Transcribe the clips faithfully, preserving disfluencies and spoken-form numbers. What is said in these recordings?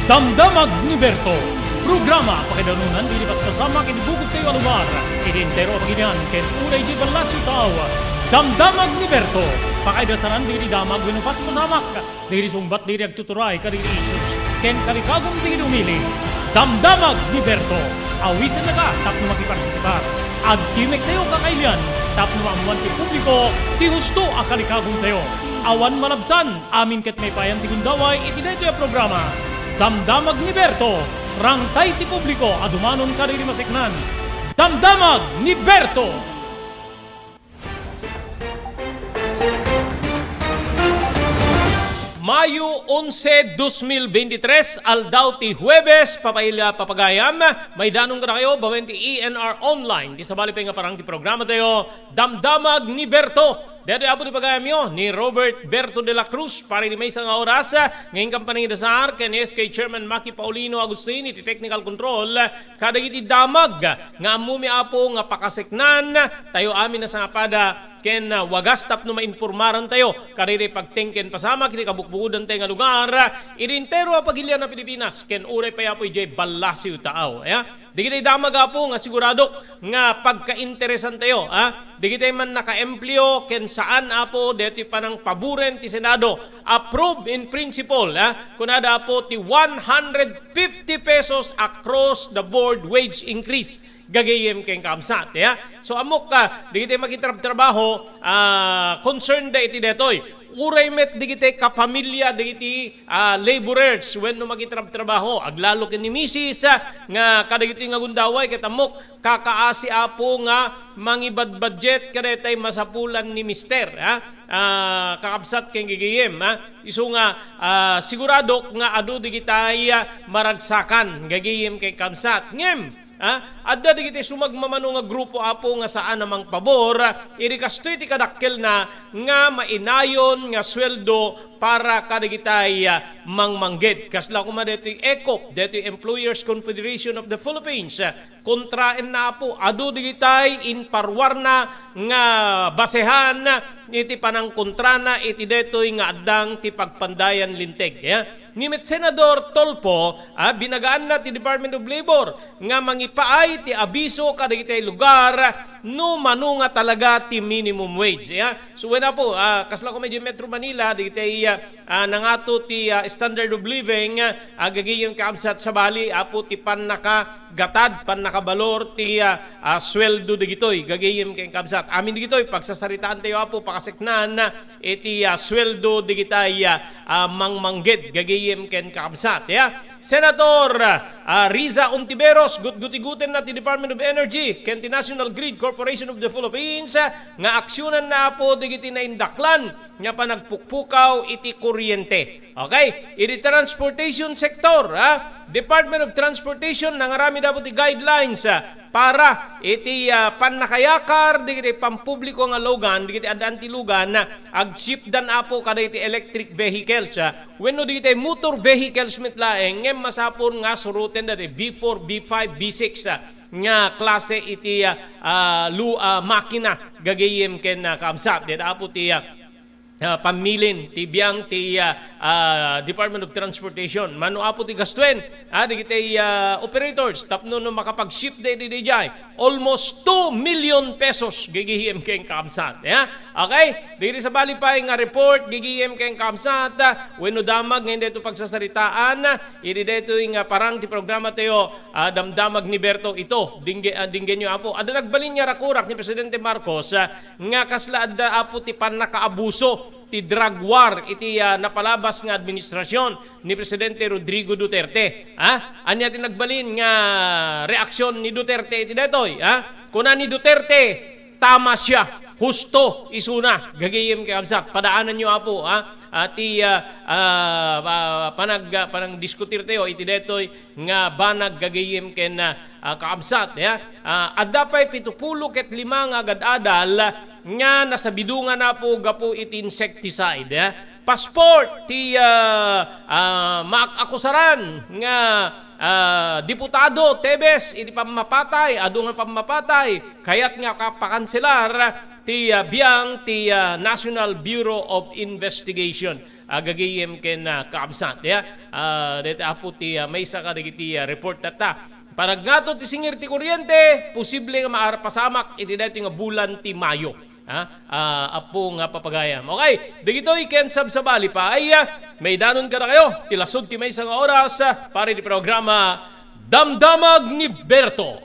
Damdamag ni Berto, programa pakaidarunan dagiti paspasamak iti bukod tayo a lugar, iti entero a pagilian ken uray iti ballasiw tao. Damdamag ni Berto, pakaidasaran dagiti damag wenno paspasamak dagiti sungbat dagiti agtuturay kadagiti issues ken kalikagum dagiti umili. Damdamag ni Berto, awisennaka tapno makipartisipar. Agtimek tayo kakailian tapno maammuan ti publiko ti husto a kalikagum tayo. Awan malabsan, amin ket maipayan ti gundaway iti daytoy a programa. Damdamag ni Berto, rangtay ti publiko a dumanon kadagiti maseknan. Damdamag ni Berto! Mayo onse, dos mil beintitres, aldaw ti Huwebes, papaila, papagayam, maidanon kadakayo, babaen ti E N R Online. Ti sabali pay nga parang ti programa tayo, Damdamag ni Berto. Daytoy apo ti pagayamyo ni Robert Berto de la Cruz para iti maysa nga oras, nga inkam panangidasar ken S K Chairman Maki Paulino Agustin iti technical control, kadagiti damag nga ammomi, Apo, nga pakaseknan tayo amin a sangapada ken, ah, wagas tapno mainpormaran tayo kadagiti pagteng ken pasamak iti kabukbukodan tayo nga lugar, iti entero a pagilian a Pilipinas, ken uray pay, Apo, idiay ballasiw tao. Ya? Dagiti damag, Apo, nga siguradok nga pagkainteresan tayo, ha? Dagiti man nakaempleo ken saan, Apo, daytoy panangpaboren ti Senado. Approve in principle, ha? Kunada, Apo, ti one hundred fifty pesos across the board wage increase. Gagayem ken kabsat, ya. So, ammok, ah, dagiti makitrabtrabaho, ah, concerned da iti detoy. Uray met dagiti kapamilya, dagiti, ah, laborers, wenno makitrabtrabaho. Aglalo ken ni misis, ah, nga kadagitoy nga gundaway, ket ammok, kakaasi, Apo, nga mangibadbudget kadaytay masapulan ni mister, ha? Ah, kakabsat ken gigiyem, ha? Isu nga, ah, siguradok nga adu digitay, ah, maragsakan, gagiyem ken kabsat. Ngem, ah, adda digiti sumagmamano nga grupo, Apo, nga saan a mangpabor, iri kastoy ti kadakkelna nga mainayon nga sueldo para kadagitay, ah, mangmangged. Kasla koma daytoy ECOP, daytoy Employers Confederation of the Philippines, ah, kontraenna, Apo, adu digitay inparuarna nga basehan iti panangkontrana iti daytoy nga addang ti pagpandayan linteg. Ya? Ni met Senador Tulfo, ah, binagaanna ti Department of Labor nga mangipaay ti abiso kadagitay lugar no mano nga talaga ti minimum wage. Ya? So, wen, Apo, ah, kasla koma idiay Metro Manila, dagitay, ah, ah, nangato ti, ah, standard of living, ah, gagayem kabsat, sabali, Apo, ti pannakagatad, pannakabalor ti, ah, ah, sueldo digitoy, gagayem ken kabsat. Amin digitoy, pagsasaritaan tayo, Apo, pakaseknan iti, ah, sueldo digitay, ah, ah, mangmangged, gagayem ken kabsat, ya. Senator, ah, Riza Ontiveros, gutgutigutenna ti Department of Energy ken ti National Grid Corporation of the Philippines, ah, nga aksiyonanna, Apo, digiti naindaklan nga panagpukpukaw iti kuryente. Okay? Iti transportation sector, ha? Department of Transportation, nangaramid, Apo, ti guidelines, ah, para iti, ah, pannakayakar digiti pampubliko nga lugan, digiti addaan ti lugan, ah, ag-shiftdan, Apo, kadagiti electric vehicles, ah, wenno digiti motor vehicles met laeng, ngem masapul nga surotenda ti B four, B five, B six, ah, nga klase iti, ah, ah, lu-, ah, makina, gagayem ken, ah, kabsat. Dayta, Apo, ti, ah, ah, pammilin ti biang ti, ah, ah, Department of Transportation. Mano, Apo, ti gastuen, ah, digiti, ah, operators tapno no makapag-shift daydi dijay, almost two million pesos gagayem ken kabsat, ya. Okay? Diri sabali pay nga report gagayem ken kabsat, ah, wenno damag nga indi ito pagsasaritaan, ah, idi daytoy nga parang ti programa tayo, ah, damdamag ni Berto ito. Dingge-, ah, dinggenyo, Apo. Adda nagbalin nga rakurak ni Presidente Marcos, ah, nga kasla adda, Apo, ti pannakaabuso ti drug war iti, ah, napalabas nga administrasyon ni Presidente Rodrigo Duterte. Ha? Ania ti nagbalin nga reaksyon ni Duterte iti daytoy? Ha? Kuna ni Duterte, tama siya, husto isuna, gagayem ken kabsat. Padaananyo, Apo, ha? Ah, ti, ah, ah, pa-, panag-, panangdiskutir tayo iti daytoy nga banag, gagayem ken, ah, ah, kaabsat, ya. Ah, adda pay pitupulo ket lima nga agad-adal nga nasabidongan, Apo, gapu iti insecticide, ya. Passport ti, ah, ah, maak-akusaran nga, ah, diputado Tebes iti pammapatay, adu nga pammapatay, kayat nga kapakanselar ti, ah, biang ti, ah, National Bureau of Investigation. Agagayem ken, ah, kakabsat, ya. Ah, dayta, Apo, ti, ah, maysa kadagiti, ah, report tatta. Panagngato ti singir ti kuryente, posible nga maarpasamak iti daytoy nga bulan ti Mayo. Ha? Ah, Apo nga papagayam. Okay, dagitoy ken sabsabali pay, ah, maidanon kadakayo ti lasud ti maysa nga oras, ah, para iti programa Damdamag ni Berto.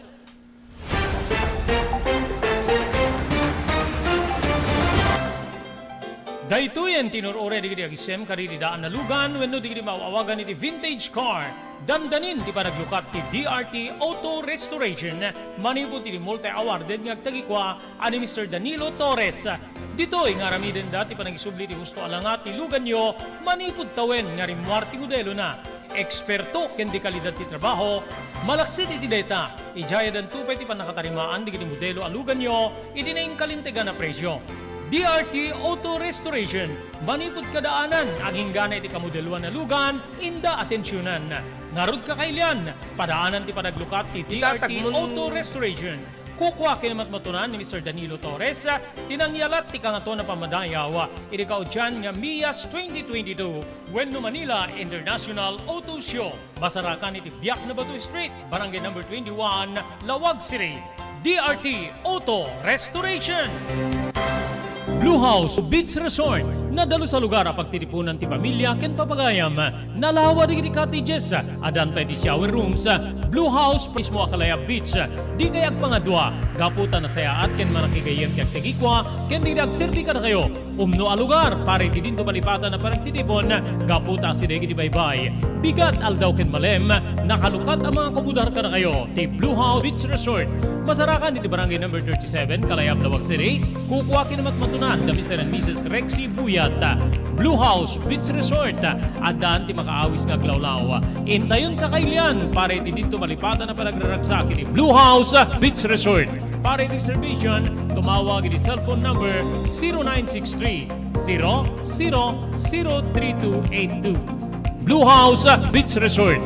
Daytoyen ti inur-uray dagiti agisem kadagiti daan a lugan wenno dagiti maaw-awagan iti vintage car. Dandanin ti panaglukat ti D R T Auto Restoration manipud iti multi-awarded nga agtagikua a ni Mister Danilo Torres. Ditoy nga aramidenda ti panagisubli ti husto a langa ti luganyo manipud tawen nga rimmuar ti modelona. Eksperto ken di kalidad ti trabaho, malaksid iti dayta, idiay addanto pay ti pannakatarimaan dagiti modelo a luganyo iti nainkalintegan a presio. D R T Auto Restoration, manipud kadaanan, aginggana iti kamodeloan a lugan, inda atensionan. Ngarud, kakailian, padaanan ti panaglukat ti D R T Itatag mon- Auto Restoration. Kukua ken matmatunan ni Mister Danilo Torres ti nangyalat ti Kangatoan a Pammadayaw iti kaudian nga MIAS twenty twenty-two wenno Manila International Auto Show. Masarakan iti Biaknabatu Street, Barangay Number twenty-one, Laoag City. D R T Auto Restoration. Blue House Beach Resort, nadalus a lugar a pagtitipunan ti pamilya ken papagayam. Nalawa dagiti cottages, addan pay ti shower rooms, Blue House mismo a Kalayab Beach. Dikay agpangadua, gapu ta nasayaat ken manakigayyem ti agtagikua ken dagiti agserbi kadakayo. Umno a lugar para iti dinto malipatan a panagtitipon, gapu ta asideg iti baybay, bigat, aldaw ken malem, nakalukat a mga kumudar kadakayo ti Blue House Beach Resort. Masarakan iti Barangay Number thirty-seven, Kalayab, Laoag City. Kukua ken matmatunan da Mister and Missus Rexy Buyat. Blue House Beach Resort, addan ti makaawis nga aglawlaw. Intayon, kakailian, para iti dinto malipatan a panagraragsak iti Blue House Beach Resort. Para iti reservation, tumawag iti cellphone number zero nine six three, zero zero zero three two eight two. Blue House Beach Resort.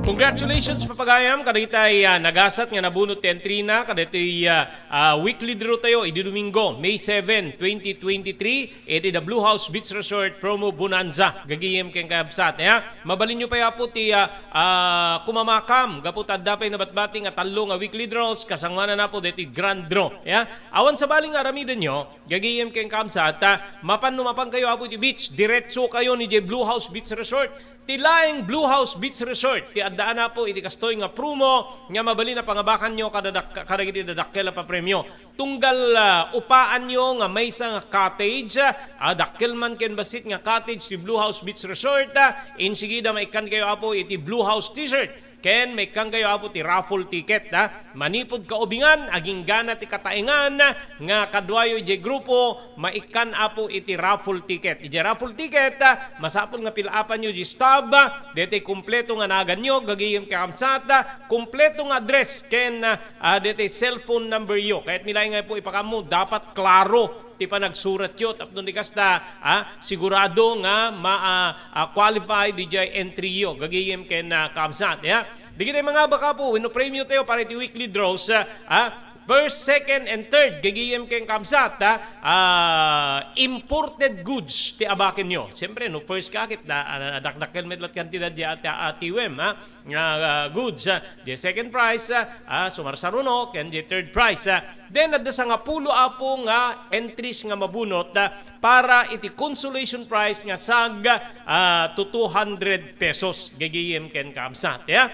Congratulations, papagayam, kadagitay, ah, nagasat nga nabunot ti entry na kadagitoy, ah, ah, weekly draw tayo idi Domingo, May seven, twenty twenty-three, iti The Blue House Beach Resort Promo Bonanza. Gagayem ken kakabsat, ya. Mabalinyo pay, Apo, ti, ah, ah, kumamakam gapu ta adda pay nabatbati nga tallo nga weekly draws, kasangoanan, Apo, daytoy grand draw, ya. Awan sabali nga aramidenyo, gagayem ken kakabsat, ta mapan no mapankayo, Apo, iti beach, diretsokayo idiay Blue House Beach Resort. Ti laeng Blue House Beach Resort ti addaan, Apo, iti kastoy nga promo nga mabalin a pangabakanyo kada dak-, kadagiti dadakkel a papremio. Tunggal, ah, upaanyo nga maysa nga cottage, ah, dakkel man ken bassit nga cottage ti Blue House Beach Resort, ah, insigida maikkankayo, Apo, iti Blue House T-shirt ken maikkankayo, Apo, ti raffle ticket, ah. Manipud kaubingan, aginggana ti kataengan nga kaduayo idiay grupo, maikkan, Apo, iti raffle ticket. Idiay raffle ticket, ah, masapul nga pil-apanyo di stub, ah, daytoy kumpleto nga naganyo, gagayem kakabsat, ah, kumpleto nga address ken, ah, ah, daytoy cellphone number yo. Kayatmi laeng nga, Apo, ipakammo, dapat klaro ti panagsuratyo tapno di kasta, ah, sigurado nga ma-, ah, ah, qualify didiay entry yo, gagayem ken, ah, kakabsat, ya. Dagiti mangabak, Apo, wenno premio tayo para iti weekly draws, ah, ah, first, second, and third, gagayem ken kakabsat, ah, ah, imported goods ti abakenyo. Siyempre, no first ka, ket da, ah, dakdakkel met la ti kantidad ti ati-, atiwem, ah, nga, ah, goods, ah, di second prize, ah, ah, sumarsaruno, ken di third prize, ah. Then, adda sangapulo, Apo, nga entries nga mabunot, ah, para iti consolation prize nga sag, ah, to two hundred pesos, gagayem ken kakabsat, ya.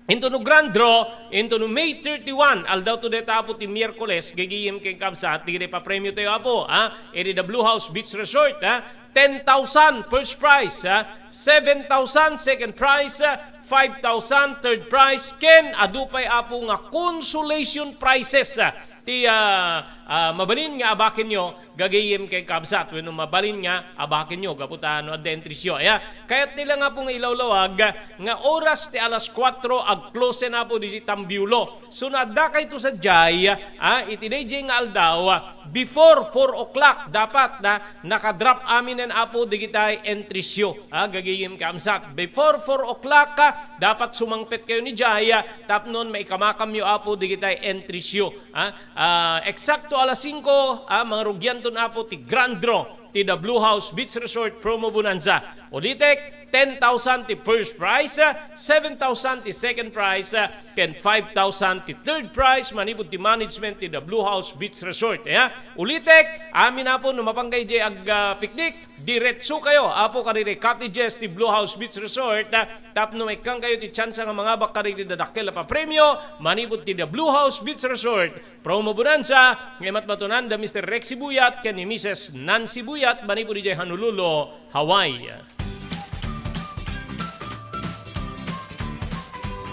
Into no grand draw, into no May thirty-one, aldaw to dayta, Apo, ti Miyerkules, gagayem ken kakabsat, dagiti papremio tayo, Apo, ah, iti The Blue House Beach Resort, ah, ten thousand first prize, ah, seven thousand second prize, ah, five thousand third prize, ken adu pay, Apo, nga consolation prizes, ah, ti, ah, ah, mabalin nga abakenyo, gagayem ken kakabsat, wenno mabalin nga abakenyo gapu ta no adda entries yo. Aya, kayatmi laeng, Apo, nga ilawlawag nga oras ti alas kuatro, ag-close, Apo, didi Tambiolo. So, no addakayto sadiay, ah, iti daydiay nga aldaw, ah, before four o'clock, dapat na nakadrop aminen, Apo, dagitay entries yo. Ah, gagayem kakabsat. Before four o'clock, ah, dapat sumangpet kayo idiay, ah, tapno maikamakamyo, Apo, dagitay entries yo. Ah, ah, eksakto alas singko, ah, mangrugyanton, Apo, ti grand draw ti The Blue House Beach Resort Promo Bonanza. Ulitek, ten thousand ti first prize, ah, seven thousand ti second prize, ah, ken five thousand ti third prize manipud ti management ti The Blue House Beach Resort. Ya, ulitek, amin, Apo, no mapankayo idiay ag, ah, picnic, diretso kayo, Apo, kadagiti cottages ti Blue House Beach Resort, ah, tapno maikkankayo ti tsansa nga mangabak kadagiti dadakkel a papremio manipud ti The Blue House Beach Resort Promo Bonanza, nga imatmatunan da Mister Rexy Buyat ken ni Missus Nancy Buyat manipud idiay Honolulu, Hawaii.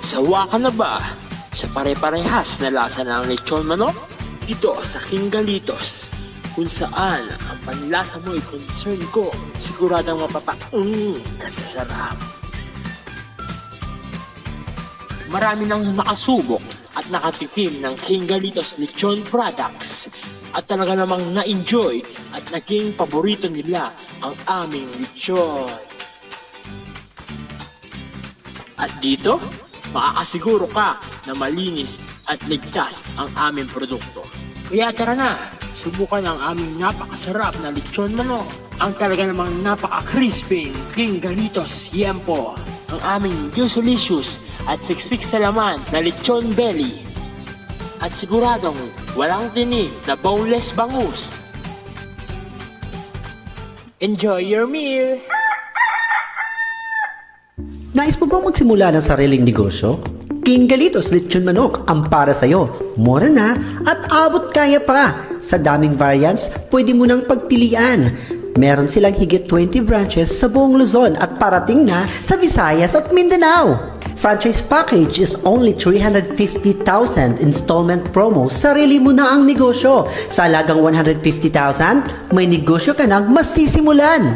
Sawa ka na ba sa pare-parehas na lasa ng lechon manok? Dito sa King Galitos, kung saan ang panlasa mo'y concern ko, siguradong mapapaung ka sa sarap. Marami nang nakasubok at nakatikim ng King Galitos Lechon Products at talaga namang na-enjoy at naging paborito nila ang aming lechon. At dito, makakasiguro ka na malinis at ligtas ang aming produkto. Kaya tara na, subukan ang aming napakasarap na lechon manok. Ang talaga namang napaka-crispy King Galitos Yempo. Ang aming juicelicious at siksik sa laman na lechon belly. At siguradong walang tinik na boneless bangus. Enjoy your meal! Nais mo bang magsimula ng sariling negosyo? King Galitos Lechon Manok ang para sa'yo. Mura na at abot kaya pa. Sa daming variants, pwede mo nang pagpilian. Meron silang higit twenty branches sa buong Luzon at parating na sa Visayas at Mindanao. Franchise package is only three hundred fifty thousand, installment promo, sarili mo na ang negosyo. Sa halagang one hundred fifty thousand, may negosyo ka nang masisimulan.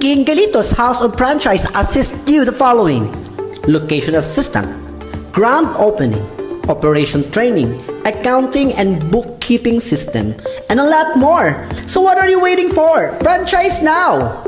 King Galitos House of Franchise assist you the following: location assistant, grand opening, operation training, accounting and bookkeeping system, and a lot more. So what are you waiting for? Franchise now!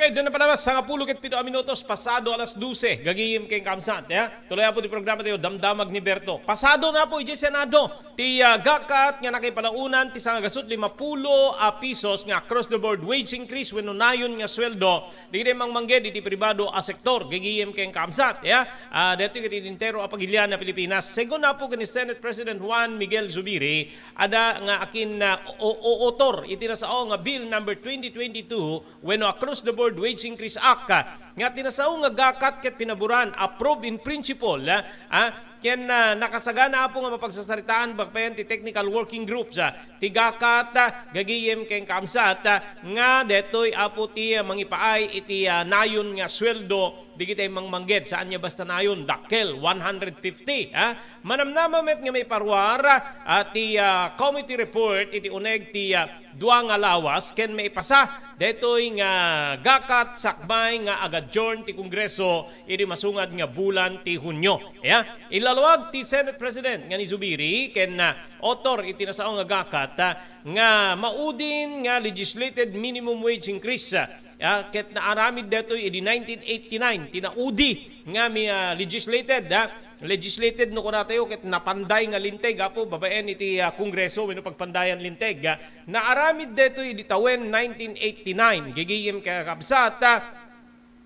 Okay, diyan na pala, sangapulo ket pito a minutos pasado alas dose. Gagayem ken kaabsat, ya. Tuloy, Apo, ti programa tayo, Damdamag ni Berto. Pasado na, Apo, idiay Senado ti, ah, gakat nga nakipalaonan ti sangagasut limapulo a pisos nga across the board wage increase wenno nayon nga sueldo dagiti mangmangged iti pribado a sektor. Gagayem ken kaabsat, ya. Ah, daytoy ket iti entero a pagilian a Pilipinas. Segun, Apo, ken ni Senate President Juan Miguel Zubiri, adda nga akin, ah, o-, o-, author iti nasao nga Bill number twenty twenty-two wenno Across the Board Wage Increase Act, ah, nga ti nasao nga gakat ket pinaboran, approve in principle, ah, ah, ken, ah, nakasagana, Apo, nga mapagsasaritaan babaen ti technical working groups, ah, ti gakat, ah, gagayem ken kaabsat, ah, nga daytoy, Apo, ti, ah, mangipaay iti, ah, nayon nga sueldo dagiti mangmangged, saan nga basta nayon, dakkel, one hundred fifty, ah. Manamnama met nga maiparuar, ah, ti, ah, committee report iti uneg ti, ah, dua nga lawas ken maipasa daytoy nga gakat sakbay nga agadjourn ti Kongreso iti masungad nga bulan ti Hunio. Ya, ilalawag ti Senate President nga ni Zubiri ken, ah, author iti nasao nga gakat, ah, nga maudin nga legislated minimum wage increase, ah, Ya, ket naaramid daytoy idi nineteen eighty-nine, ti naudi nga mi-, ah, legislated, ha? Legislated no kunatayo ket napanday nga linteg, Apo, babaen iti, ah, Kongreso wenno pagpandayan linteg, ha? Naaramid daytoy idi tawen nineteen eighty-nine. Gigiyem, kakabsat, ha?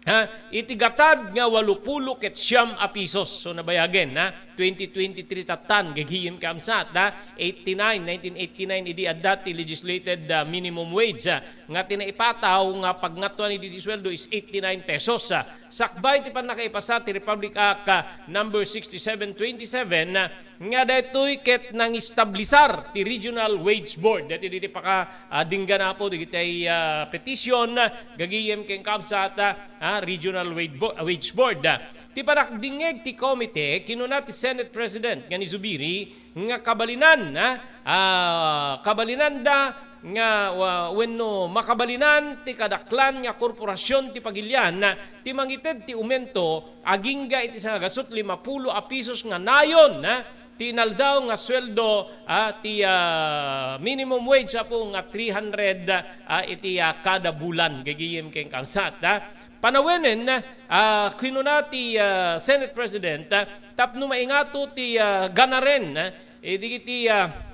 Ha? Iti gatad nga walupulo ket siam a pisos. So, nabayagen, ha? Twenty twenty-three tattan, gigiyem, kakabsat, ha? Eighty-nine, nineteen eighty-nine, idi adda ti legislated, ah, minimum wage, ha? Nga ti naipataw nga pagngattoan iti sueldo is eighty-nine pesos, ah. Sakbay ti pannakaipasa ti Republic Act, ah, number sixty-seven twenty-seven, ah, nga daytoy ket nangistablisar ti Regional Wage Board. Daytoy iti paka, ah, dinggan, Apo, dagiti, ah, petition, ah, gagiyem ken kabsat, ah, ah, Regional Wage Bo-, Wage Board, ah. Ti panagdingngeg ti komite, kinuna ti Senate President nga ni Zubiri, nga kabalinan, ha? Ah, kabalinanda nga, wa-, wenno makabalinan ti kadaklan nga korporasyon ti pagilian, ti mangited ti umento agingga iti sangagasut limapulo a pisos nga nayon, ha? ti inaldaw nga sueldo, ah, ti, ah, minimum wage, apo, nga three hundred, ah, iti, ah, kada bulan, gagayem ken kamsat, ah. Panawenen, ah, kinuna ti, ah, Senate President, ah, tapno maingato ti, ah, ganaren, ah, idagiti, ah,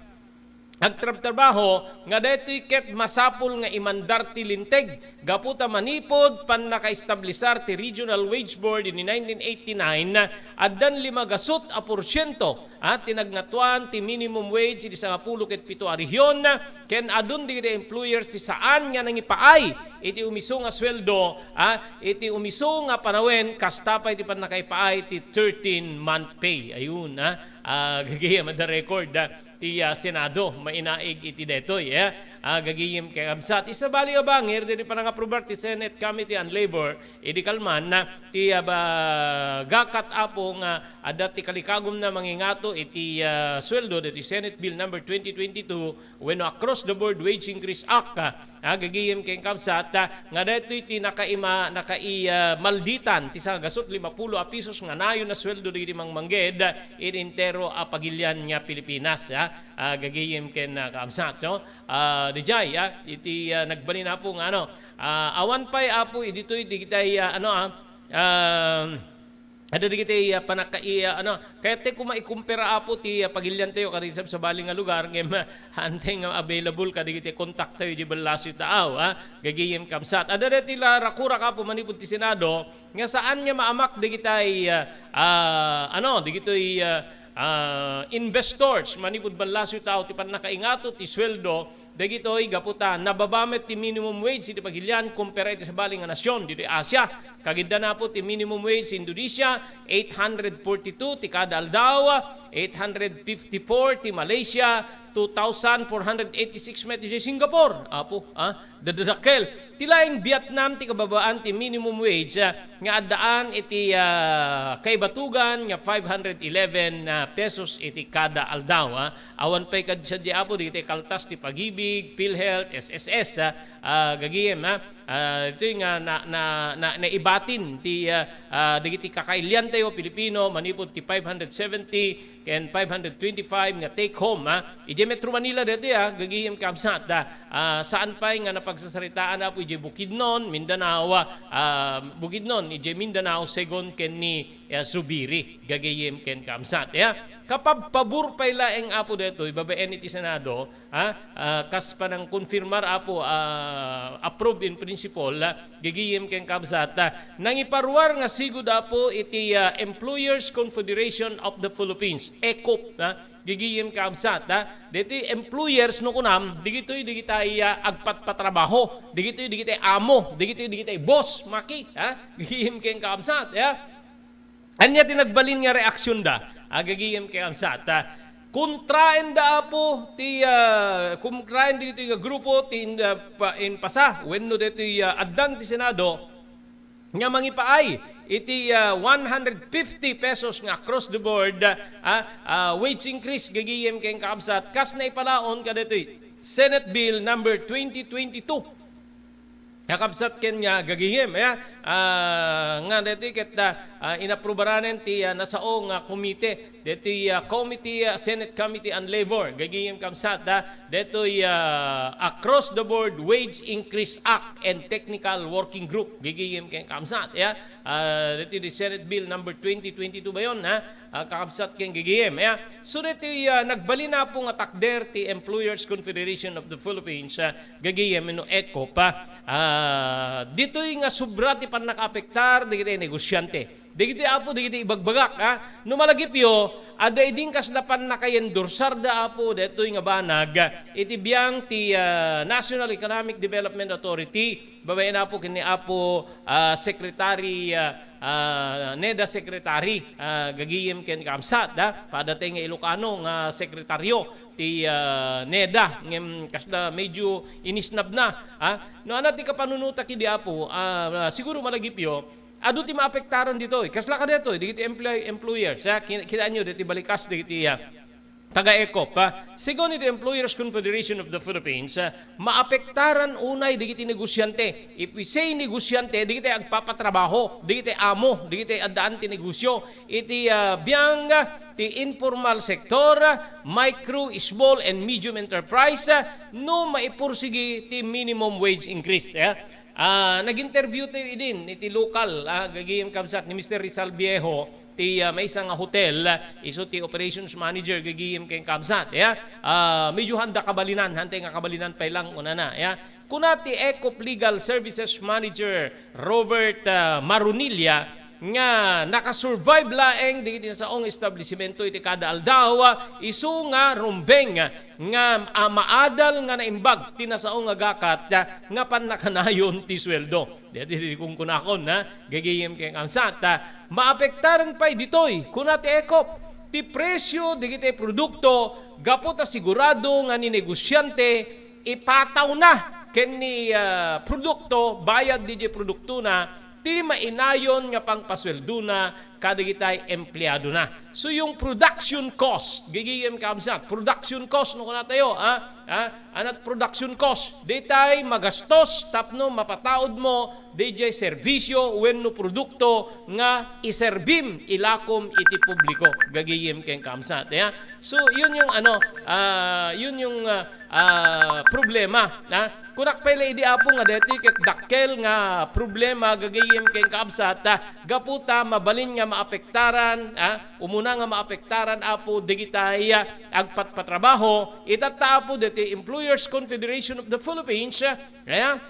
agtrabtrabaho nga daytoy ket masapul nga imandar ti linteg gapu ta manipud pannakaestablisar ti Regional Wage Board idi nineteen eighty-nine, addan lima gasut a porsiento, ah, ti nagngatoan ti minimum wage idi sangapulo ket pito a rehion, ken adun dagiti employers ti saan nga nangipaay iti umiso nga sueldo, ah, iti umiso nga panawen, kasta pay ti pannakaipaay ti thirteen-month pay. Ayun, ah, ah, gagayem, adda record, ah, ti, ah, Senado mainaig iti daytoy, eh. Ah, gagayem ken kamsat. Isabali a bangir, daydi panangaprobar ti Senate Committee on Labor, idi kalman, ah, ti, ah, ba, gakat, apo, nga adda ti kalikagumna mangingato iti, ah, sueldo daytoy Senate Bill number twenty twenty-two wenno Across the Board Wage Increase Act, ah, ah, gagayem ken kamsat, ah, nga daytoy ti nakaima-, nakai-, ah, malditan ti sangagasut limapulo a pisos nga nayon a sueldo dagiti mangmangged, ah, iti entero a pagilian nga Pilipinas, ah, ah, gagayem ken, ah, kamsat. So, ah, dijay, ah, iti, ah, nagbalin, apo, nga, ano, ah, awan pay, apo, iditoy digitay, ah, ano, ah, ah, Adda dagiti, ah, panaka-, i-, ah, ano, kayat ti koma ikumpara, apo, ti, ah, pagiliantayo kadagiti sabsabali nga lugar, ngem, ah, haantay nga available kadagiti kontaktayo idiay ballasiw taaw, ah, gagayem kamsat. Adda dagiti la rakurak, apo, manipud ti Senado, nga saan nga maamak dagitay, ah, ah, ano, dagitoy, ah, ah, investors manipud ballasiw taaw ti pannakaingato ti sueldo dagitoy gapu ta nababa met ti minimum wage iti pagilian kumpara iti sabali nga nasion ditoy Asia. Kagidda, apo, ti minimum wage ti Indonesia, eight hundred forty-two ti kada aldaw, eight hundred fifty-four ti Malaysia, two thousand four hundred eighty-six met idiay Singapore. Apo, ah, dadadakkel. Ti laeng Vietnam ti kababaan ti minimum wage, ah, nga addaan iti, ah, kaibatugan nga five hundred eleven, ah, pesos iti kada aldaw, ah. Awan pay kad sadiay, apo, dagiti kaltas ti Pag-ibig, PhilHealth, S S S, ah, ah, gagayem, ah. Ah, ditoy nga na, na, na, naibatin ti, ah, ah, dagiti kakailiantayo Pilipino manipud ti five hundred seventy ken five hundred twenty-five nga take home, ah. Idiay Metro Manila daytoy, ah, gagayem kamsat, ah. Ah, saan pay nga napagsasaritaan, apo, idiay Bukidnon, Mindanao, ah, Bukidnon, idiay Mindanao, segun ken ni, ah, Zubiri, gagayem ken kamsat, ah. Kapabpabor pay laeng, apo, daytoy babaen iti Senado, ah, ah, kas panangkonfirmar, apo, ah, approve in principle, ah, gagayem ken kamsat, ah, nangiparuar nga sigud, apo, iti, ah, Employers Confederation of the Philippines, ECOP, ah, gagayem kamsat, ah. Ditoy employers no kunam, digitoy digitay, ah, agpatpatrabaho, digitoy digitay amo, digitoy digitay boss, maki, ah, gagayem ken kamsat, ah. Ania ti nagbalin nga reaksionda? Agagayem ken kamsat, ah. Kontraenda, apo, ti, ah, kontraen ditoy nga grupo ti, ah, pa-, impasa wenno ditoy, ah, addang ti Senado nga mangipaay iti, ah, one hundred fifty pesos nga across the board, ah, ah, wage increase, gagayem ken kamsat, kas naipalaon kaditoy Senate Bill number twenty twenty-two. Kakabsat ken nga gagayem, eh, ah, nga daytoy ket, ah, ah, inaprobaranen ti, ah, nasao nga komite, daytoy, ah, committee, ah, Senate Committee on Labor, gagayem kamsat, ah, daytoy, ah, Across the Board Wage Increase Act and Technical Working Group, gagayem ken kamsat, eh, ah, daytoy di Senate Bill number twenty twenty-two ba yon, ha? Ah, kakabsat ken gagayem, eh. So, daytoy, ah, nagbalin, apo, nga takder ti Employers Confederation of the Philippines, ah, gagayem wenno ECOP, ah, ditoy nga sobra ti pannakaapektar dagiti negosyante. Dagiti, apo, dagiti ibagbagak, ah. No malagipyo, adda idin kasla pannakayendorsarda, apo, daytoy nga banag, ah, iti biang ti, ah, National Economic Development Authority, babaen, apo, ken ni Apo, ah, Secretary, ah, ah, NEDA Secretary, ah, gagayem ken kamsat, ah, padatay nga Ilocano nga sekretaryo ti, ah, NEDA, ngem kasla medyo inisnabna, ah. No, ania ti kapanunota kidi, apo, ah, siguro malagipyo, adu ti maapektaran ditoy. Kasla kadaytoy, dagiti employ-, employers, ah, kin-, kitaenyo, dagiti balikas, dagiti, ah, taga-ECOP, ah, segun iti Employers Confederation of the Philippines, ah, maapektaran unay dagiti negosyante. If we say negosyante, dagiti agpapatrabaho, dagiti amo, dagiti addaan ti negosyo. Iti, ah, biang, ah, ti informal sector, ah, micro, small, and medium enterprise, ah, no maipursigi ti minimum wage increase, eh. Ah, nag-interview tayo idin iti lokal, ah, gagayem kabsat ni Mister Rizal Viejo, ti, ah, maysa nga hotel, ah, isu ti operations manager gagayem ken kabsat, ya. Ah, medyo handa kabalinan, hantay nga kabalinan pay lang kunana, ya. Kuna ti ECOP Legal Services Manager Robert, ah, Marunilla nga nakasurvive laeng dagiti nasaong establisimento iti kada aldaw, ah, isu nga rumbeng nga, ah, maadal nga naimbag ti nasao nga gakat, ah, nga pannakanayon ti sueldo. Daytoy ti kunkunakon, ha, gagayem ken kabsat, ah, maapektaran pay ditoy, kuna ti ECOP, ti presyo dagiti produkto gapu ta sigurado nga ni negosyante ipatawna ken ni, ah, produkto, bayad didiay produktona, ti mainayon nga pangpasueldona kadagitay empleadona. So, yung production cost, gagayem kabsat, production cost no kunatayo, ah, ah, anat production cost, ditay magastos tapno mapataod mo didiay serbisyo wenno produkto nga iserbim ilakom iti publiko, gagayem ken kabsat, ya. So, yun yung ano, ah, yun yung, ah, ah, problema, na kunak pay la idi, Apo, nga daytoy ket dakkel nga problema gagayem ken kabsat, ah, gapu ta mabalin nga maapektaran, ah, umuna nga maapektaran, Apo, dagitay, ah, agpatpatrabaho. Itatta, Apo, daytoy Employers Confederation of the Philippines, ah, kaya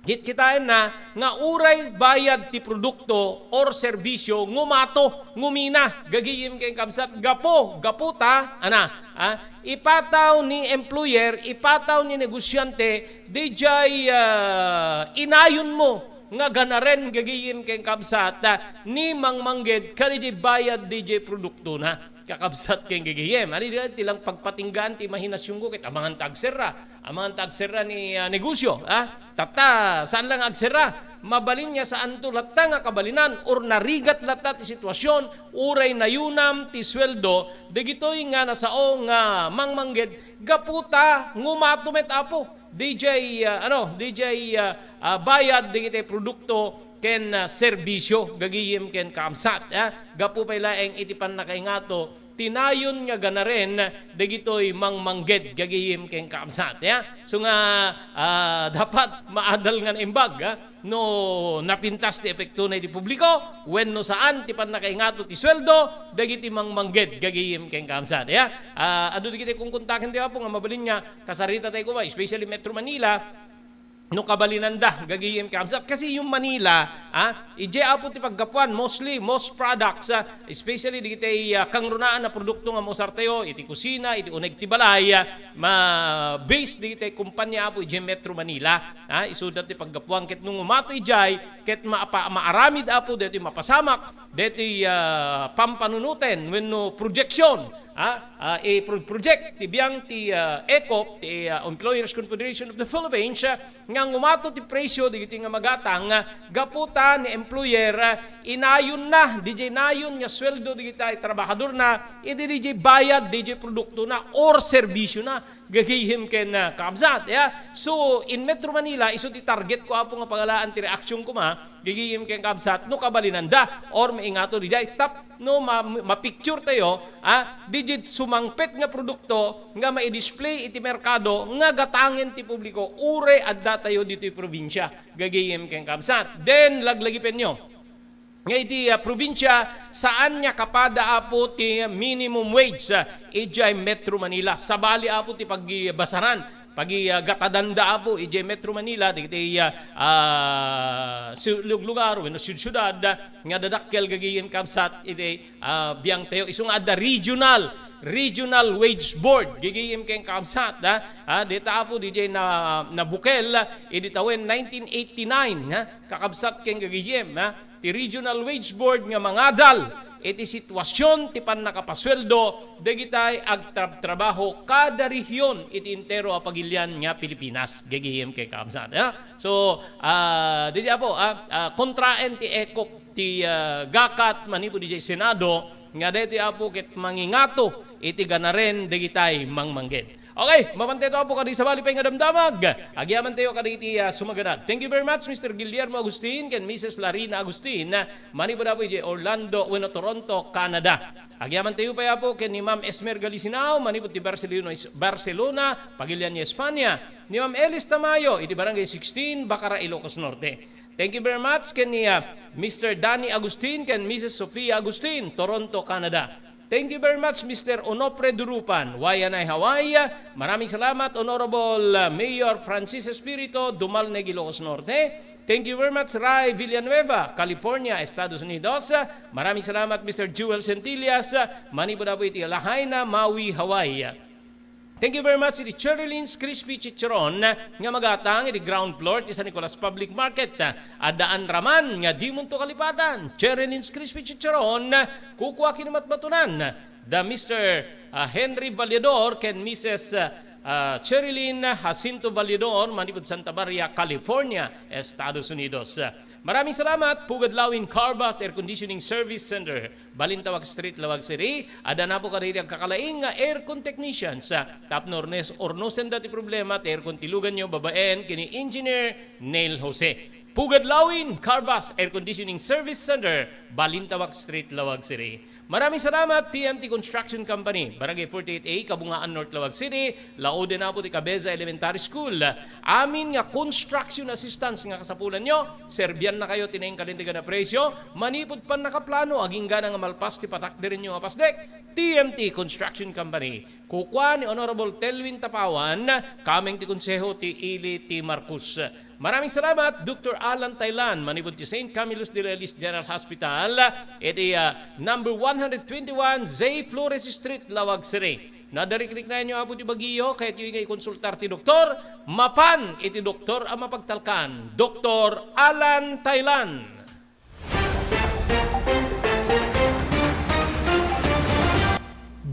kitkitaenna nga uray bayad ti produkto or serbisyo ngumato, ngumina, gagayem ken kabsat, gapu, gapu ta, ana, ah, ipataw ni employer, ipataw ni negosyante, didiay, ah, inayonmo nga ganaren gagayem ken kabsat, ah, ni mangmangged kadagiti bayad didiay produktona. Kakabsat ken gagayem, ania ti lang pagpatinggaan ti imahinasyonko ket amangan ta agserra, amangan ta agserra ni, ah, negosyo, ah. Tatta, saan lang agserra. Mabalin nga saanto latta nga kabalinan or narigat latta ti sitwasyon, uray nayunam ti sueldo, dagitoy nga nasao nga mangmangged gapu ta ngumato met, Apo, didiay, ah, ano, didiay, ah, ah, bayad dagiti produkto ken, ah, serbisyo, gagayem ken kabsat, ah. Gapu pay laeng iti pannakaingato, ti nayon nga ganaren dagitoy mangmangged, gagayem ken kabsat, ya. So nga, ah, dapat maadal nga naimbag, ah, no napintas ti epektona iti publiko wenno saan ti pannakaingato ti sueldo dagiti mangmangged, gagayem ken kabsat, ya. Ah, adu dagiti kunkuntaken ti Apo nga mabalin nga kasarita tayo kuma, especially Metro Manila, no kabalinanda, gagayem kabsat. Kasi yung Manila, ah, idiay, Apo, ti paggapuan, mostly, most products, ah, especially dagiti, ah, kangrunaan a produkto nga mausar tayo, iti kusina, iti uneg ti balay, ah, ma-base dagiti kumpanya, Apo, idiay Metro Manila, ah, isuda ti paggapuan. Ket no ngumato idiay, ket ma-, pa-, maaramid, Apo, daytoy mapasamak, daytoy, ah, pampanunoten wenno projection, ah, ah, i-pro-, project ti biang ti, ah, ECOP, ti, ah, Employers Confederation of the Philippines, ah, nga ngumato ti presyo dagiti nga magatang, ah, gapu ta ni employer, ah, inayonna, didiay nayon nga sueldo dagiti trabahadorna, idi didiay bayad didiay produktona or serbisyona, gagayem ken, ah, kabsat, ya. So, in Metro Manila, isu ti target ko, Apo, nga pagalaan ti reaction koma, gagayem ken kabsat, no kabalinanda or maingato didiay tapno ma-, ma-picture tayo, ah, didiay sumangpet nga produkto nga mai-display iti merkado nga gatangen ti publiko, uray adda tayo ditoy probinsya, gagayem ken kabsat. Then, laglagipenyo nga iti, ah, probinsya, saan nga kapada, Apo, ti minimum wage, ah, idiay Metro Manila. Sabali, Apo, ti pagbasaran, pag, ah, gatadanda, Apo, idiay Metro Manila, dagiti, ah, ah, si-, luglugar wenno siud-siudad, ah, nga dadakkel gagayem kabsat iti, ah, biang tayo. Isu nga adda regional, regional wage board, gagayem ken kabsat, ah, ah, dita, Apo, didiay na, nabukel, ah, idi tawen nineteen eighty-nine, ah, kakabsat ken gagayem, ah, ti Regional Wage Board nga mangadal iti sitwasyon ti pannakapasueldo dagitay agtrabtrabaho kada rehiyon iti entero a pagilian nga Pilipinas. Gagayem ken kabsat, ah. So, ah, didi, Apo, ah, ah, kontraen ti ECOP, ti, ah, gakat manipud idiay Senado, nga daytoy, Apo, ket mangingato iti ganaren dagitay mangmangged. Okay, mapantayo, Apo, kadi sabali pay nga damdamag. Agyamantayo kadagiti, ah, sumaganad. Thank you very much, Mister Guillermo Agustin ken Missus Larina Agustin, ah, manipud, Apo, idiay Orlando wenno Toronto, Canada. Agyamantayo pay, Apo, ken ni Ma'am Esmer Galisinao, manipud ti Barcelona, Barcelona, Pagilian, Espanya. Ni Ma'am Elis Tamayo, iti Barangay sixteen, Bacara, Ilocos Norte. Thank you very much ken ni, ah, Mister Danny Agustin ken Missus Sofia Agustin, Toronto, Canada. Thank you very much, Mister Onofre Durupan, Waianae, Hawaii. Maraming salamat, Honorable, ah, Mayor Francis Espirito, Dumalneg, Ilocos Norte. Thank you very much, Ray Villanueva, California, Estados Unidos. Maraming salamat, Mister Jewel Centillas, manipud, Apo, iti Lahaina, Maui, Hawaii. Thank you very much iti Cherry Lynn's Crispy Chicharon nga magatang iti ground floor ti San Nicolas Public Market. Addaan raman nga dimonto kalipatan. Cherry Lynn's Crispy Chicharon, kukua kinamatmatunan da Mister, ah, Henry Valledor ken Missus, ah, Cherry Lynn Jacinto Valledor, manipud Santa Maria, California, Estados Unidos. Maraming salamat, Pugad Lawin Carvas Air Conditioning Service Center, Balintawak Street, Laoag City. Adda, Apo, kadagiti agkakalaing nga aircon technicians, ah, tapno ornes-, ornosenda ti problema ti aircon ti luganyo babaen ken ni Engineer Neil Jose. Pugad Lawin Carvas Air Conditioning Service Center, Balintawak Street, Laoag City. Maraming salamat, T M T Construction Company, Barangay forty-eight A, Kabungaan, North Laoag City, laoden, Apo, ti Cabeza Elementary School. Amin nga construction assistance nga kasapulanyo, serbiannakayo ti nainkalintegan a presyo, manipud pannakaplano, agingga nga malpas ti patakderenyo nga pasdek, T M T Construction Company. Kukua ni Honorable Telwin Tapawan, kameng ti Konseho ti Ili ti Marcos. Maraming salamat, Doktor Alan Taylan, manipud ti Saint Camillus de Lelis General Hospital, iti, ah, number one hundred twenty-one Zay Flores Street, Laoag City. No adda riknanayon, Apo, ti bagiyo, kayatyo nga ikonsultar ti doktor, mapan iti doktor a mapagtalkan, Doktor Alan Taylan.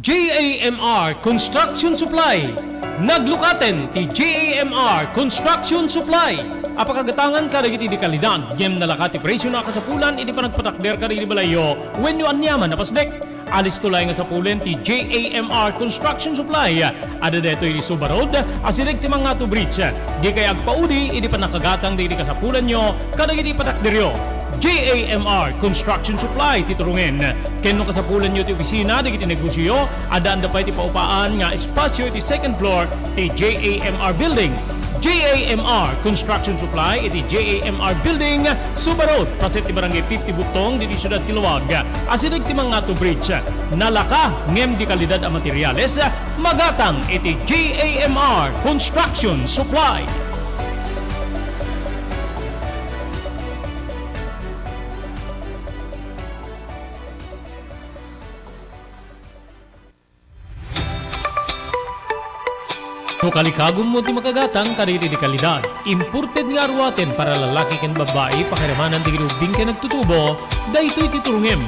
J A M R Construction Supply. Naglukaten ti J A M R Construction Supply a pakagatangan kadagiti dekalidad ngem nalaka ti presio a kasapulan iti panagpatakder kadagiti balayyo wenno aniaman a pasdek. Alisto laeng a sapulen ti J A M R Construction Supply. Adda daytoy iti Suba Road, asideg ti Mangato Bridge. Dikay agpaudi iti pannakagatang dagiti kasapulanyo kadagiti patakderyo. J A M R Construction Supply ti turongen. Ken no kasapulanyo ti opisina dagiti negosioyo, addaanda pay ti paupaan nga espasio iti second floor ti J A M R Building. J A M R Construction Supply iti J A M R Building, Suba Road, paset ti Barangay fifty Butong, ditoy siudad ti Laoag. Asideg ti Mangato Bridge. Nalaka ngem dekalidad a materiales, magatang iti J A M R Construction Supply. No kalikagummo ti makagatang kadagiti dekalidad, imported nga aruaten para lalaki ken babbai, pakiramanan dagiti ubbing ken agtutubo, daytoy ti turongem.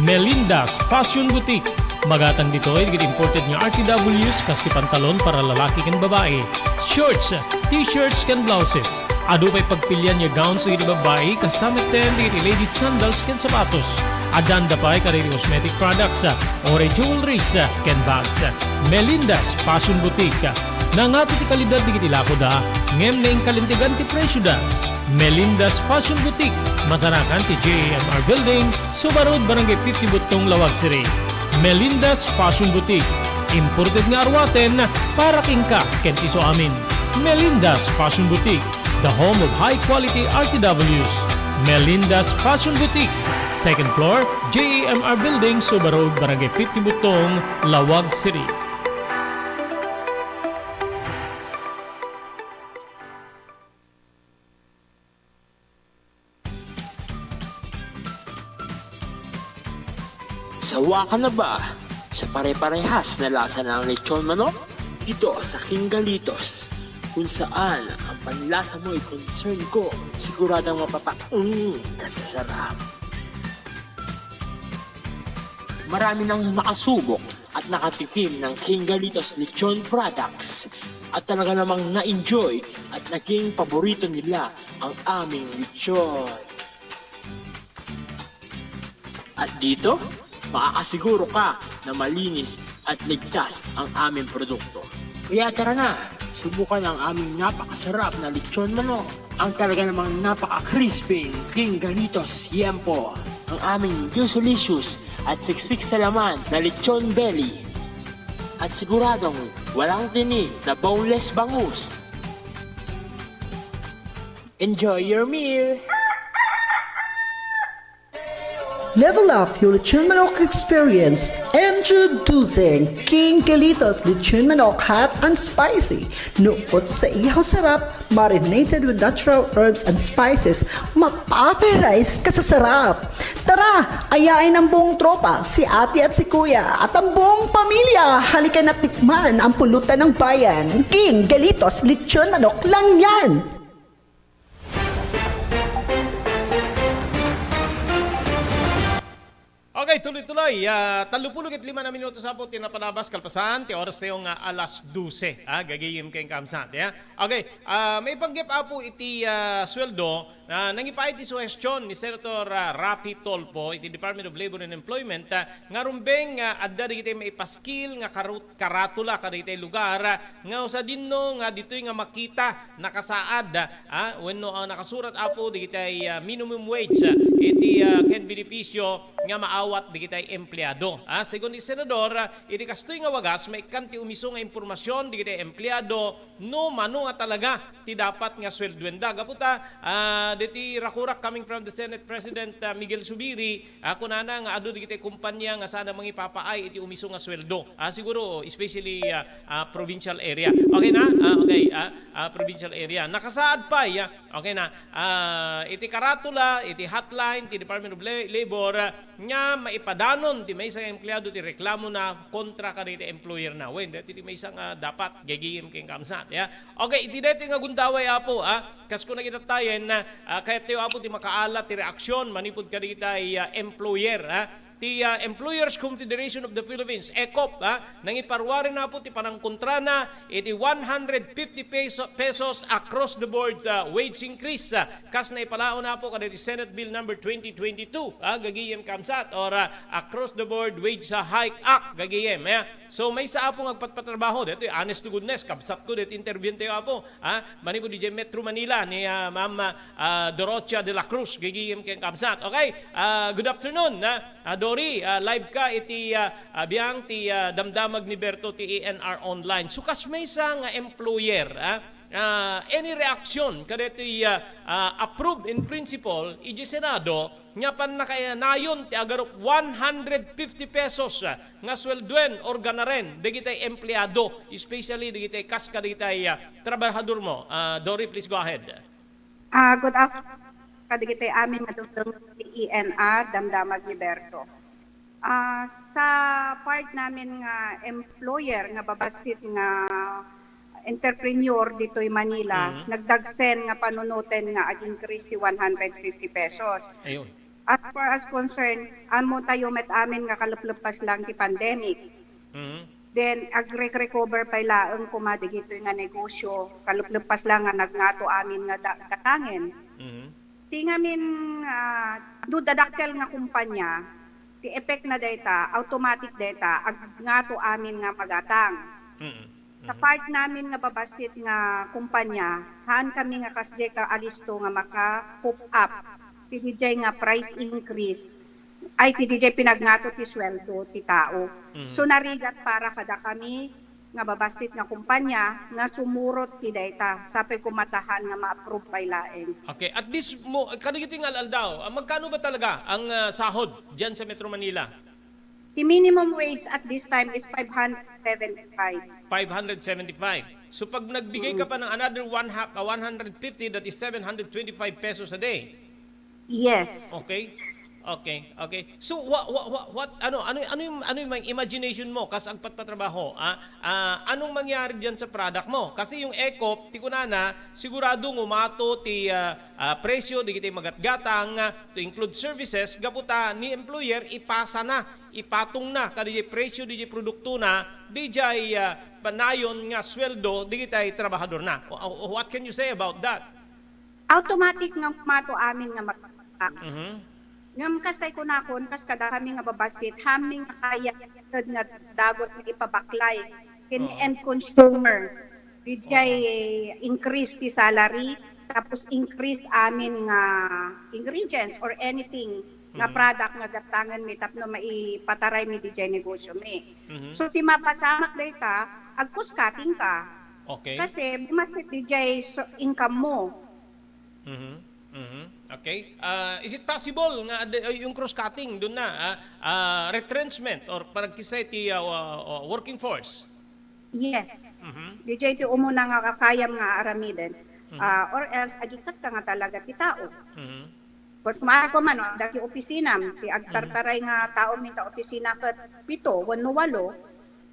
Melinda's Fashion Boutique. Magatang ditoy dagiti imported nga R T Ws kas ti pantalon para lalaki ken babbai, shorts, t-shirts ken blouses. Adu pay pagpilian nga gowns dagiti babbai, kasta metten dagiti ladies sandals ken sapatos. Addaanda pay kadagiti cosmetic products, uray jewelries, ken bags. Melinda's Fashion Boutique. Nangato ti kalidad dagiti lakoda, ngem nainkalintegan ti presioda. Melinda's Fashion Boutique, masarakan ti J A M R Building, Suba Road, Barangay fifty Butong, Laoag City. Melinda's Fashion Boutique, imported nga aruaten para kenka ken ti isuamin. Melinda's Fashion Boutique, the home of high quality R T Ws. Melinda's Fashion Boutique, second floor, J A M R Building, Suba Road, Barangay fifty Butong, Laoag City. Sawa ka na ba sa pare-parehas na lasa ng lechon manok? Dito sa King Galitos, kung saan ang panlasa mo'y concern ko, siguradong mapapaung ka sa sarap. Marami nang nakasubok at nakatikim ng King Galitos Lechon Products at talaga namang na-enjoy at naging paborito nila ang aming lechon. At dito, makakasiguro ka na malinis at ligtas ang aming produkto. Kaya tara na, subukan ang aming napakasarap na lechon manok. Ang talaga namang napaka-crispy, King Galitos Yempo. Ang aming juicy-licious at siksik sa laman na lechon belly. At siguradong walang tinik na boneless bangus. Enjoy your meal! Level up your lechon manok experience. Introducing King Galitos Lechon Manok Hot and Spicy. Nukot sa ihaw sarap, marinated with natural herbs and spices, mapaparize ka sa sarap. Tara, ayain ang buong tropa, si ate at si kuya, at ang buong pamilya. Halika na tikman ang pulutan ng bayan. King Galitos Lechon Manok lang yan! Okay, tuloy-tuloy. Ah, tallo puluh ket lima na minutos, Apo, ti napanabas kalpasan ti oras tayo nga alas dose. Ah, gagayem ken kamsat, ya. Okay, ah, maipanggep, Apo, iti, ah, sweldo, ah, nangipaay ti suhestion ni Senator, ah, Raffy Tulfo iti Department of Labor and Employment, ah, nga rumbeng, ah, adda dagiti maipaskil nga karut-, karatula kadagiti lugar, ah, nga usadinno nga ditoy nga makita nakasaad, ah, wenno, ah, nakasurat, Apo, dagiti, ah, minimum wage, ah, iti, ah, ken benepisio nga maawat dagiti empleado. Ah, segun ni Senador, ah, iti kastoy nga wagas, maikkan ti umiso nga impormasion dagiti empleado no mano nga talaga ti dapat nga sueldoenda. Gapu ta, ah, deti rakurak coming from the Senate President, ah, Miguel Zubiri, ah, kunana nga adu dagiti kompania nga saan a mangipapaay iti umiso nga sueldo. Ah, siguro, especially, ah, ah, provincial area. Okay na? Ah, okay, ah, ah, provincial area. Nakasaad pay, ah, okay na. Ah, iti karatula, iti hotline, ti Department of La-, Labor, ah, nga maipadanon ti maysa nga empleado ti reklamona kontra kadagiti employer na. Wen, dati ti maysa nga dapat gagayem ken kamsat, ya. Okay, iti daytoy nga gundaway, Apo, ah, kas kuna kita tayen, ah, kayat tayo, Apo, ti makaala ti reaksyon manipud kadagiti, ah, employer, ah. Ti, ah, Employers Confederation of the Philippines, ECOP, ah, nangiparuaren, Apo, ti panangkontrana iti one hundred fifty peso-, pesos across the board, ah, wage increase, ah, kas naipalaon, Apo, kadagiti Senate Bill number twenty twenty-two, ah, gagayem kamsat, or, ah, across the board wage, ah, hike act, gagayem, eh. So, maysa, Apo, nga agpatpatrabaho, daytoy honest to goodness, kabsatko daytoy interview tayo, Apo, ah, manipud idiay Metro Manila ni, ah, Ma'am, ah, Dorothea de la Cruz, gagayem ken kamsat. Okay, ah, good afternoon, ah, ah, Dory, ah, live ka iti, ah, ah, biang ti, ah, Damdamag ni Berto ti A N R Online. So, kas maysa nga employer, ah, ah, any reaction kadaytoy, ah, ah, approve in principle idiay Senado nga pannakanayon ti agarup one hundred fifty pesos, ah, nga suelduen or ganaren dagiti empleado, especially dagiti kas kadagiti, ah, trabahador mo. Ah, Dory, please go ahead. Ah, good afternoon kadagiti amin nga dumdum ti A N R, Damdamag ni Berto. Ah, sa part namin nga employer nga babassit nga entrepreneur ditoy Manila, Mhm. nagdagsen nga panunoten nga ag-increase ti one hundred fifty pesos. Ayun. As far as concern, ammo tayo met amin nga kalepleppas lang ti pandemic. Mhm. Then, agre-recover pay laeng koma dagitoy nga negosyo, kalepleppas lang nga nagngato amin nga da-, gatangen. Mhm. Ti ngamin, ah, no dadakkel nga kumpanya, ti effect na dayta, automatic dayta, agngato amin nga magatang. Mm. Sa Mhm. part namin nga babassit nga kumpanya, haan kami nga kasdiay ka alisto nga maka-cope up ti dijay nga price increase, ay, ti dijay pinagngato ti sueldo ti tao. Mhm. So, narigat para kadakami nga babassit nga kumpanya nga sumurot ti dayta, sapay koma ta haan nga ma-approve pay laeng. Okay, at this mo, kadagiti nga al-aldaw, ah, magkano ba talaga ang, ah, sahod diyan sa Metro Manila? The minimum wage at this time is five hundred seventy-five. Five hundred seventy-five. So, pag nagbigay ka Mm. pa ng another one half, ah, one hundred fifty, that is seven hundred twenty-five pesos a day. Yes. Okay. Okay, okay. So, what, what, what, what, ano, ano, ano yung, ano yung mga imagination mo kas agpatpatrabaho? Ah, ah, anong mangyari diyan sa product mo? Kasi yung ECOP, ti kunana, sigurado ngumato ti, ah, ah, presyo, dagiti magatgatang, ah, to include services, gapu ta ni employer, ipasa na, ipatong na, kadagiti presyo, dagiti produkto na, dijay, ah, panayon nga sweldo, dagiti trabahador na. Wha-, wha-, what can you say about that? Automatic nga ngumato amin nga mag-, Mhm. Ngem kas tay kunakon, kas kadakami nga babassit, amin nga kayat nga dagus nga ipabaklay ken Oo. end consumer. Dijay Oo. increase ti salary, tapos increase amin nga ingredients or anything nga Mhm. product nga gattangenmi tapno maipataraymi dijay negosyomi. Mhm. So, ti mapasamak dayta, ag-cost cutting ka. Okay. Kasi bumassit dijay so, income mo. Mhm. Mhm. Okay. Ah, is it possible nga adda, ay, yung cross-cutting doon na, ah, ah, retrenchment or panagkisay ti, ah, wa-, wa-, working force? Yes. Mhm. Dijay ti umuna nga kakayam nga aramiden. Mhm. Ah, or else, agikkat ka nga talaga ti tao. Mhm. Kung kumara ko man, no, dati opisinam, ti agtartaray nga tao minta opisina ket pito, wenno walo,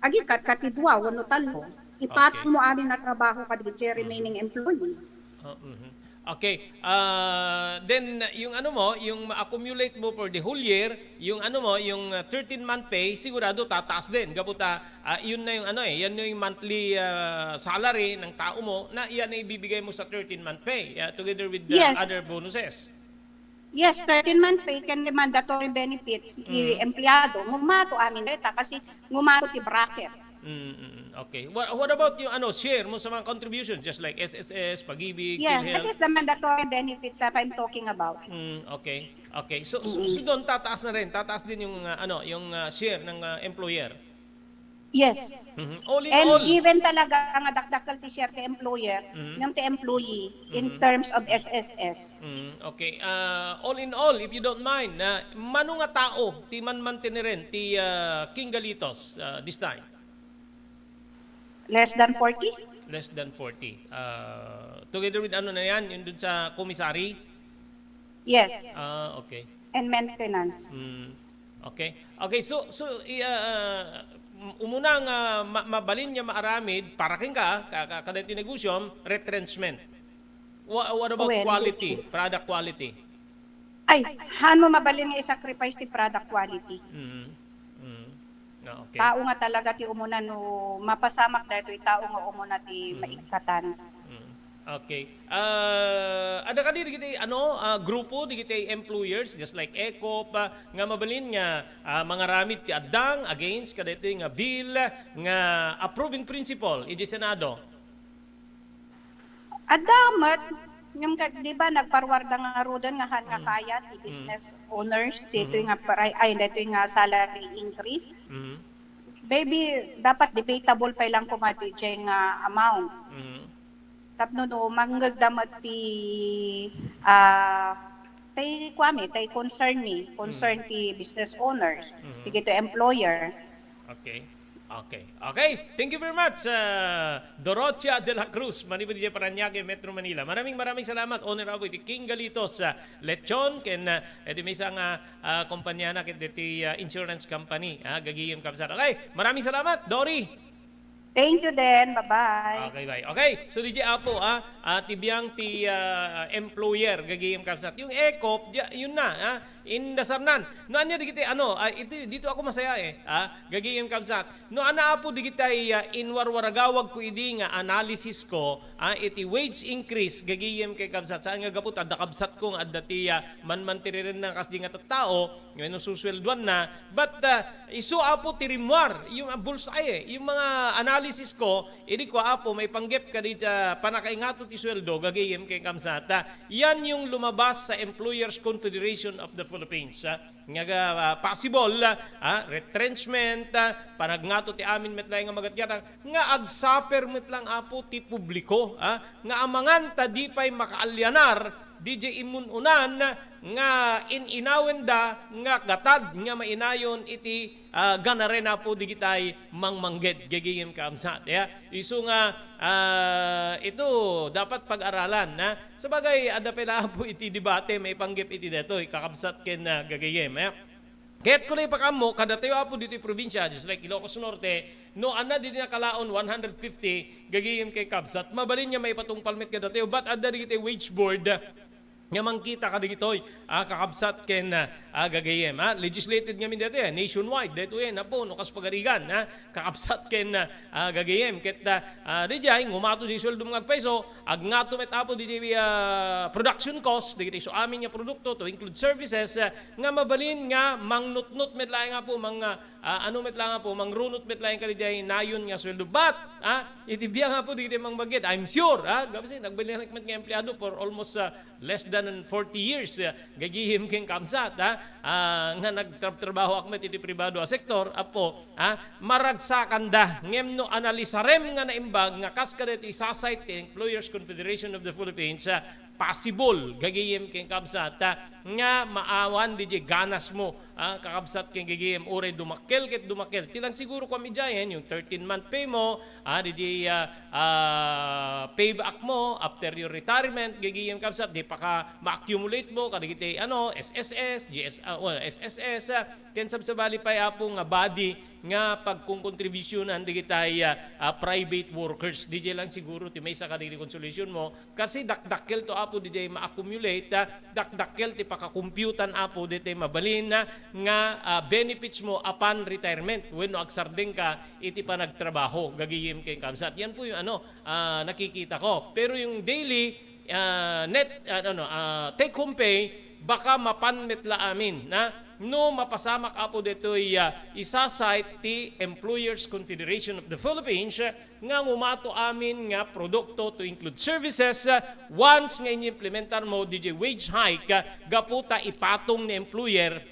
agikkat ka ti dua wenno tallo. Ipatong Okay. mo amin a trabaho kadagiti Mhm. remaining employee. Oh, mhm. Okay. Ah, then, yung ano mo, yung ma-accumulate mo for the whole year, yung ano mo, yung, ah, thirteen-month pay, sigurado tataas din. Gapu ta, ah, yun na yung ano eh, yan na yung monthly, ah, salary ng tao mo na yan ay ibibigay mo sa thirteen-month pay, ah, together with the Yes. other bonuses. Yes, thirteen-month pay ken the mandatory benefits ti Mm. empleyado. Ngumato amin dayta kasi ngumato ti bracket. Mm, mm, mm. Okay. What, what about yung ano, share mo sa mga contributions just like S S S, Pag-ibig, Yes, that PhilHealth? is the mandatory benefits that I'm talking about. Mm, okay. Okay. So, so, Mm-mm. so doon tataas na rin, tataas din yung, ah, ano, yung, ah, share ng, ah, employer. Yes. Mhm. All in And all. given talaga nga dakdakkel ti share ti employer, Mhm. ngem ti employee in Mhm. terms of S S S. Mhm. Okay. Ah, all in all, if you don't mind, na mano nga tao ti manmanteneren ti, ah, King Galitos, ah, this time? Less than forty? Less than forty. Ah, together with ano na yan, yung dun sa commissary? Yes. Ah, okay. And maintenance. Mm. Okay. Okay, so, so, i-, ah, um, umuna nga ma-, mabalin nga maaramid para kenka, ka-, ka-, kadaytoy negosyo, retrenchment. Wha-, what about Well, quality, product quality? Ay, haan mo mabalin nga i-sacrifice ti product quality. Mm. Mm. Ah, okay. Tao nga talaga ti umuna no mapasamak daytoy tao nga umuna ti Mm. maikkatan. Mm. Okay. Ah, adda kadi dagiti, ano, ah, grupo dagiti employers just like ECOP, ah, nga mabalin nga, ah, mangaramid ti addang against kadaytoy nga bill nga approved in principle iti Senado? Adda met, ngem ka, di ba, nagparuarda ngaruden nga haan nga Mm. kaya ti Mm. business owners, daytoy Mhm. nga paray-, ay, daytoy nga salary increase. Mhm. Maybe, dapat debatable pay lang koma dijay nga amount. Mhm. Tapno no, mangngegda met ti, ah, tay kuami, tay concern mi, concern Mm. ti business owners, Mhm. ti gito employer. Okay. Okay. Okay. Thank you very much, ah, Dorothea de la Cruz, manipud idiay Parañaque, Metro Manila. Maraming, maraming salamat, owner apo iti King Galitos, ah, Lechon, ken, ah, iti maysa nga, ah, kompanyana ket iti, ah, insurance company, ah, gagayem kabsat. Okay. Maraming salamat, Dory. Thank you din. Bye-bye. Okay, bye. Okay. So, D J Apo, ah, ah, ti biang ti, ah, employer, gagayem kabsat. Yung ECOP, di-, yun na, ah, indasarnan. No, anya digiti, ano, ah, iti, dito ako masaya eh, ah, gagayem kabsat. No, ana apo digitay, ah, inwarwaragawag ko idi nga analysis ko, ah, iti wage increase, gagayem kay kabsat. Saan nga gapu, adda kabsat ko nga adda ti, ah, manmantireren na kas di nga tattao, Wenno susueldoan na, but, ah, isu apo ti rimmuar, yung, ah, bullseye, eh, yung mga analysis ko, idi ko, Apo, maipanggep kadita pannakaingato ti sueldo, gagayem ken kabsat. Yan yung lumabas sa Employers Confederation of the Philippines, ah, nga, ah, possible, ah, retrenchment, ah, panagngato ti amin met laeng nga magatgatang, nga agsuffer met lang, Apo, ti publiko, ah, nga amangan ta di pay makaalianar, D J immun-unan nga in-inawenda nga gatad nga mainayon iti, ah, ganaren, Apo, digitay mangmangged, gagayem kabsat. Ya, isu nga, ah, ito dapat pag-aralan, na sabagay, adda pay la, Apo, iti debate maipanggep iti detoy, kakabsat ken, ah, gagayem, ya. Kaya't ko la ipakaammo, kadatayo, Apo, ditoy probinsya, just like Ilocos Norte, no, anna didi nakalaon one hundred fifty, gagayem kay kabsat, mabalin nga maipatungpal met kadatayo, but adda digiti wage board, nga mangkita kadagitoy, Ah, kakabsat ken, ah, ah, gagayem, ah, legislated ngamin daytoy, ah, nationwide, daytoy, eh, napo, no, kas pagarigan, ah, kakabsat ken, ah, ah, gagayem, ket, ah, ah, didiay, ngumato di sueldo nga agpayso, agngato met, Apo, didiay, ah, production cost, dagiti su amin nga produkto, to include services, ah, nga mabalin nga mangnutnot met laeng, Apo, mang, ah, ah, ano met laeng, Apo, mangrunot met laeng kadi diay nayon nga sueldo. But, ah, iti biang, Apo, dagiti mangbagget, I'm sure, ah, gabasi, nagbalinak met nga empleado for almost, ah, less than forty years, ah, gagayem ken kabsat, ah, ah, nga nagtrabtrabahoak met iti pribado a sektor, Apo, ah, maragsakanda. Ngem no analisarem nga naimbag nga kas kadaytoy isasayt ti Employers Confederation of the Philippines, ah, possible, gagayem ken kabsat, ah, nga maawan didiay ganasmo, ah, kakabsat ken gagayem, uray dumakkel ket dumakkel. Ti lang siguro kuam idiayen, yung thirteen month pay mo, ah, didiay, ah, ah, payback mo after your retirement, gagayem kabsat, di pa ka ma-accumulate mo, kadagiti, ano, S S S, G S, ah, well, S S S, ah, ken sabsabali pay, Apo, nga body nga pagkonkontribusyunan digitay, ah, ah, private workers. Didiay lang siguro ti maysa kadagiti consolation mo, kasi dakdakkel to, Apo, didiay ma-accumulate, ah, dakdakkel ti pakakumpiutan, Apo, ditoy mabalin, ah, nga, ah, benefits mo upon retirement wenno agsardeng ka iti panagtrabaho, gagayem ken kabsat. Yan po yung ano, ah, nakikita ko. Pero yung daily, ah, net, ah, ano, ah, take home pay, baka mapan met la amin, na? No mapasamak, Apo, ditoy, ah, isasayt ti Employers Confederation of the Philippines, ah, nga ngumato amin nga produkto to include services, ah, once nga inimplementar mo didiay wage hike, ah, gapu ta ipatong ni employer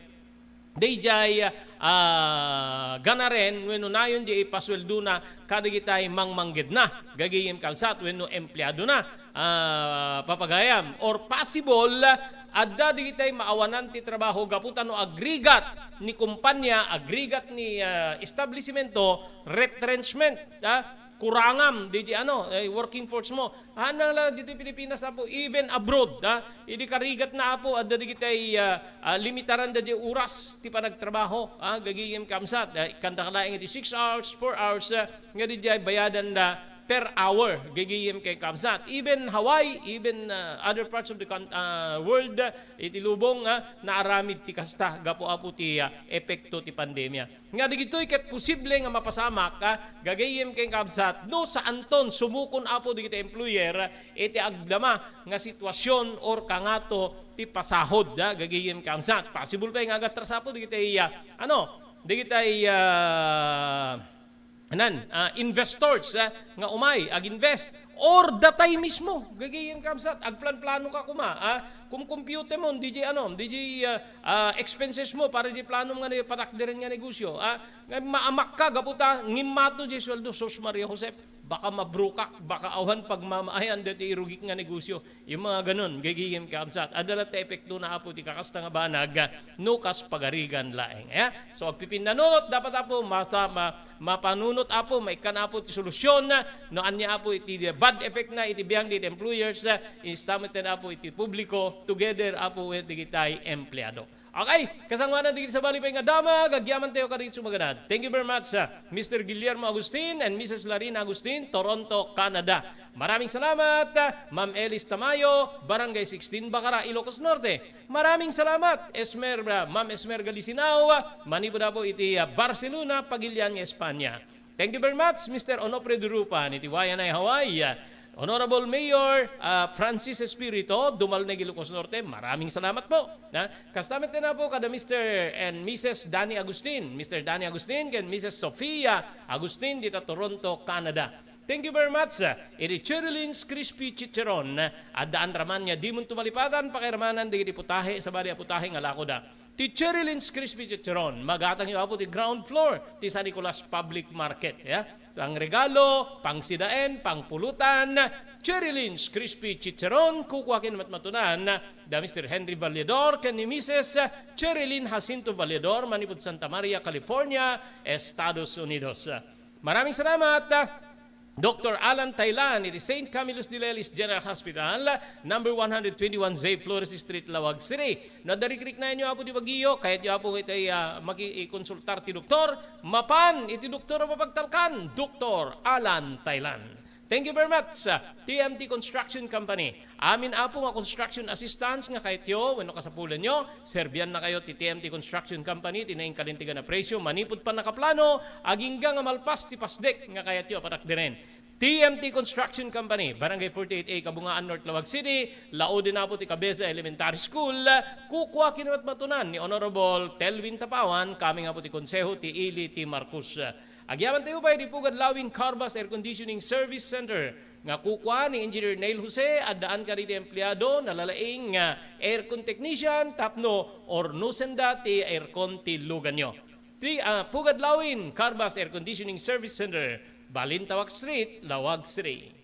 didiay, ah, ganaren wenno nayon diay ipasueldona kadagitay mangmanggedna, gagayem kabsat wenno empleadona, ah, papagayam. Or possible, adda digitay maawanan ti trabaho gapu ta no agrigat ni kumpanya, agrigat ni, ah, establisimento, retrenchment, ah, kurangam didiay ano, eh, working force mo. Haan lang ditoy Pilipinas, Apo, even abroad, ha? Idi karigatna, Apo, adda digitay, ah, ah, limitaranda diay oras ti panagtrabaho, ha? Gagayem kabsat, ah, ikkanda ka laeng iti six hours, four hours, ah, nga didiay bayadanda per hour, gagayem ken kabsat. Even Hawaii, even, ah, other parts of the con-, ah, world, ah, iti lubong, ah, naaramid ti kasta, gapu, Apo, ti, ah, epekto ti pandemia. Nga dagitoy ket posible nga mapasamak, ah, gagayem ken kabsat, no saanton sumukon, Apo, dagiti employer, ah, iti agdama nga sitwasyon or kangato ti pasahod, ah, gagayem kabsat. Possible pay nga agatras, Apo, dagiti, ah, ano, dagiti, ah, nan, ah, investors, ah, nga umay, ag-invest. Or datay mismo, gagayem kabsat, agplanplano ka koma, ah, kumkumpyutemon, didiay ano, didiay, ah, ah, expenses mo para didiay planom nga ne-, patakderen nga negosyo, ah, nga maamak ka, gapu ta ngimmato diay sueldo, sus Maria Josep, baka mabrukak, baka awan pagmamaayan deti irugik nga negosyo. Yung mga ganun, gagayem kabsat. Adda latta epektona, Apo, ti kakasta nga banag, ah, no kas pagarigan laeng. Eh? So, agpipinnanunot, dapat, Apo, mata-, ma-, mapanunot, Apo, maikkan, Apo, ti solusyon, ah, no ania, Apo, iti bad effect na iti biang di employers, ah, ista metten, Apo, iti publiko, together, Apo, with digitay empleado. Okay, kasangoanan dagiti sabali pay nga damag, agyaman tayo kadagiti sumaganad. Thank you very much, ah, Mister Guillermo Agustin and Missus Larina Agustin, Toronto, Canada. Maraming salamat, ah, Ma'am Elis Tamayo, Barangay sixteen, Bacara, Ilocos Norte. Maraming salamat, Esmer, ah, Ma'am Esmer Galisinao, ah, manipud, Apo, iti, ah, Barcelona, Pagilian nga Espanya. Thank you very much, Mister Onofre Durupan, iti Waianae, Hawaii. Honorable Mayor, ah, Francis Espirito, Dumalneg, Ilocos Norte, maraming salamat po. Na, kasta met na po kada Mister and Missus Danny Agustin, Mister Danny Agustin, ken Missus Sofia Agustin, dita Toronto, Canada. Thank you very much, ah, iti Cherry Lynn's Crispy Chicharon, ah, addaan raman nga dimon tumalipatan, pakiramanan dagiti putahe, sabali a putahe nga lakoda. Ti Cherry Lynn's Crispy Chicharon, magatangyo, Apo, ti ground floor ti San Nicolas Public Market, ya. Pangregalo, pangsidaen, pangpulutan, Cherry Lynn's Crispy Chicharon, kukua ken matmatunan da Mister Henry Valledor ken ni Missus Cherry Lynn Jacinto Valledor, manipud Santa Maria, California, Estados Unidos. Maraming salamat. Doktor Alan Tailan iti Saint Camillus de Lelis General Hospital, number one hundred twenty-one Z Flores Street, Laoag City. No adda rikriknaenyo, Apo, ti bagyo, kayatyo, Apo, iti, ah, maki-, ikonsultar ti doktor, mapan iti doktor a mapagtalkan, Doktor Alan Tailan. Thank you very much, ah, T M T Construction Company. Amin, Apo, nga construction assistance nga kayatyo wenno kasapulanyo, serbiannakayo ti T M T Construction Company, ti nainkalintegan a presyo manipud pannakaplano, agingga nga malpas ti pasdek nga kayatyo a patakderen. T M T Construction Company, Barangay forty-eight A, Kabungaan, North Laoag City, laoden, Apo, ti Cabeza Elementary School, kukua ken matmatunan ni Honorable Telvin Tapawan, coming, Apo, ti Konseho ti Ili ti Marcos. Agyamanen tayo pay di Pugad Lawin Carbas Air Conditioning Service Center nga kukua ni Engineer Neil Jose, addaan kadagiti empleado, nalalaing nga aircon technician tapno ornosenda ti aircon ti luganyo. Ti, ah, Pugad Lawin Carbas Air Conditioning Service Center, Balintawak Street, Laoag City.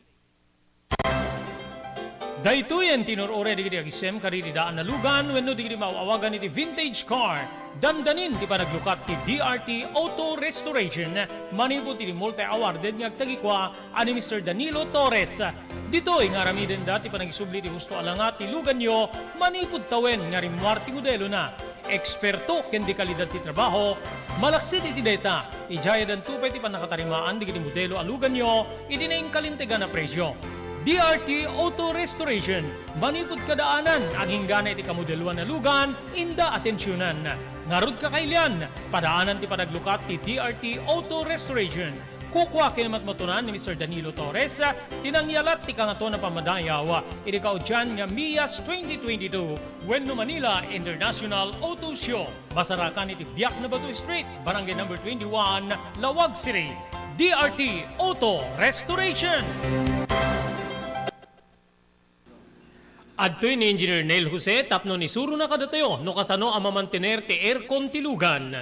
Daytoyen ti inur-uray dagiti agisem kadagiti daan a lugan wenno dagiti maaw-awagan iti vintage car. Dandanin ti panaglukat ti D R T Auto Restoration manipud iti multi-awarded nga agtagikua a ni Mister Danilo Torres. Ditoy nga aramidenda ti panagisubli ti husto a langa ti luganyo manipud tawen nga rimmuar ti modelona. Eksperto ken di kalidad ti trabaho, malaksid iti dayta, idiay addanto pay ti pannakatarimaan dagiti modelo a luganyo iti nainkalintegan a presyo. D R T Auto Restoration, manipud kadaanan, agingga iti kamodeloan a lugan, inda atensionan. Ngarud, kakailian, padaanan ti panaglukat ti D R T Auto Restoration. Kukua ken matmatunan ni Mister Danilo Torres ti nangyalat ti Kangatoan a Pammadayaw iti kaudian nga MIAS twenty twenty-two wenno Manila International Auto Show. Masarakan iti Biak na Bato Street, Barangay Number twenty-one, Laoag City. D R T Auto Restoration. Adtoy ni Engineer Neil Jose tapno isurona kadatayo no kasano a mamantener ti aircon ti lugan.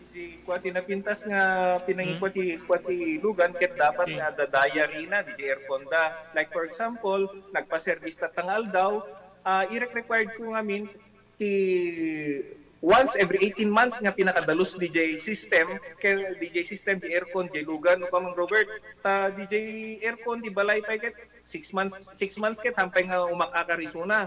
Di kua ti napintas nga pinangikua ti, kua ti lugan ket dapat nga adda diary na diay aircon da. Like, for example, nagpa-service tatta nga aldaw, ah, irek-required ko ngamin ti once every eighteen months nga pinakadalus diay system, ken diay system, diay aircon, diay lugan, no, Kamang Robert. Ta diay aircon, diay balay pay ket six months, six months ket hampay nga umakakar isuna.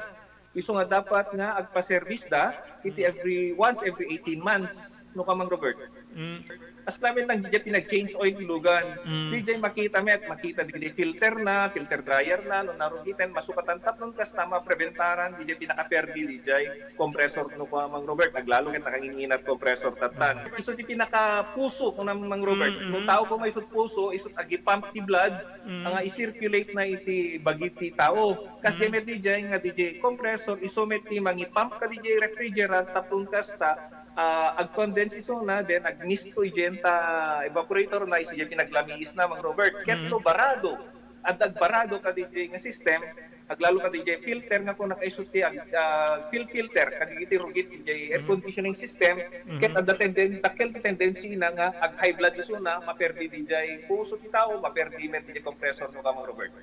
Isu nga dapat nga agpa-service da iti every, once every eighteen months, no, Kamang Robert. Mm. As namin lang diay pinag-change oil ti lugan. Mm. Diay makita met, makita diay filter na, filter dryer na, no, narugiten, masukatan tapno kasta mapreventaran diay pinakaperdi diay compressor, no, Kamang Robert, aglalo ket nakanginginat compressor tattan. Isu ti pinakapuso, Kamang Robert. Mm, mm. No tao koma isut puso, isut agipump ti blood, nga i-circulate na iti bagi ti tao. Kas met diay nga diay compressor, isu met ti mangipump kadiay refrigerant, tapno kasta, ah, agcondense isuna, then agmisto idiay ta evaporator na, isu diay pinaglamiis na, Mang Robert. Ket no barado, adda agbarado kadiay nga system, aglalo kadiay filter nga kuna isu ti ag-, ah, fuel filter, kadagiti rugit diay air conditioning system, ket adda tenden-, dakkel ti tendency na nga ag-high blood isuna, maperdi diay puso ti tao, maperdi met diay compressor, no, Kamang Robert.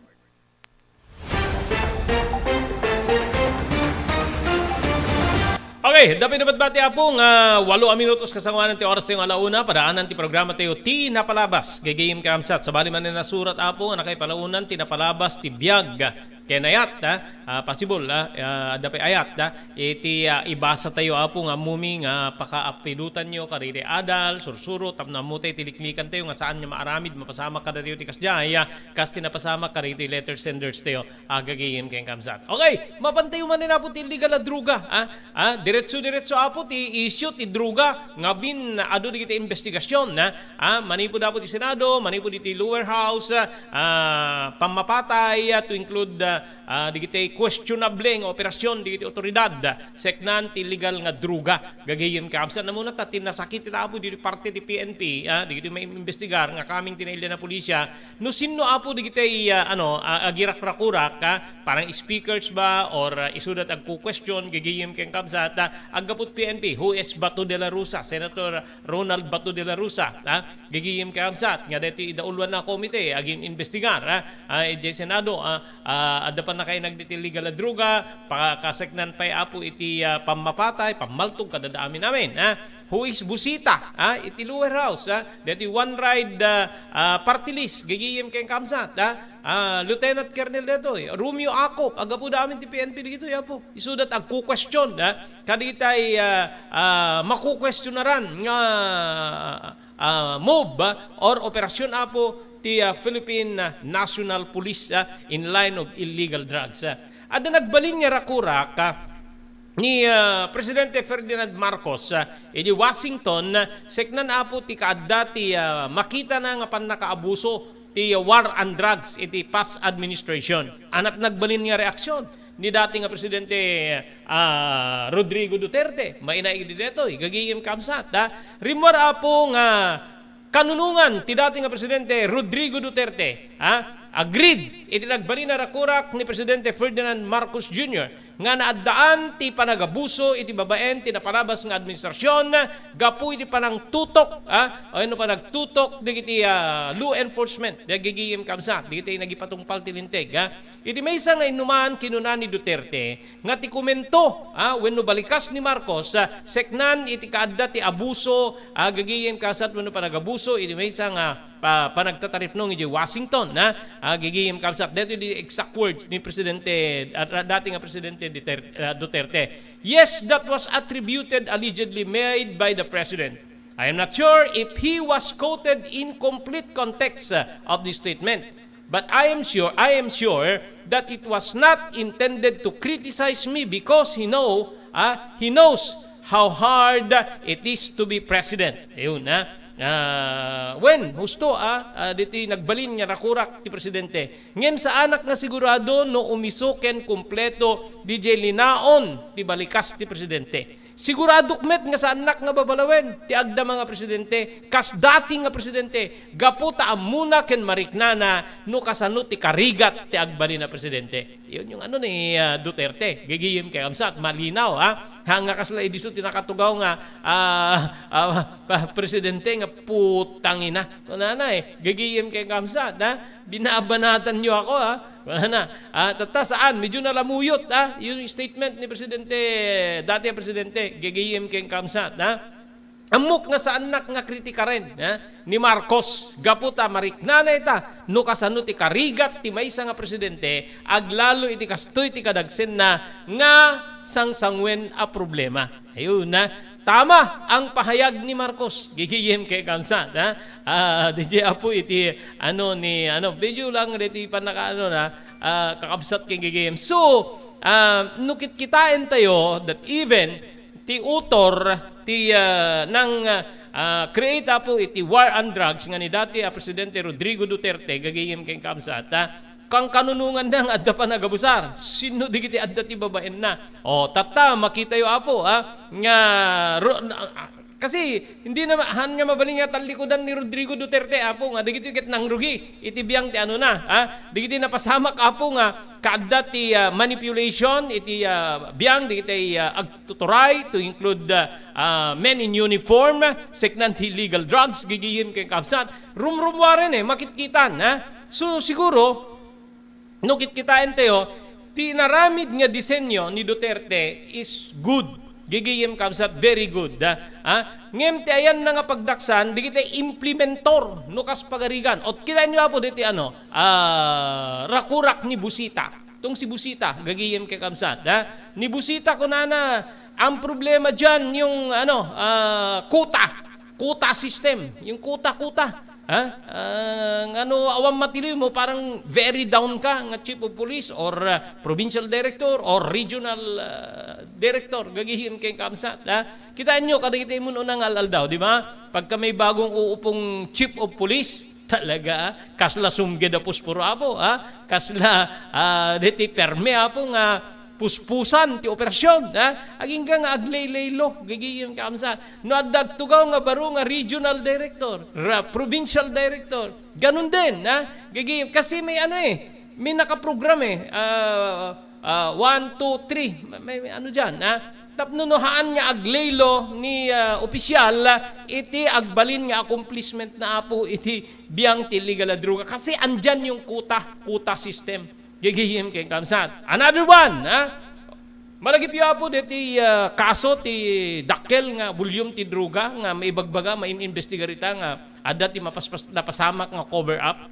Okay, dapit na batbati, Apo, nga walo a minutos kasangoanan ti oras tayo nga ala una, padaanan ti programa tayo ti napalabas. Gagayem ken kamsat, sabali manen a nasurat, Apo, nga nakaipalaonan ti napalabas ti biag ken ayat, ha? Ah, possible, ha? Ah, adda pay ayat, ha? Iti, ah, ibasa tayo, Apo, nga ammom nga pakaappidotanyo kadagiti adal, sursuro, tapno ammo tayo ti liklikan tayo nga saan nga maaramid, mapasamak kadatayo ti kasdiay, ah, kas ti napasamak kadagiti letter senders tayo. Agagayem ken kamsat. Okay, mapan tayo manen, Apo, ti illegal a droga, ah? Ah, diretso-diretso, Apo, ti issue ti droga nga bin adu dagiti investigasyon, ah? Ah, manipud, Apo, ti Senado, manipud iti lower house, ah, pammapatay, ah, to include, ah, ah, dagiti questionable nga operasyon dagiti otoridad, seknan ti illegal nga droga. Gagayem ken kamsat, namuna ta ti nasakit ita, Apo, dagiti parte ti P N P, ah, dagiti maimbestigar nga coming ti nailian a pulisya, no sinno, Apo, dagiti, ah, ano, ah, agirakrakurak, ah, parang speakers ba, or, ah, isuda ti agku-question, gagayem ken kamsat, ah, aggapu ti P N P, who is Bato de la Rosa, Senator Ronald Bato de la Rosa, ah, gagayem ken kamsat, nga daytoy idauloan a komite, agin-imbestigar, ah, ah, idiay Senado, ah, ah, adda pannakainag diti illegal a droga, pa-, kaseknan pay, Apo, iti, ah, pammapatay, pammaltog, kadada amin-amin, ah. Who is Busita, ah, iti lower house, ah, daytoy One Ride, ah, ah, party list, gagayem ken kamsat, ah, ah, Lieutenant Colonel daytoy, Romeo Acop, aggapuda amin ti P N P dagitoy, Apo. Isuda ti agku-question, ah, kadagitay, ah, ah, makukuestionaran nga ah, move, ah, or operasyon, apo, ti, ah, Philippine, ah, National Police, ah, in line of illegal drugs. Ah, adda nagbalin nga rakurak, ah, ni, ah, Presidente Ferdinand Marcos, ah, idi Washington, ah, seknan, apo, ti kaadda ti, ah, makitana nga pannakaabuso ti war on drugs iti past administration. Ania ti nagbalin nga reaksyon ni dati nga Presidente, ah, Rodrigo Duterte? Maina idi detoy, gagayem, kaabsat, ha? Rimmuar, apo, nga kanunongan ti dati nga Presidente Rodrigo Duterte, ha? Agreed iti nagbalin a rakurak ni Presidente Ferdinand Marcos Junior nga naaddaan ti panagabuso iti babaen ti napalabas nga administrasyon gapu iti panangtutok, ha? O wenno panagtutok dagiti, ah, law enforcement, gagayem, kaabsat, dagiti nagipatungpal ti Linteg, ha? Iti maysa nga innuman, kinuna ni Duterte nga ti komento, ah, wenno balikas ni Marcos, ah, seknan iti kaadda ti abuso, ah, gagayem, kaabsat, wenno panagabuso iti maysa nga pa-, panagtataripnong idiay Washington, ha? Ah, gagayem, kaabsat, daytoy di exact words ni Presidente, ah, dati nga Presidente Duter-, ah, Duterte. Yes, that was attributed, allegedly made by the president. I am not sure if he was quoted in complete context, uh, of the statement. But I am sure, I am sure that it was not intended to criticize me because he know, ah, he knows how hard it is to be president. Ayun, ha? Ah, wen, husto, ah, ah, ditoy nagbalin nga rakurak ti presidente. Ngem saanak nga sigurado no umiso ken kumpleto diay linaon ti balikas ti presidente. Siguradok met nga saannak nga babalawen ti agdama nga presidente, kas dati nga presidente, gapu ta ammona ken mariknana no kasano ti karigat ti agbalin a presidente. Yun yung ano ni, ah, Duterte, gagayem, kaabsat, malinaw, ha? Ha, nga kasla idiso ti nakatugaw nga, ah, ah, pa-, presidente nga putangina. Kunana, eh, gagayem, kaabsat, ha? Binabanatanyo ako, ha? Wala na. Ah, tatta, saan? Medyo nalamuyot, ah, yung statement ni Presidente, dati a Presidente, gagayem, kaabsat, ha? Ammok nga saannak nga kritikaren, ha, ni Marcos. Gapu ta mariknana ita no kasano ti karigat ti maysa nga presidente, aglalo iti kastoy ti kadagsenna nga sangsanguen a problema. Ayun, ha. Tama ang pahayag ni Marcos. Gagayem, kaabsat, ha? Ah, diay apo iti, ano, ni, ano, medyo lang ditoy pannakaano na, ah, kaabsat ken gagayem. So, ah, no kitkitaen tayo that even ti author ti, ah, nang, ah, create, apo, iti war on drugs nga ni dati a Presidente Rodrigo Duterte, gagayem, kaabsat, ha? Kankanunonganna nga adda panagabusar. Sino dagiti adda ti babaenna? O, tatta, makitayo, apo, ah, nga ro-, na-, ah, kasi hindi na ma-, han nga mabalin nga tallikudan ni Rodrigo Duterte, apo, nga dagitoy ket nangrugi iti biang ti ano na, ah, dagiti napasamak, apo, nga kaadda ti, ah, manipulation iti, ah, biang dagiti, ah, agtuturay to include, ah, ah, men in uniform, seknan ti illegal drugs, gagayem, kaabsat, rumrummuaren, eh, makitkitan, ha? So, siguro, no kitkitaentayo, ti inaramid nga disenyo ni Duterte is good. Gagayem, kaabsat, very good, ha? Ha? Ngem ti ayanna nga pagdaksan, dagiti implementor, no kas pagarigan. O, kitaenyo, apo, diti, ano, ah, rakurak ni Busita. Tong si Busita, gagayem, kaabsat, ha? Ni Busita, kunana, ang problema diyan, yung, ano, ah, quota. Quota system. Yung quota, quota. Ha? Ah, ngano, awan matiloy mo, parang very down ka nga chief of police or, ah, provincial director or regional, ah, director. Gagayem, kaabsat, ha? Kitaenyo, kadagiti immun-una nga al-aldaw, di ba? Pagka may bagong uupong chief of police, talaga, ah, kasla sumged a puspuro, apo, ah? Kasla, ah, deti perme, apo, nga puspusan ti operasyon, ha? Agingga nga agleylaylo, gagayem, kaabsat. No adda agtugaw nga baro nga regional director, ra-, provincial director, ganun din, ha? Gagayem, kasi may ano, eh, may nakaprogram, eh. Ah, ah, one, two, three. May, may ano diyan, ha? Tapno no haan nga agleylo ni, ah, opisyal, ah, iti agbalin nga accomplishment na, apo, iti biang ti illegal a droga. Kasi andyan yung quota, quota system. Gagayem, kaabsat. Another one, ha? Malagipyo, apo, deti, ah, kaso ti dakkel nga volume ti droga nga maibagbaga, main-investigar ita nga adda ti mapaspas-, napasamak nga cover up.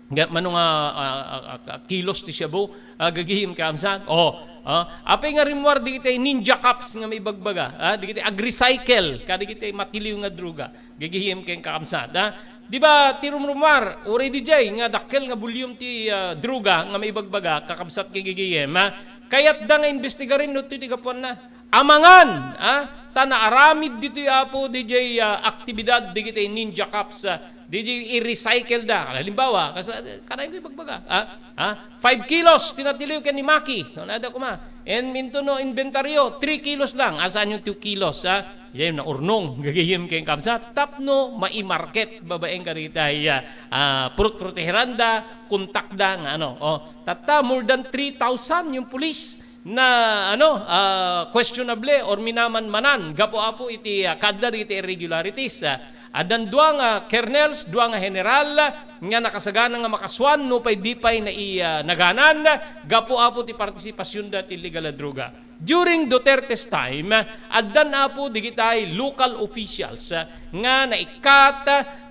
Nga, mano nga, ah, ah, ah, kilos ti shabu, ah, gagayem, kaabsat. Oh, Ah, apay nga rimmuar dagiti ninja cops nga maibagbaga, ah, dagiti agrecycle kadagiti matiliw nga droga. Gagayem ken kakabsat, ah. Di ba, ti rumrumuar, uray diay nga dakkel nga bulyum ti, ah, droga nga maibagbaga, kakabsat ken gagayem, ah. Kayatda nga imbestigaren no ti gapuanna. Amangan, ah, ta naaramid ditoy Apo diay, ah, aktibidad dagiti ninja cops, ah, diay i-recycle da. Halimbawa, kas-, kanay ko ibagbaga, ah, ah, five kilos ti natiliw ken ni Maki. Nada kuma. And into no inventaryo, three kilos lang. Asaan yung two kilos, ah? Yan, naurnong, gagayem ken kabsat. Tapno, mai-market, babaen ka dita, ah, ah, prut-, proteheranda, kontakda, nga ano. Oh, tatta, more than three thousand yung pulis na, ano, ah, questionable or minamanmanan gapu apo iti, ah, kaadda dagiti irregularities. Ah, addan dua nga kernels, dua nga general nga nakasagana nga makasuan no pay di pay nai-, ah, naganan gapu apo ti partisipasionda ti illegal a droga. During Duterte's time, addan apo digitay local officials, ah, nga naikkat,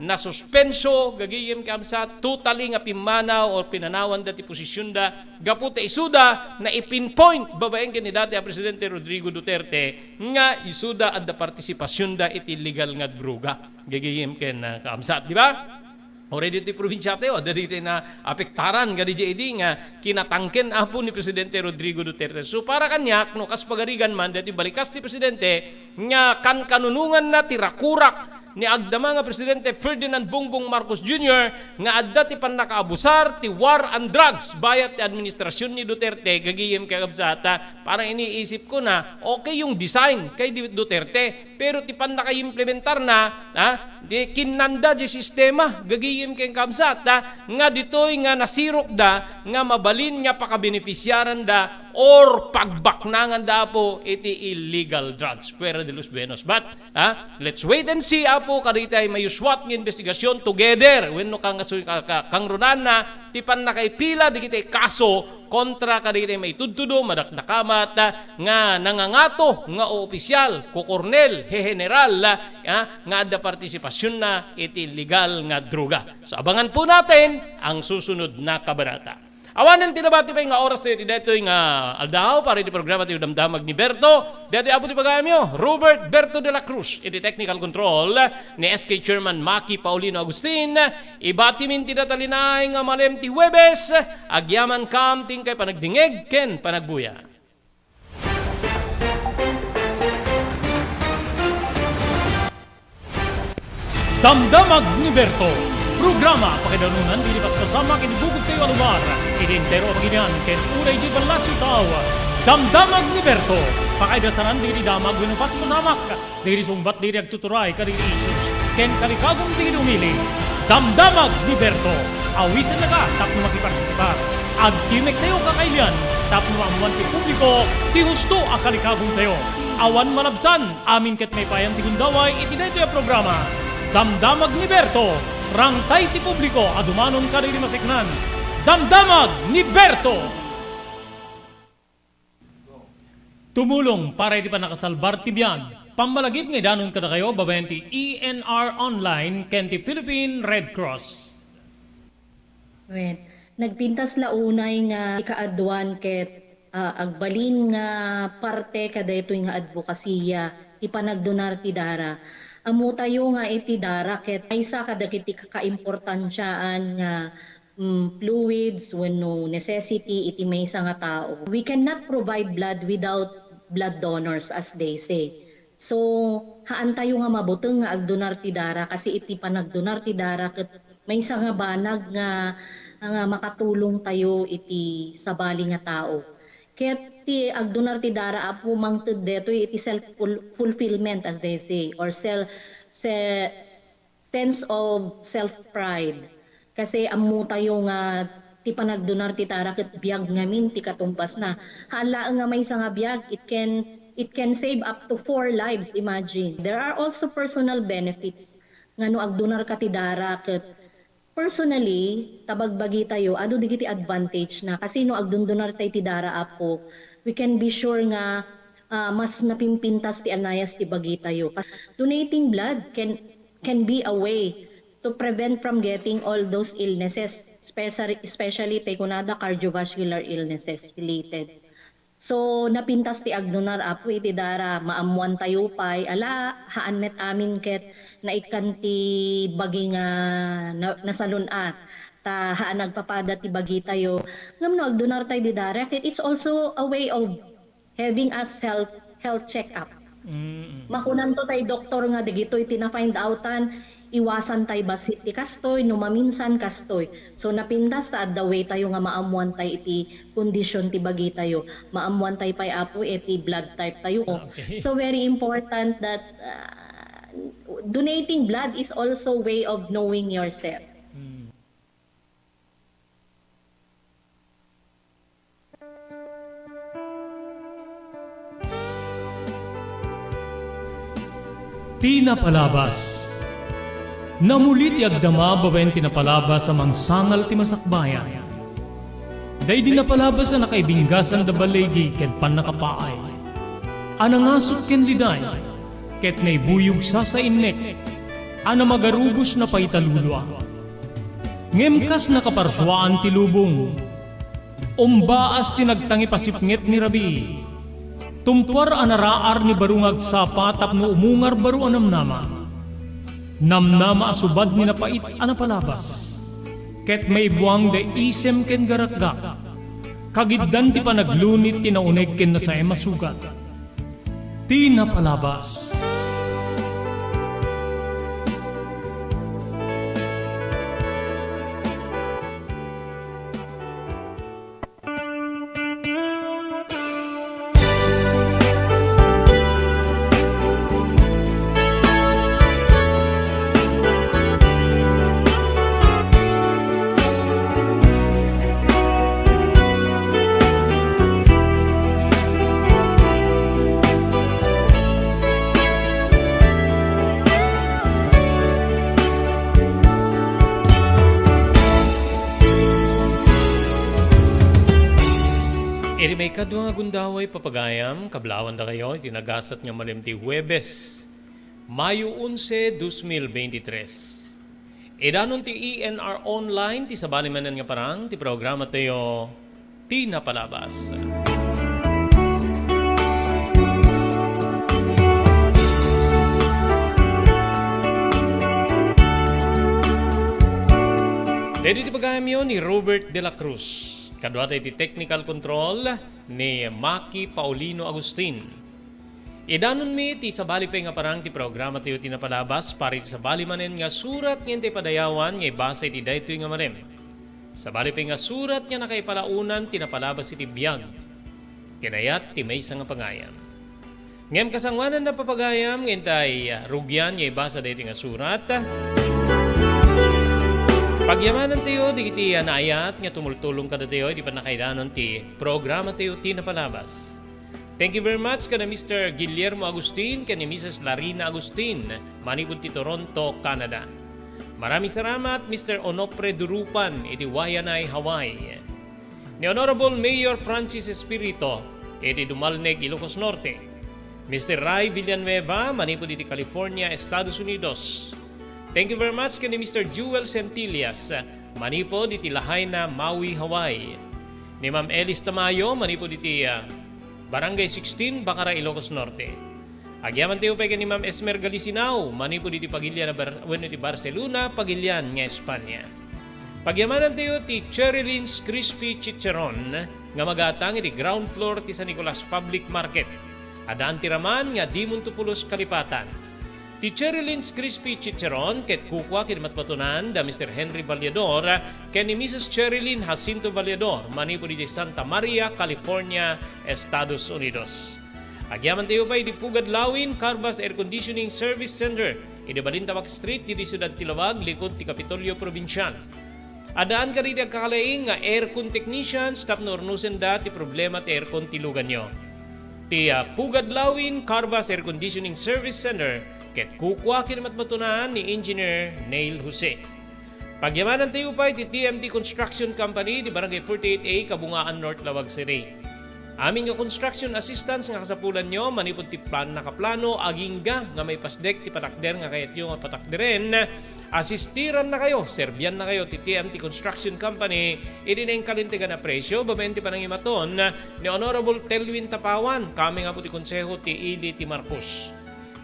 nasuspenso, gagayem kabsat, totally nga pimmanaw or pinanawanda ti posisionda gapu ta isuda naipinpoint babaen ken ni dati a Presidente Rodrigo Duterte nga isuda adda partisipasionda iti illegal nga droga. Gagayem ken, ah, kaabsat, di ba? Already ti probinsiatayo, adda ditoy naapektaran kadi J D nga kinatangken apo ni Presidente Rodrigo Duterte. So, para kaniak, no, kas pagarigan man, dati balikas ti Presidente nga kankanunonganna ti rakurak ni agdama nga Presidente Ferdinand Bongbong Marcos Junior nga adda ti pannakaabusar ti war on drugs bayat ti administrasyon ni Duterte, gagayem kakabsat, ah, parang iniisip ko na okay yung design kay di-, Duterte, pero ti pannakaimplementarna, ah, di kinnanda di sistema, gagayem ken kabsat, ah, nga ditoy nga nasirokda nga mabalin nga pakabenefisiaranda or pagbaknanganda apo iti illegal drugs. Fuera de los buenos. But, ah, let's wait and see, apo, kaditay mayuswat nga investigasyon together wenno kang-, ka-, ka-, kangrunanna ti pannakaipila dagiti kaso kontra kadagiti maitudtudo, madakdakamat, ah, nga nangangato nga opisyal, kukornel, heheneral, ah, nga adda partisipasionna iti illegal nga droga. So, abangan po natin ang susunod na kabanata. Awanen ti nabati pay nga oras tayo iti daytoy nga aldaw para iti programa ti Damdamag ni Berto. Daytoy apo ti pagayamyo, Robert Berto de la Cruz, iti technical control ni S K Chairman Maki Paulino Agustin. Ibatimin ti natalinaay nga malem ti Huwebes, agyamankam ti inkay panagdingeg ken panagbuya. Damdamag ni Berto, programa pakaidarunan ti paspasamak iti bukod tayo a lugar, iti entero a pagilian ken uray di ballasiw tao. Damdamag ni Berto, pakaidasanan ti damag wenno paspasamak. Dagiti sungbat dagiti agtuturay kadagiti issues ken kalikagum dagiti umili. Damdamag ni Berto, awisennaka tapno makipartisipar. Agtimek tayo kakailian tapno maammuan ti publiko ti husto a kalikagum tayo. Awan malabsan, amin ket maipayan ti gundaway iti daytoy a programa. Damdamag ni Berto, rangtay ti publiko a dumanon kadagiti maseknan. Damdamag ni Berto! Tumulong para iti pannakasalbar ti biag. Pammalagip nga idanon kadakayo babaen ti E N R Online ken ti Philippine Red Cross. Wen, nagpintas la unay nga ikaaduan ket, ah, agbalin nga parte kadaytoy nga adbokasiya ti panagdonar ti dara. Ammotayo nga iti dara ket maysa kadagiti kakaimportansiaan nga mm, fluids wenno necessity iti maysa nga tao. We cannot provide blood without blood donors, as they say. So, haantayo nga mabuteng nga agdonar ti dara, kasi iti panagdonar ti dara ket maysa nga banag nga, nga makatulong tayo iti sabali nga tao. Ket ti agdonar ti dara, apo, mangted detoy iti self-ful-, fulfillment, as they say, or self, se-, sense of self-pride. Kasi ammotayo nga ti panagdonar ti dara ket biag ngamin ti katumbasna. Haan laeng nga maysa nga biag, it can, it can save up to four lives, imagine. There are also personal benefits nga no agdonarka ti dara ket personally, ta bagbagitayo, adu dagiti advantage na. Kasi no agdondonartay ti dara, apo, we can be sure nga, ah, mas napimpintas ti anayas ti bagitayo. Donating blood can can be a way to prevent from getting all those illnesses, especially, especially tay kunada cardiovascular illnesses related. So, napintas ti agdunar, Apo, iti dara, maammoantayo pay, ala, haan met amin ket naikkan ti bagi nga na-, nasalun-at, ta haan agpapada ti bagitayo. Ngem no agdunartay di dara, ket it's also a way of having us health, health check-up. Mm. Makunanto tay doktor nga dagitoy ti na-find outan, iwasan tay bassit ti kastoy, no maminsan kastoy. So, napintas ta adda way tayo nga maammuan tay iti kondisyon ti bagitayo. Maammuan tay pay, Apo, iti blood type tayo. Ah, okay. So, very important that, ah, donating blood is also way of knowing yourself. Mm. Ti napalabas. Namuli ti agdama babaen ti napalabas a mangsangal ti masakbayan. Daydi napalabas a nakaibinggasan da baligi ket pannakapaay. A nangasuk ken liday, ket naibuyog sasainnek, a namagarubos na pay talulua. Ngem kas nakaparsuaan ti lubong, umbaas ti nagtangipasipnget ni rabii. Tumpuar a naraar ni baro nga agsapa tapno umungar baro a namnama. Namnama a subad ni napait a napalabas. Ket maibuang da isem ken garakgak. Kagiddan ti panaglunit ti nauneg ken nasaem a sugat. Ti napalabas. Iti maikadua nga gundaway, papagayam, kablawandakayo iti nagasat nga malem ti Huwebes, Mayo onse, dos mil beintitres. Idanon ti E N R Online ti sabali manen nga parang ti programa tayo, Ti Napalabas. Daydi ti pagayamyo ni Robert de la Cruz. Kaduata iti technical control ni Maki Paulino Agustin. Idanonmi ti sabali pay nga parang ti programa tayo ti napalabas para iti sabali manen nga surat nga intay padayawan nga ibasa iti daytoy nga malem. Sabali pay nga surat nga nakaipalaonan ti napalabas iti biag. Kinayat ti maysa nga pagayam. Ngem kasangoanan na papagayam nga intay rugian nga ibasa daytoy nga surat. Pagyamanantayo dagiti naayat nga tumultulong kadatayo iti pannakaidanon ti programa tayo ti napalabas. Thank you very much kada Mister Guillermo Agustin ken ni Missus Larina Agustin manipud ti Toronto, Canada. Maraming salamat, Mister Onofre Durupan iti Waianae, Hawaii. Ni Honorable Mayor Francis Espirito iti Dumalneg, Ilocos Norte. Mister Ray Villanueva manipud iti California, Estados Unidos. Thank you very much ken ni Mister Jewel Centillas manipud iti Lahaina, Maui, Hawaii. Ni Ma'am Elis Tamayo manipud iti, ah, Barangay sixteen, Bacara, Ilocos Norte. Agyamantayo pay ken ni Ma'am Esmer Galisinao manipud iti pagilian a Bar-, wenno iti Barcelona, pagilian nga Espanya. Pagyamanantayo ti Cherry Lynn's Crispy Chicharon nga magatang iti ground floor ti San Nicolas Public Market. Addaan ti raman nga dimonto pulos kalipatan. Ti Cherry Lynn's Crispy Chicharon ket kukua ken matmatunan da Mister Henry Vallador ken ni Missus Cherry Lynn Jacinto Vallador manipud iti Santa Maria, California, Estados Unidos. Agyamantayo pay iti Pugad Lawin Carvas Air Conditioning Service Center iti Balintawak Street, iti siudad ti Laoag, likud ti Kapitolyo Probinsial. Addaan kadagiti agkakalaing nga aircon technicians tapno urnosenda ti problema ti aircon ti luganyo. Ti, ah, Pugad Lawin Carvas Air Conditioning Service Center ket kukua ken matmatunan ni Engineer Neil Jose. Pagyamanantayo pay ti T M T Construction Company iti Barangay forty-eight A, Kabungaan, North Laoag City. Amin nga construction assistance nga kasapulanyo manipud ti pannakaplano agingga nga maipasdek ti patakder nga kayatyo nga patakderen, Asistirannakayo, serbiannakayo ti T M T Construction Company idi naingkalintegan a presyo babaen ti panangimaton ni Honorable Telwin Tapawan, kami nga po ti konseho ti ili ti Marcos.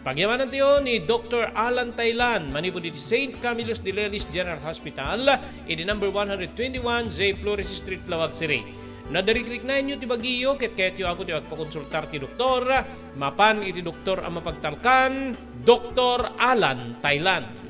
Pagyamanan tayo ni Doctor Alan Tailan, manipud iti Saint Camillus de Lelis General Hospital, idi number one hundred twenty-one J Flores Street, Laoag City. Nadarikrik na inyo ti bagiyo, ket kayatyo, Apo, ti agpakonsultar ti doktor, mapan iti doktor a mapagtalkan, Doktor Alan Tailan.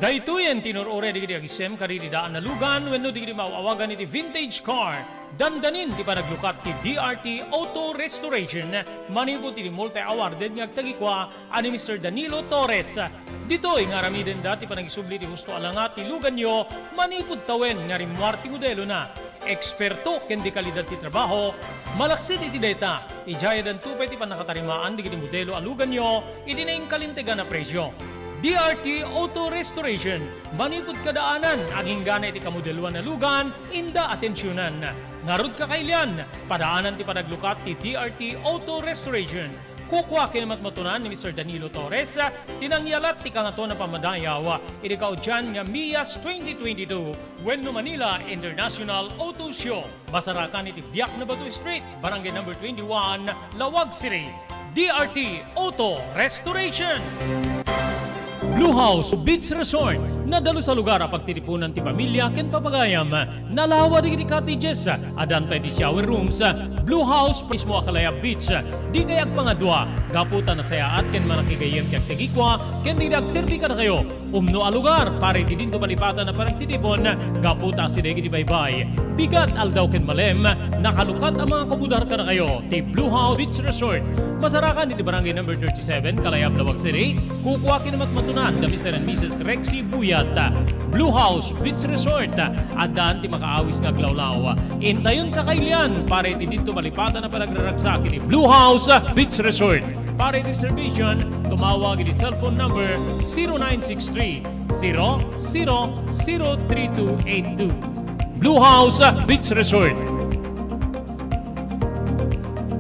Daytoyen ti inur-uray dagiti agisem kadagiti daan a lugan wenno dagiti maaw-awagan iti vintage car. Dandanin ti panaglukat ti D R T Auto Restoration manipud iti multi-awarded nga agtagikua a ni Mister Danilo Torres. Ditoy nga aramidenda ti panagisubli ti husto a langa ti luganyo manipud tawen nga rimmuar ti modelona. Eksperto ken de kalidad ti trabaho, malaksid iti dayta, idiay addanto pay ti pannakatarimaan dagiti modelo a luganyo iti naingkalintegan a presyo. D R T Auto Restoration, manipud kadaanan, agingga iti kamodeloan a lugan, inda atensionan. Ngarud, kakailian, padaanan ti panaglukat ti D R T Auto Restoration. Kukua ken matmatunan ni Mister Danilo Torres ti nangyalat ti Kangatoan a Pammadayaw iti kaudian nga MIAS twenty twenty-two wenno Manila International Auto Show. Masarakan iti Biak na Bato Street, Barangay Number twenty-one, Laoag City. D R T Auto Restoration. Blue House Beach Resort, nadalus a lugar a pagtitipunan ti pamilya ken papagayam. Nalawa dagiti cottages, addan pay ti shower rooms. Blue House mismo a kalayab beach. Dikay agpangadua, gapu ta nasayaat ken manakigayyem ti agtagikua ken dagiti agserbi kadakayo. Umno a lugar para iti dinto malipatan a panagtitipon, gapu ta asideg iti baybay, bigat, aldaw ken malem, nakalukat a mangakubudar kadakayo ti Blue House Beach Resort. Masarakan iti Barangay Number thirty-seven, Kalayab, Laoag City. Kukua ken matmatunan da Mister and Missus Rexy Buyat. Blue House Beach Resort, addan ti makaawis nga aglawlaw. Intayon, kakailian para iti dinto malipatan a panagraragsak iti Blue House Beach Resort. Para iti reservation, tumawag iti cellphone number zero nine six three, zero zero zero three two eight two. Blue House Beach Resort.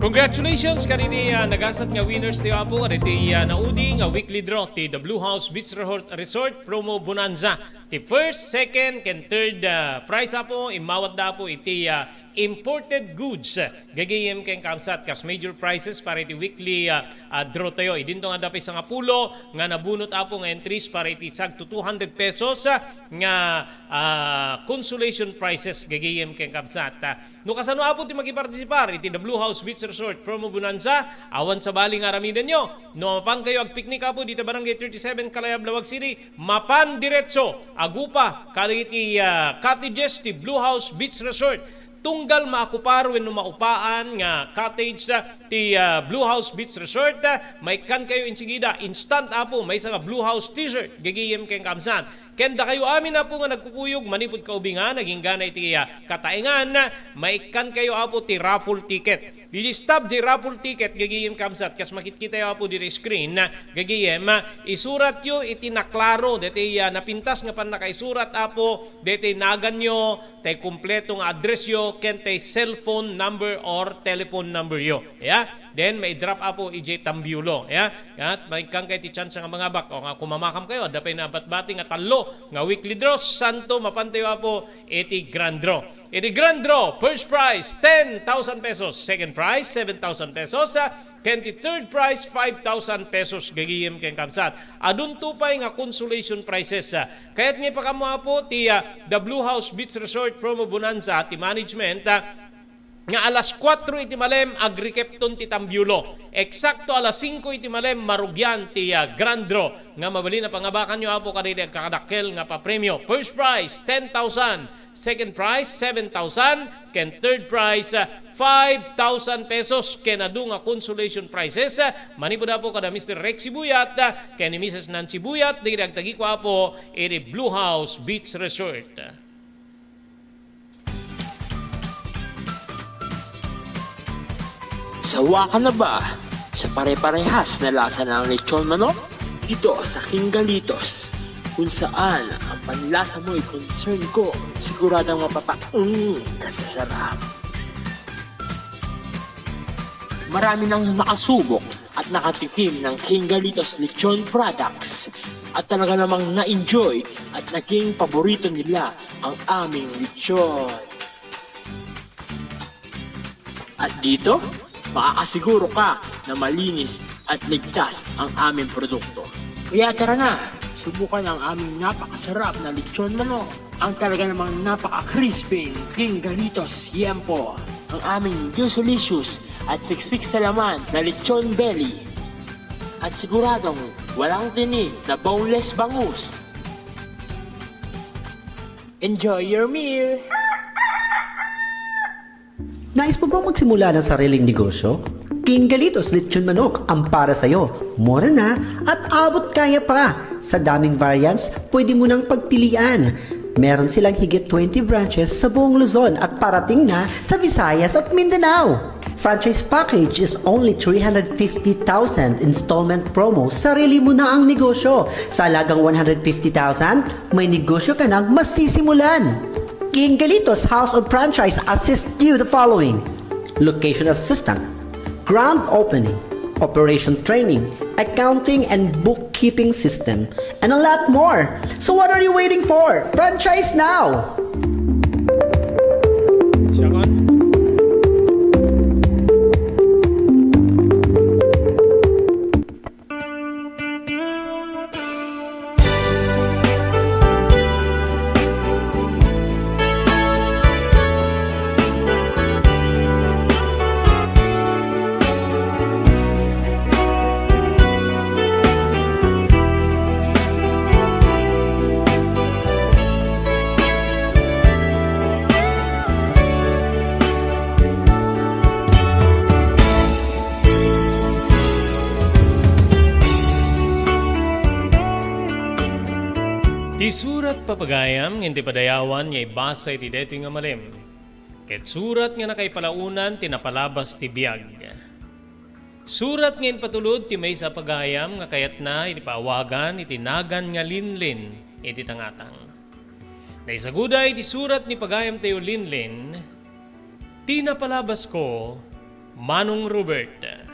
Congratulations kadagiti, ah, nagasat nga winners tayo, Apo, kadagiti, ah, naudi nga weekly draw ti The Blue House Beach Resort, Resort Promo Bonanza. Ti first, second, ken third, ah, prize, Apo, immawatda, Apo, iti, ah, imported goods, gagayem ken kabsat, kas major prizes para iti weekly, ah, ah, draw tayo. Idinto nga adda pay sangapulo nga nabunot, Apo, nga entries para iti sagto two hundred pesos, ah, nga, ah, consolation prizes, gagayem ken kabsat. Ah, no kasano, Apo, ti makipartisipar iti The Blue House Beach Resort Promo Bonanza, awan sabali nga aramidenyo. No mapan kayo agpiknik, Apo, dita Barangay thirty-seven, Kalayab, Laoag City, mapan diretso, agupa kadagiti, ah, cottages ti Blue House Beach Resort. Tunggal maakupar wenno maupaan nga cottage, ah, ti, ah, Blue House Beach Resort, ah, maikkan kayo insigida, instant, Apo, maysa nga Blue House t-shirt, gagayem ken kabsat. Ken dakayo amin, Apo, nga nagkukuyog manipud kaubingan, agingga iti, ah, kataengan, maikkan kayo, Apo, ti raffle ticket. Idi stub ti raffle ticket, gagayem kabsat, kas makitkitayo, Apo, diri screen, gagayem, isuratyo iti naklaro, deti, ah, napintas nga pannakaisurat, Apo, deti naganyo, tay kompleto nga addressyo, ken tay cellphone number or telephone numberyo. Ya? Then, may drop, Apo, idiay tambiolo. Ya? Ya? Maikkan kayo ti chance nga mangabak. O nga, kumamakam kayo, adda pay nabatbati nga tallo nga weekly draws, santo, mapantayo, Apo, iti grand draw. Iti grand draw, first prize, ten thousand pesos. Second prize, seven thousand pesos. Ah, ken ti third prize, five thousand pesos. Gagayem ken kabsat. Adunto pay nga consolation prizes. Ah, kayat nga ipakaammo, Apo, ti, ah, The Blue House Beach Resort Promo Bonanza, ti management, ah, nga alas kuatro iti malem, agrikepton ti tambiolo. Eksakto alas singko iti malem, marugian ti, ah, grand draw. Nga mabalin a pangabakanyo, Apo, kadagiti agkakadakkel nga papremio. First prize, ten thousand. Second prize, seven thousand. Ken third prize, ah, five thousand pesos. Ken adu nga consolation prizes, ah, manipud, Apo, kada Mister Rexy Buyat, ah, ken ni Missus Nancy Buyat, dagiti agtagikua, Apo, iti Blue House Beach Resort. Sawa ka na ba sa pare-parehas na lasa ng lechon manok? Dito sa King Galitos, kung saan ang panlasa mo'y concern ko, siguradong mapapaeng ka sa sarap. Marami nang nakasubok at nakatikim ng King Galitos Lechon products at talaga namang na-enjoy at naging paborito nila ang aming lechon. At dito, makakasiguro ka na malinis at ligtas ang aming produkto. Kaya tara na, subukan ang aming napakasarap na lechon manok. Ang talaga namang napaka-crispy King Galitos Yempo. Ang aming juicy-licious at siksik sa laman na lechon belly. At siguradong walang tinik na boneless bangus. Enjoy your meal! Nais mo bang magsimula ng sariling negosyo? King Galitos Lechon Manok ang para sa'yo. Mura na at abot kaya pa. Sa daming variants, pwede mo nang pagpilian. Meron silang higit twenty branches sa buong Luzon at parating na sa Visayas at Mindanao. Franchise package is only three hundred fifty thousand. Installment promo, sarili mo na ang negosyo. Sa halagang one hundred fifty thousand, may negosyo ka nang masisimulan. King Galitos House of Franchise assist you the following: location assistant, grand opening, operation training, accounting and bookkeeping system, and a lot more. So what are you waiting for? Franchise now! Siya kon. Ti surat, papagayam, nga iti padayawan nga ibasa iti daytoy nga malem, ket surat nga nakaipalaonan ti napalabas ti biag. Surat nga impatulod ti maysa a pagayam nga kayatna iti paawagan iti nagan nga Linlin iti tangatang. Naisaguda iti surat ni pagayamtayo Linlin, Ti Napalabasko, Manong Robert.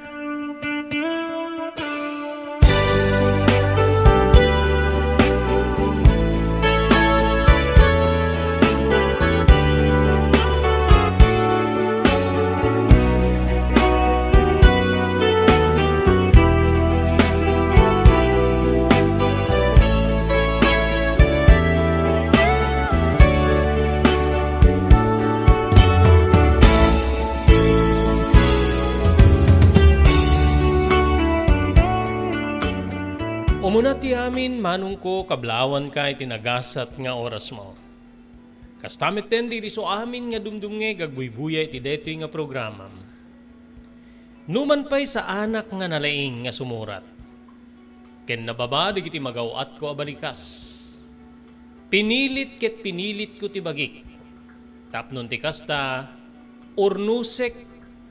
Umuna ti amin, manongko, kablawanka iti nagasat nga orasmo. Kasta metten dagiti isu amin nga dumdumngeg agbuybuya iti daytoy nga programam. Numan pay saanak nga nalaing nga sumurat ken nababa dagiti magaw-atko a balikas, pinilit ket pinilitko ti bagik. Tapno ti kasta, urnosek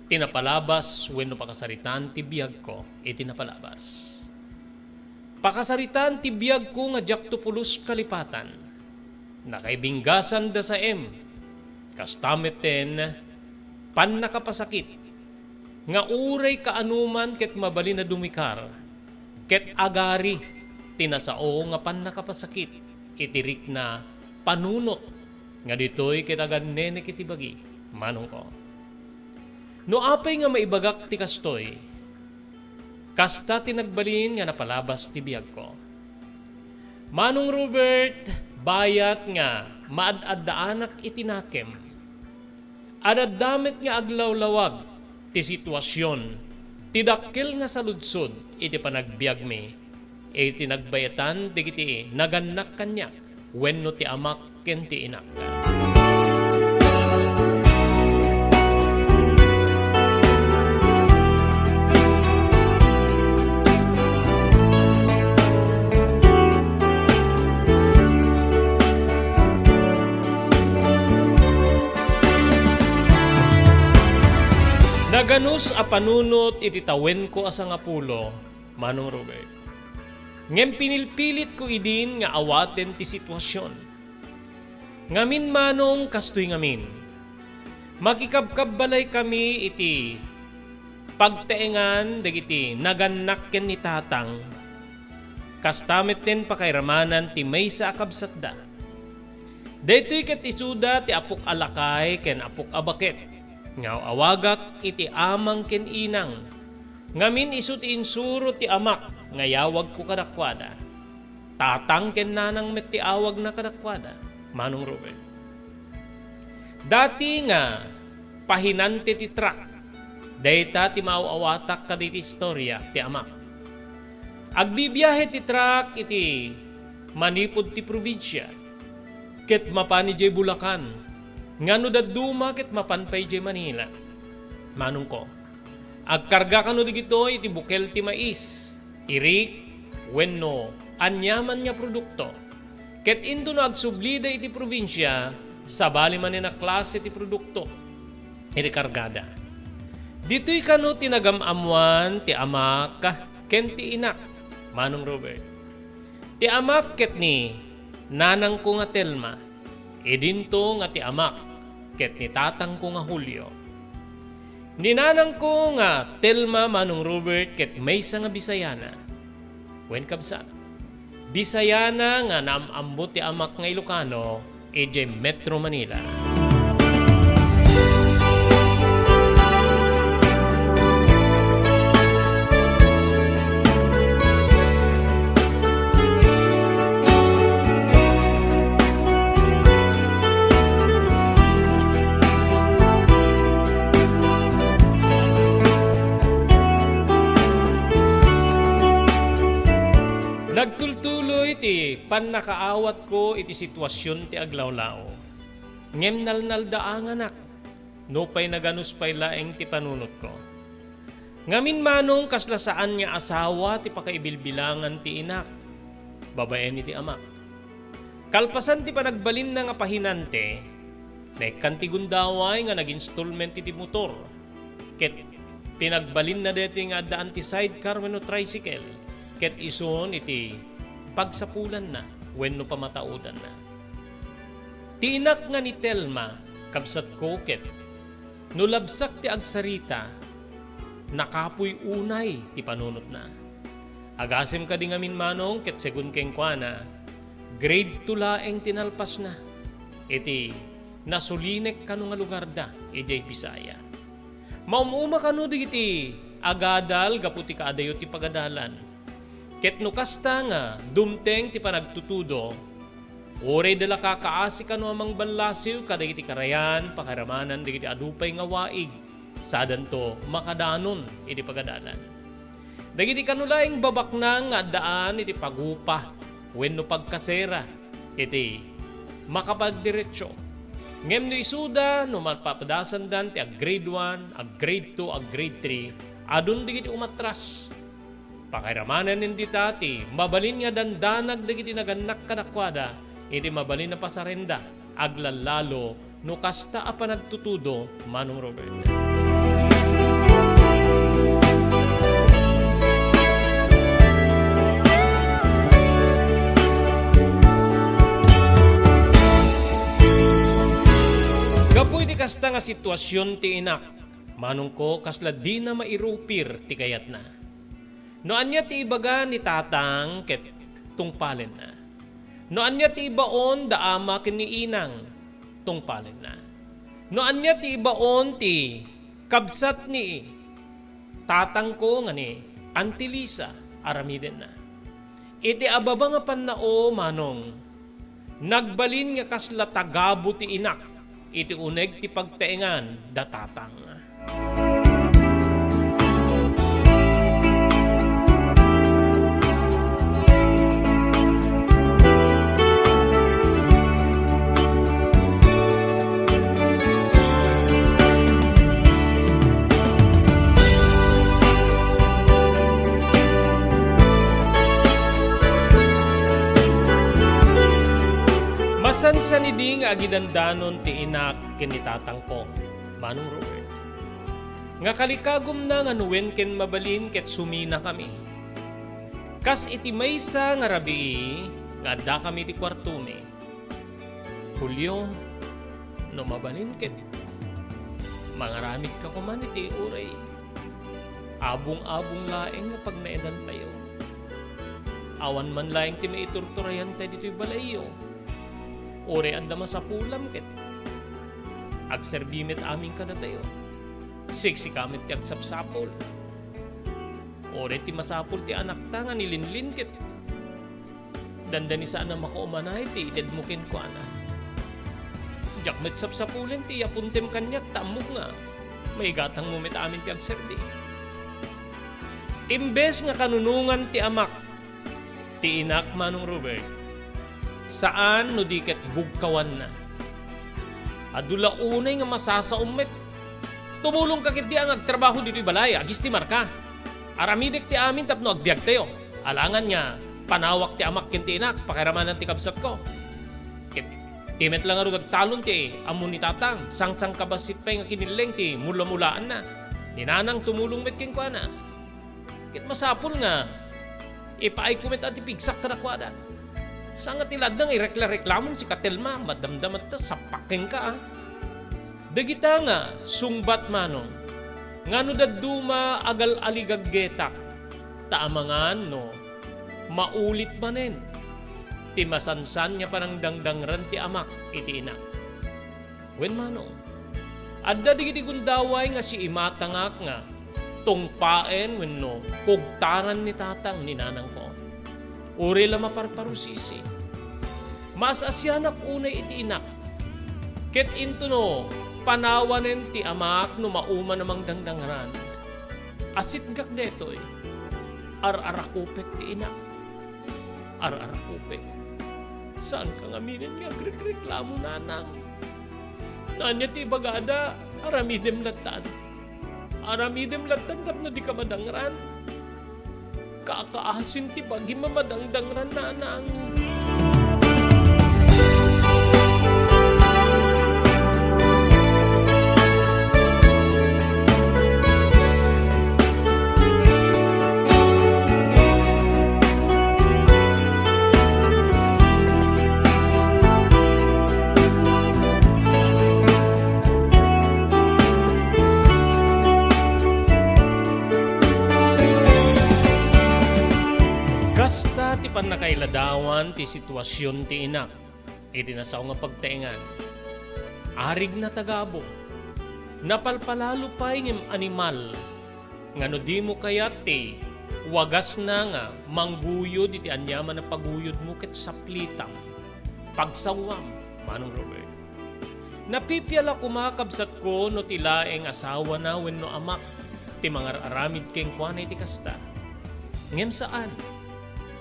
ti napalabas wenno pakasaritaan ti biagko iti napalabas. Pakasaritaan ti biagko nga diakto pulos kalipatan. Nakaibinggasan da saem. Kasta metten, pannakapasakit nga uray kaanoman ket mabalin a dumikar, ket agari ti nasao nga pannakapasakit iti rikna panunot nga ditoy ket agannenek iti bagi, manongko. No apay nga maibagak ti kastoy, kasta ti nagbalin nga napalabas ti biagko. Manong Robert, bayat nga maad-addaanak iti nakem, adda met nga aglawlawag ti situasion ti dakkel nga saludsod iti panagbiagmi iti nagbayatan dagiti nagannak kaniak wenno ti amak ken ti inak. Naganus a panunot iti tawenko a sangapulo, Manong Robert. Ngem pinilpilitko idin nga awaten ti situasion. Ngamin, Manong, kastoy ngamin. Makikabkabbalaykami iti pagtaengan dagiti nagannak ken ni tatang, kasta metten pakairamanan ti maysa a kabsatda. Daytoy ket isuda ti apok a lakay ken apok a baket nga aw-awagak iti amang ken inang. Ngamin isu ti insuro ti amak nga yawagko kadakuada. Tatang ken nanang met ti awagna kadakuada, Manong Robert. Dati nga pahinante ti truck, dayta ti maaw-awatak kadagiti istoria ti amak. Agbibiahe ti truck iti manipud ti probinsia, ket mapan idiay Bulacan, nga no dadduma ket mapan pay idiay Manila. Manongko, agkarga kano dagitoy iti bukel ti mais, irik, wenno aniaman nga produkto. Ket intono agsublida iti probinsia, sabali manen a klase ti produkto iti kargada. Ditoy kano ti nagam-ammoan ti amak ken ti inak, Manong Robert. Ti amak ket ni nanangko nga Telma, idinto nga ti amak ket ni tatangko nga Julio. Ni nanangko nga Telma, Manong Robert, ket maysa nga Bisayana. Wen kabsat, Bisayana nga naam-ammo ti amak nga Ilocano idiay Metro Manila. Nagtultuloy ti pannakaawatko iti situasion ti aglawlaw. Ngem nalnaldaanganak, nupay naganus pay laeng ti panunotko. Ngamin, Manong, kasla saan nga asawa ti pakaibilbilangan ti inak, babaen iti amak. Kalpasan ti panagbalinna nga pahinante, naikkan ti gundaway nga nag-installment iti motor, ket pinagbalinna daytoy nga addaan ti sidecar wenno tricycle, ket isun iti pagsapulanna wenno pamataodanna. Ti inak nga ni Telma, kabsatko, ket no labsak ti agsarita, nakapuy unay ti panunotna. Agasem kadi ngamin, Manong, ket segun kenkuana, grade two laeng ti nalpasna iti nasulinek kano nga lugarda idiay Bisaya. Maum-uma kano dagiti agadal gapu ti kaadayo ti pagadalan. Ket no kasta nga dumteng ti panagtutudo, uray da la kakaasi kano a mangballasiw kadagiti karayan pakairamanan dagiti adu pay nga waig, sadanto makadanon iti pagadalan. Dagiti kano laeng babaknang nga addaan iti pagupa wenno pagkasera iti makapagdiretso. Ngem no isuda, no mapapadasandan ti ag-grade one, ag-grade two, ag-grade three, adun dagiti umatras. Pakairamanan dita ti mabalin nga dandanag dagiti nagannak kadakuada iti mabalin a pasarenda, aglallalo no kasta a panagtutudo, Manong Robert. Gapu iti kasta nga situasion ti inak, Manongko, kasla dina mairupir ti kayatna. No ania ti ibaga ni tatang ket tungpalenna. No ania ti ibaon da ama ken ni inang, tungpalenna. No ania ti ibaon ti kabsat ni tatangko nga ni Auntie Lisa, aramidenna. Iti ababa nga pannao, Manong, nagbalin nga kasla tagabu ti inak iti uneg ti pagtaengan da tatang. Masansan idi nga agidandanon ti inak ken ni tatangko, Manong Robert, nga kalikagumna nga no wen ken mabalin ket suminakami. Kas iti maysa nga rabii nga addakami iti kuartomi, "Julio, no mabalin ket mangaramidka koman iti uray Abung-abung laeng nga pagnaedantayo. Awan man laeng ti maiturturayantayo ditoy balayyo. Uray adda masapulam ket agserbi met amin kadatayo. Siksika met ti agsapsapul. Uray ti masapul ti anakta nga nilinlin ket dandani saan a makuumanay ti itedmo kenkuana. Diak met sapsapulen ti iyapuntem kaniak ta ammok nga maigatangmo met amin ti agserbi. Imbes nga kanunongan ti amak ti inak, Manong Robert, saan no di ket bugkawanna. Adu la unay nga masasaom met. Tumulongka ketdi a nga agtrabaho ditoy balay, agistimarka. Aramidek ti amin tapno agbiagtayo. Alangan nga panawak ti amak ken ti inak, pakiramanan ti kabsatko. Ket ti met la ngarud agtalon ti ammo ni tatang, sangsangkabassit pay nga kinilleng ti mulamulaanna. Ni nanang tumulong met kenkuana. Ket masapul nga ipaayko met a ti pigsak kadakuada. Saan nga ti ladda nga irekla-reklamom si Katelma, madamdama ta sappak kenka, a. Dagita nga sungbat, Manong, nga no dadduma agal-aligaggetak, ta amangan no maulit manen ti masansan nga panangdangdangran ti amak iti inak. Wen, Manong, adda dagiti gundaway nga siimatangak nga tungpaen wenno kugtaran ni tatang ni nanangko. Uray la maparparusisi. Maas-asianak unay iti inak. Ket intono panawanen ti amak no mauman a mangdangdangran. Asitgak daytoy. Ar-arakupek ti inak. Ar-arakupek. Saanka ngaminen nga agrekreklamo, nanang. No ania ti ibagada, aramidem lattan. Aramidem lattan tapno dika madangran. Kakaasin ti bagim a madangdangran, nanang. Kasta ti pannakailadawan ti situasion ti inak iti nasao nga pagtaengan. Arigna ta gabong. Napalpalalo pay ngem animal nga no dimo kayat ti wagasna nga mangguyod iti aniaman a paguyodmo ket saplitam, pagsawam, Manong Robert. Napipia la koma, kabsatko, no ti laeng asawana wenno amak ti mangar-aramid kenkuana iti kasta. Ngem saan.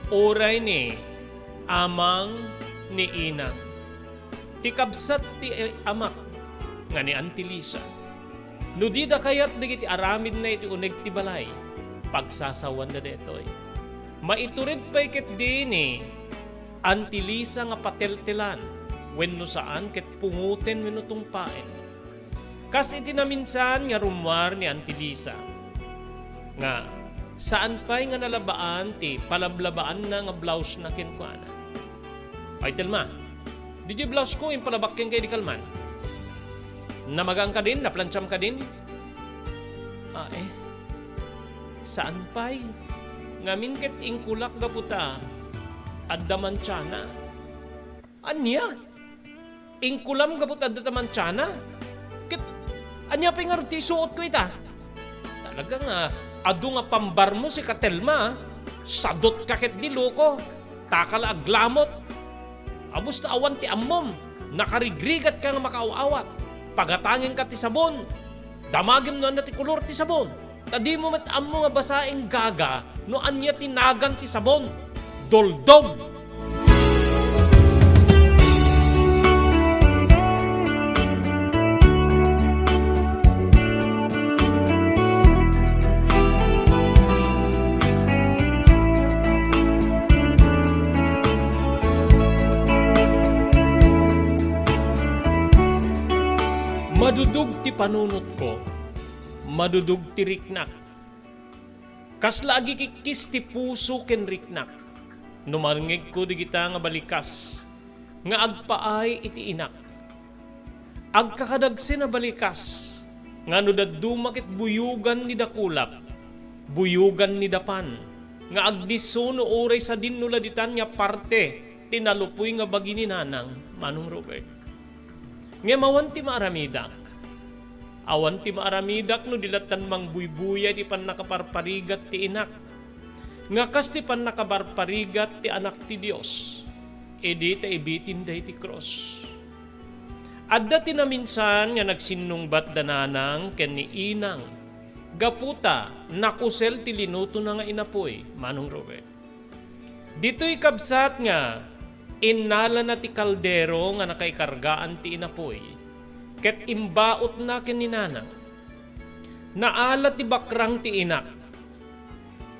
Uray ni amang ni inang. Ti kabsat ti amak nga ni Auntie Lisa. No dida kayat dagiti aramidna iti uneg ti balay, pagsasawanda daytoy. Maitured pay ketdi ni Auntie Lisa nga pateltelan wenno saan ket pungoten wenno tungpaen. Kas iti naminsan nga rummuar ni Auntie Lisa, nga saan pay nga nalabaan ti palablabaanna nga blouse-na kenkuana. Ay, Telma, diay blouse-ko, impalabak kenka idi kalman. Namagaan kadin, naplansiam kadin? Ah, eh. Saan pay? Ngamin ket ingkulak gapu ta adda mansiana. Ania? Ingkulam gapu ta adda ta mansiana? Ket ania pay ngarud ti isuotko ita? Talaga nga adu nga pambarmo si Katelma, a. Sadutka ketdi, loko. Taka la aglamot. Abus ta awan ti ammom, nakarigrigatka nga makaaw-awat. Pagatangenka ti sabon. Damagem no ania ti kolor ti sabon. Ta dimo met ammo nga basaen, gaga, no ania ti nagan ti sabon. Doldom! Madudog ti panunotko. Madudog ti riknak. Kasla agikikkis ti puso ken riknak no marngegko dagita nga balikas nga agpaay iti inak. Agkakadagsen a balikas nga no dadduma ket buyogan ni dakulak, buyogan ni Dapan nga agdisso no uray sadinno la ditan nga parte ti nalupoy nga bagi ni Nanang, Manong Robert. Ngem awan ti maaramidak. Awan ti maaramidak no di lattan mangbuybuya iti pannakaparparigat ti inak. Nga kas ti pannakaparparigat ti Anak ti Dios, idi ta ibitin daydi krus. Adda ti naminsan nga nagsinnungbat da Nanang ken ni Inang. Gapu ta nakusel ti linutona nga inapuy, Manong Robert. Ditoy kabsat nga innalana ti kaldero nga nakaikargaan ti inapuy, ket imbautna ken ni Nanang. Naala ti bakrang ti inak.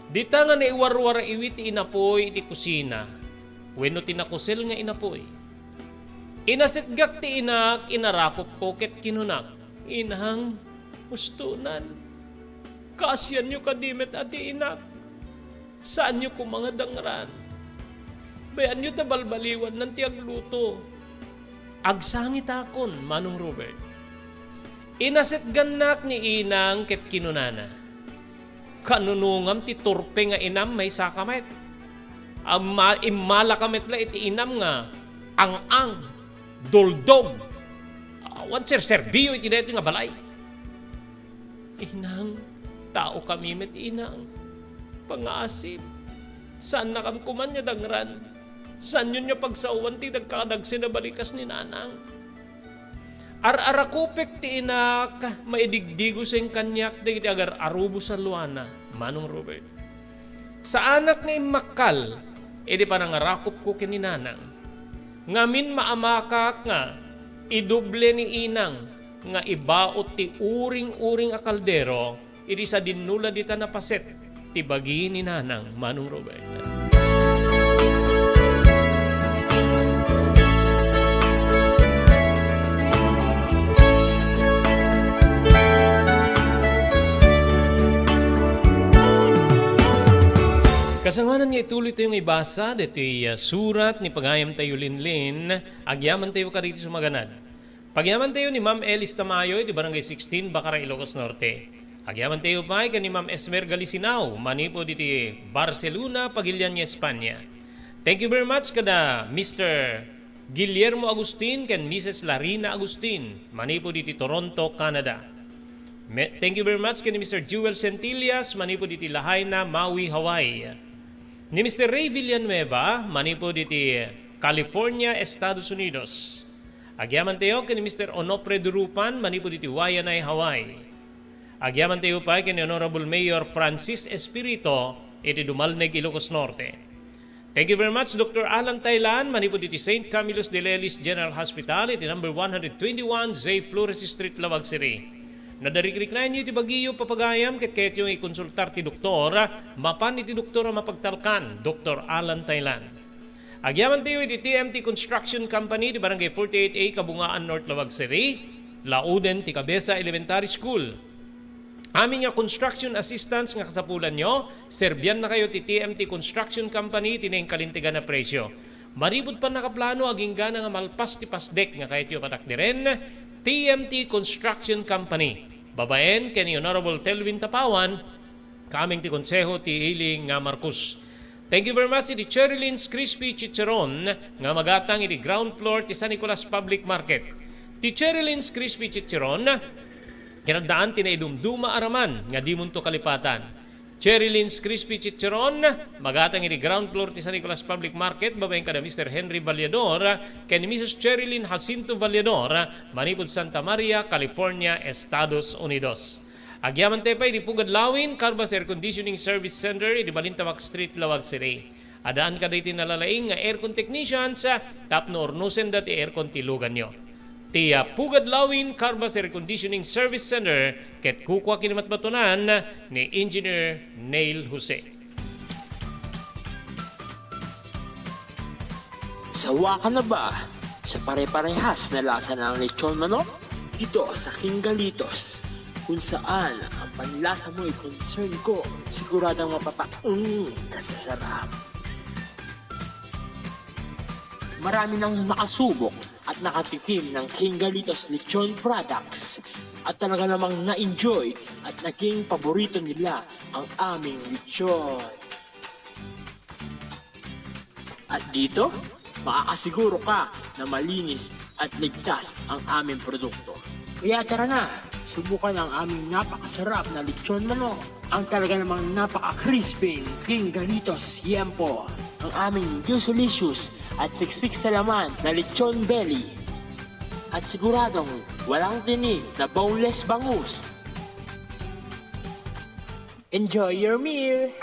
Dita nga naiwarwaraewi ti inapuy iti kusina, wenno ti nakusel nga inapuy. Inasetgak ti inak, inarakupko ket kinunak, "Inang, ustonan. Kaasianyo kadi met a ti inak. Saanyo koma nga dangran. Bay-anyo ta balbaliwannan ti agluto." Agsangitakon, Manong Robert. Inasetgannak ni Inang ket kinunana, "Kanunongam ti turpe nga inam, maysaka met. Amma-, immalaka met la iti inam nga ang-ang, duldog. Awan serserbio iti daytoy nga balay." "Inang, tao kami met, Inang. Pangasim. Saannakam koman nga dangran. Saanyon nga pagsaoan ti nagkadagsen a balikas ni Nanang." Ar-arakupek ti inak, maidigdigosen kaniak dagiti agar-arubo sa luana, Manong Robert. Saanak nga immakkal iti panangarakupko ken ni Nanang. Ngamin maamakak nga idoble ni Inang nga ibaut ti uring-uring a kaldero iti sadinno la dita napaset ti bagi ni Nanang, Manong Robert. Kasangoanan nga ituloytayo nga ibasa ditoy, ah, surat ni pagayamtayo Linlin, agyamantayo kadagiti sumaganad. Pagyamantayo ni Ma'am Elis Tamayo iti Barangay sixteen, Bacara, Ilocos Norte. Agyamantayo pay ken ni Ma'am Esmer Galisinao manipud iti Barcelona, Pagilian, Espanya. Thank you very much kada Mister Guillermo Agustin ken Missus Larina Agustin manipud iti Toronto, Canada. Me-, thank you very much ken ni Mister Jewel Centillas manipud iti Lahaina, Maui, Hawaii. Ni Mister Ray Villanueva manipud iti California, Estados Unidos. Agyamantayo ken ni Mister Onofre Durupan manipud iti Waianae, Hawaii. Agyamantayo pay ken ni Honorable Mayor Francis Espirito iti Dumalneg, Ilocos Norte. Thank you very much, Doctor Alan Tailan, manipud iti Saint Camillus de Lelis General Hospital iti number one hundred twenty-one J Flores Street, Lawag City. Nadarikriknaenyo iti bagiyo, papagayam, ket kayatyo nga ikonsultar ti doktor, mapan iti doktor a mapagtalkan, Doctor Alan Tailan. Agyamantayo iti T M T Construction Company, di Barangay forty-eight A, Kabungaan, North Lawag City, lauden ti Cabeza Elementary School. Amin nga construction assistance nga kasapulanyo, serbiannakayo ti T M T Construction Company iti nainkalintegan a presyo. Manipud pannakaplano, aginggana nga malpas ti pasdek nga kayatyo patakderen, T M T Construction Company. Babaen ken ni Honorable Telvin Tapawan, kameng ti konseho ti ili nga Marcos. Thank you very much iti Cherry Lynn's Crispy Chicharon nga magatang iti ground floor ti San Nicolas Public Market. Ti Cherry Lynn's Crispy Chicharon, kinaddaan ti naidumduma a raman nga dimonto kalipatan. Cherry Lynn's Crispy Chicharon, magatang iti ground floor ti San Nicolas Public Market, babaen kada Mister Henry Vallador ken ni Missus Cherry Lynn Jacinto Vallador, manipud Santa Maria, California, Estados Unidos. Agyamantayo pay iti Pugad Lawin Carbas Air Conditioning Service Center iti Balintawak Street, Lawag City. Addaan kadagiti nalalaing nga aircon technicians, ah, tapno urnosenda ti aircon ti luganyo. Ti, ah, Pugad Lawin Carbas Air Conditioning Service Center ket kukua kinimatmatunan ni Engineer Neil Jose. Sawa ka na ba sa pare-parehas na lasa ng lechon manok? Dito sa King Galitos, kung saan ang panlasa mo'y concern ko, siguradong mapapaung ka sa sarap. Marami nang nakasubok at nakatikim ng King Galitos Lechon Products. At talaga namang na-enjoy at naging paborito nila ang aming lechon. At dito, makakasiguro ka na malinis at ligtas ang aming produkto. Kaya tara na, subukan ang aming napakasarap na lechon manok. Ang talaga namang napaka-crispy, King Galitos Yempo. Ang aming juicelicious at siksik sa laman na lechon belly. At siguradong walang tinik na boneless bangus. Enjoy your meal!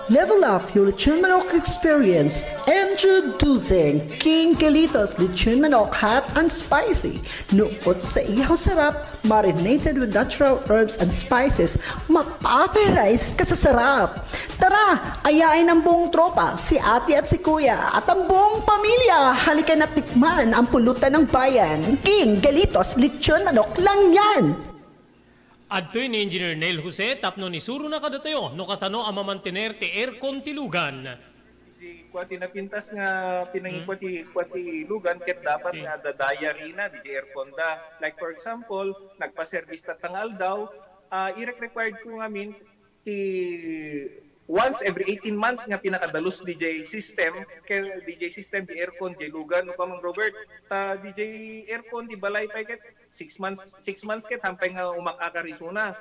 Level up your lechon manok experience. Introducing King Galitos Lechon Manok Hot and Spicy. Nukot sa ihaw sarap, marinated with natural herbs and spices, mapaparize ka sa sarap. Tara, ayain ang buong tropa, si ate at si kuya, at ang buong pamilya. Halika na tikman ang pulutan ng bayan. King Galitos Lechon Manok lang yan! Adtoy ni Engineer Neil Jose tapno isurona kadatayo no kasano a mamantener ti aircon ti lugan. Di kua ti napintas nga pinangikua ti, kua ti lugan ket dapat nga adda diary na, di aircon da. Like for example, nagpa-service tatta nga aldaw, ah, irek-required ko ngamin ti once every eighteen months nga pinakadalus D J system, kay D J system, di aircon, di lugan, no, Kamang Robert? Ta D J aircon, di balay pay ket six months, six months ket hampay nga umak-akar isuna.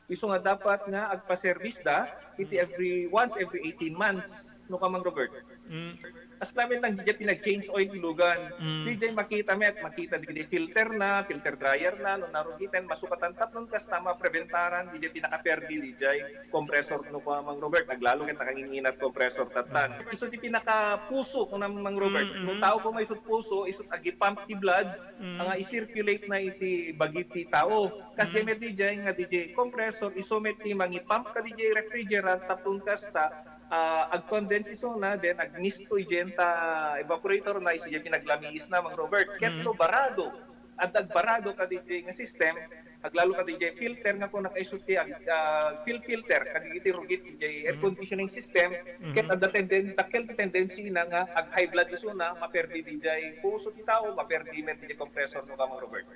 Isu nga dapat nga agpa-service da, iti every, once every eighteen months, no, Kamang Robert? Mm. As namin lang, di pinag-change oil ti lugan. Mm. Di makita met, makita di filter na, filter dryer na, no, narugiten, masukatan tapnon kasta mapreventaran, di pinakaperdi, di compressor, no, Kamang Robert, aglalo ket nakanginginat compressor tattan. Mm. Isu ti pinakapuso, kuna Mang Robert. Mm, mm. No tao ko nga isut puso, isut agipump ti blood, mm, nga i-circulate na iti bagi ti tao. Kas, mm, met di nga di compressor, isu met ti mangipump ka di refrigerant, tapno kasta, ah, ag-condense isuna, then agmisto idiay ta evaporator na, isu diay pinaglamiis na, Mang Robert. Ket, mm, no barado, adda agbarado ka di nga system, aglalo ka di filter nga kuna, isu ti ag-, ah, fil-, filter kadagiti rugit diay air conditioning system, ket adda tenden-, dakkel ti tendency na nga ag-high blood isuna, maperdi diay puso ti tao, maperdi met diay compressor, no, Kamang Robert.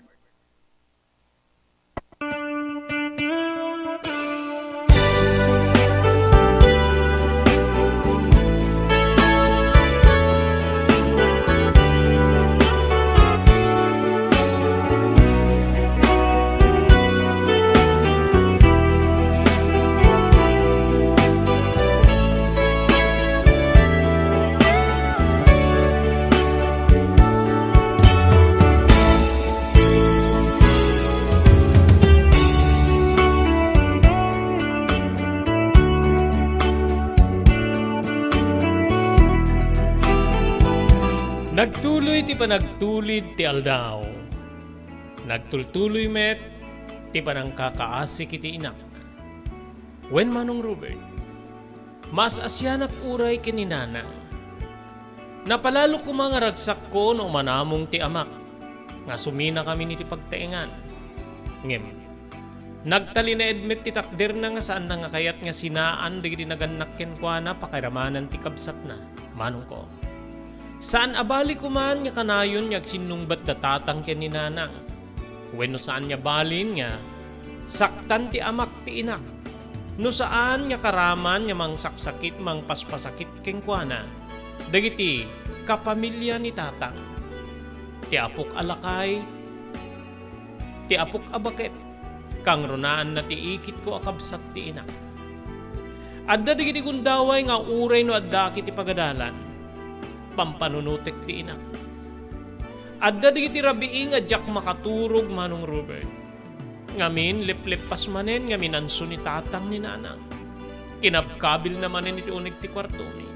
Nagtuloy ti panagtulid ti aldaw. Nagtultuloy met ti panangkakaasik iti inak. Wen, Manong Robert, maas-asianak uray ken ni Nanang. Napalalo koma nga ragsakko no umanamong ti amak nga suminakamin iti pagtaengan. Ngem, nagtalinaed met ti takderna nga saanna nga kayat nga sinaan dagiti nagannak kenkuana pakairamanan ti kabsatna, manongko. Saan a bali koman nga kanayon nga agsinnungbat da tatang ken ni Nanang. Wenno saan nga balin nga saktan ti amak ti inak, no saan nga karaman nga mangsaksakit, mangpaspasakit kenkuana dagiti kapamilya ni tatang. Ti apok a lakay, ti apok a baket, kangrunaanna ti ikitko a kabsat ti inak. Adda dagiti gundaway nga uray no addaak iti pagadalan, pampanunotek ti inak. Adda dagiti rabii nga diak makaturog, Manong Robert. Ngamin, lepleppas manen nga minanso ni tatang ni nanang. Kinabkabilna manen iti uneg ti kuartomi.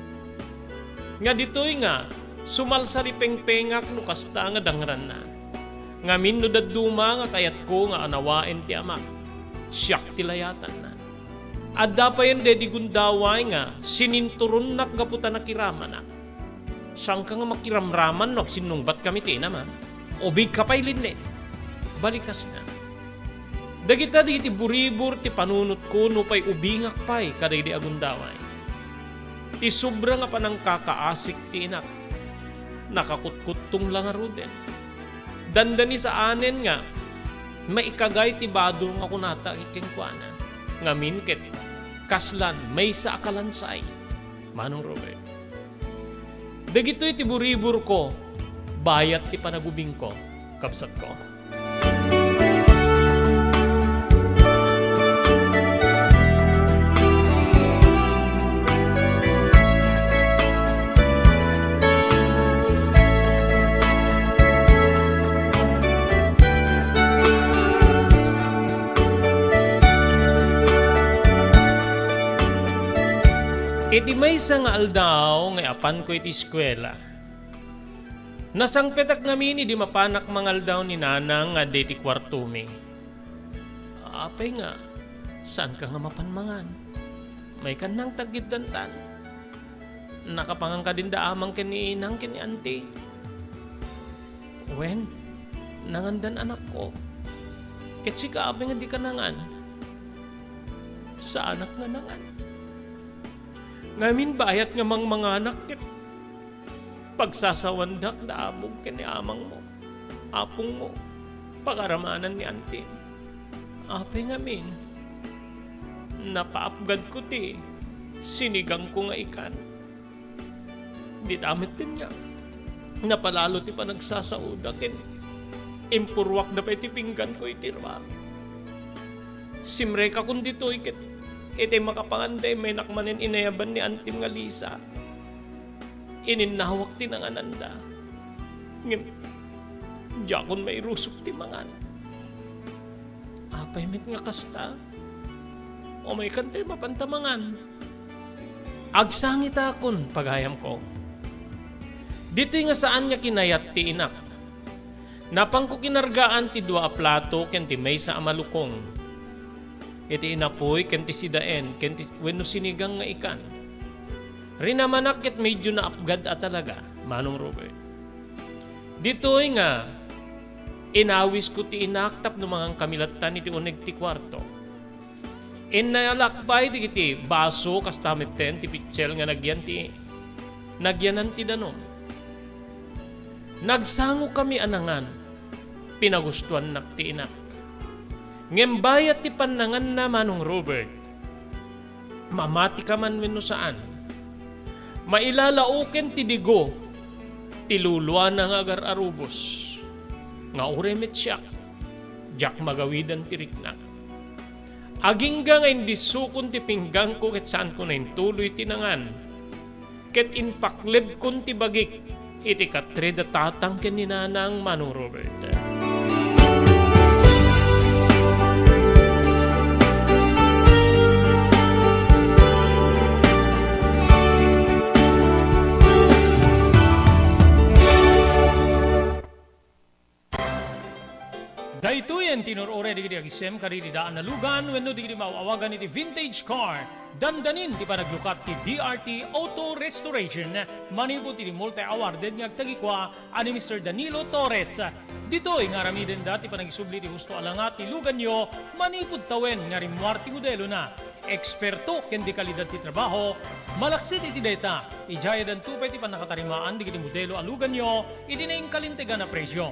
Nga ditoy nga, sumalsalipengpengak no kasta nga dangranna. Ngamin no dadduma nga kayatko nga anawaen ti amak, siak ti layatanna. Adda payen daydi gundaway nga sininturonnak gapu ta nakiramanak. Saanka nga makiramraman no agsinnungbatkami ti inam, a? Ubigka pay, Linle. Balikasna. Dagita dagiti buribor ti panunotko nupay ubingak pay kadaydi a gundaway. Ti sobra nga panangkakaasik ti inak, nakakutkuttong la ngaruden. Dandani saanen nga maikagay ti bado nga kunata kenkuana. Ngamin ket kaslan maysa a kalansay, Manong Robert. Dagitoy ti buriburko, bayat ti panagubingko, kabsatko. Iti maysa nga aldaw nga apanko iti eskuela, nasangpetak ngamin idi mapanak mangaldaw ni Nanang nga adda iti kuartomi. Apay nga, saanka nga mapan mangan? Maikannang taggiddantan. Nakapangan kadin da amang ken ni inang ken ni anti. Wen, nangandan anakko. Ket sika apay nga dika nangan? Saanak nga nangan. Ngamin bayat nga mangmanganak ket pagsasawandak da among ken ni amangmo, apongmo, pagaramanan ni antim. Apay ngamin, napaapgadko ti sinigangko nga ikan. Dita metten nga, napalalo ti panagsasaoda ken impurruakda pay ti pingganko iti ruar. Simrekakon ditoy ket iti makapangan dayta, maynak manen inayaban ni antim nga lisa. Ininnawak ti nangananda. Ngem, diakon mairusok ti mangan. Apay met nga kasta? Umaykan tay mapanta mangan. Agsangitakon, pagayamko. Ditoy nga saan nga kinayat ti inak. Napanko kinargaan ti dua a plato ken ti maysa a malukong. Iti inapuy ken ti sidaen ken ti wenno sinigang nga ikan. Rinamanak ket medyo naapgad a talaga, Manong Robert. Ditoy nga inawisko ti inak tapno mangankami lattan iti uneg ti kuarto. Innalak pay dagiti baso kasta metten ti pitsel nga nagyan ti, nagyanan ti danum. Nagsangokami a nangan. Pinagustoannak ti inak. Ngem bayat ti pannanganna, Manong Robert, mamatika man wenno saan, mailalaoken ti digo ti luluana nga agar-arubos, nga uray met siak, diak magawidan ti riknak. Agingga nga indissokon ti pingganko ket saanko naintuloy ti nangan, ket impaklebkon ti bagik iti katre da tatang ken ni nanang, Manong Robert. Daytoyen ti inur-uray dagiti agisem kadagiti daan a lugan wenno dagiti maaw-awagan iti vintage car. Dandanin ti panaglukat ti D R T Auto Restoration manipud iti multi-awarded nga agtagikua a ni Mister Danilo Torres. Ditoy nga aramidenda ti panagisubli ti husto a langa ti luganyo manipud tawen nga rimmuar ti modelona. Eksperto ken de kalidad ti trabaho, malaksid iti dayta, idiay addanto pay ti pannakatarimaan dagiti modelo a luganyo iti nainkalintegan a presio.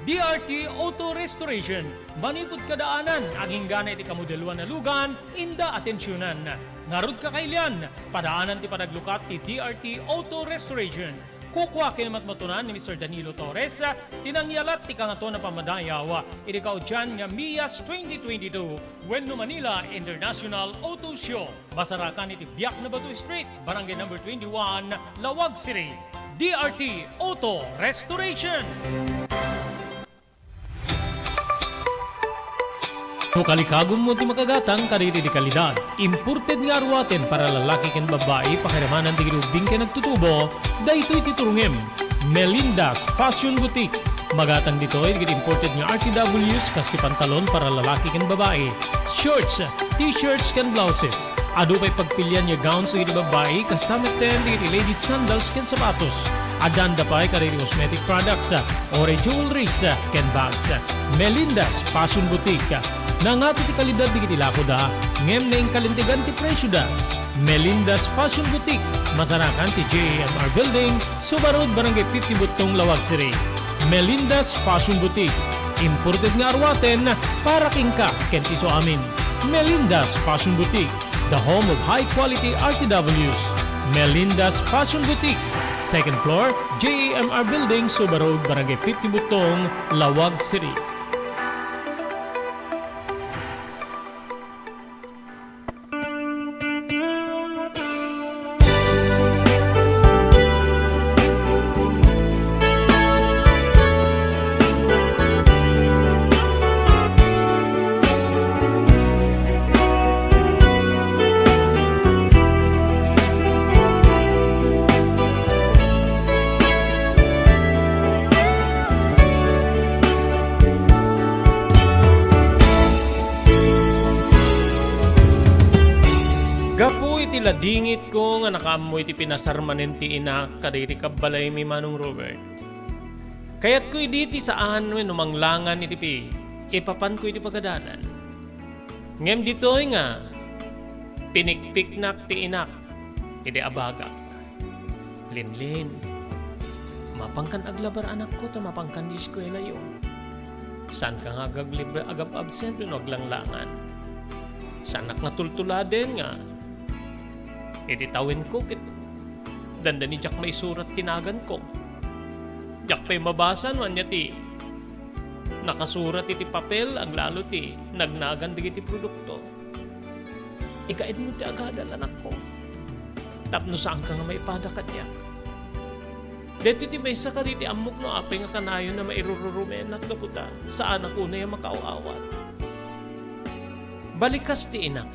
D R T Auto Restoration, manipud kadaanan, aginggana iti kamodeloan a lugan, inda atensionan. Ngarud, kakailian, padaanan ti panaglukat ti D R T Auto Restoration. Kukua ken matmatunan ni Mister Danilo Torres ti nangyalat ti Kangatoan a Pammadayaw iti kaudian nga MIAS twenty twenty-two wenno Manila International Auto Show. Masarakan iti Biak na Bato Street, Barangay Number twenty-one, Laoag City. D R T Auto Restoration. No kalikagummo ti makagatang kadagiti kalidad, imported nga aruaten para lalaki ken babbai, pakiramanan ti girubing ken agtutubo, daytoy ti turongem. Melinda's Fashion Boutique. Magatang ditoy dagiti imported nga R T Ws, kas ti pantalon para lalaki ken babbai, shorts, t-shirts ken blouses. Adu pay pagpilian nga gowns dagiti babbai, kasta metten dagiti ladies sandals ken sapatos. Addanda pay kadagiti cosmetic products, uray jewelries, ken bags. Melinda's Fashion Boutique. Nangato ti kalidad dagiti lakoda, ngem nainkalintegan ti presioda. Melinda's Fashion Boutique, masarakan ti J A M R Building, Suba Road, Barangay fifty Butong, Laoag City. Melinda's Fashion Boutique. Imported nga aruaten para kenka ken ti isuamin. Melinda's Fashion Boutique, the home of high quality R T Ws. Melinda's Fashion Boutique, second floor, J A M R Building, Suba Road, Barangay fifty Butong, Laoag City. Gapu iti ladingitko nga nakaammo iti pinasar manen ti inak kadagiti kabbalaymi, Manong Robert, kayatko idi ti saan wenno manglangan iti pi-, ipapanko iti pagadalan. Ngem ditoy nga pinikpiknak ti inak idi abagak. Linlin, mapankan aglabar anakko ta mapankan ti eskuelayo. Saanka nga agaglibre, agab-absent wenno aglanglangan. Saanak nga tultuladen nga iti tawenko ket dandani diak maisurat ti naganko. Diak pay mabasa no ania ti nakasurat iti papel, aglalo ti nagnagan dagiti produkto. Ikaedmo ti agadal, anakko, tapno saanka nga maipada kaniak. Daytoy ti maysa kadagiti ammok no apay nga kanayon a mairururumenak gapu ta saanak unay a makaaw-awat. Balikas ti inak.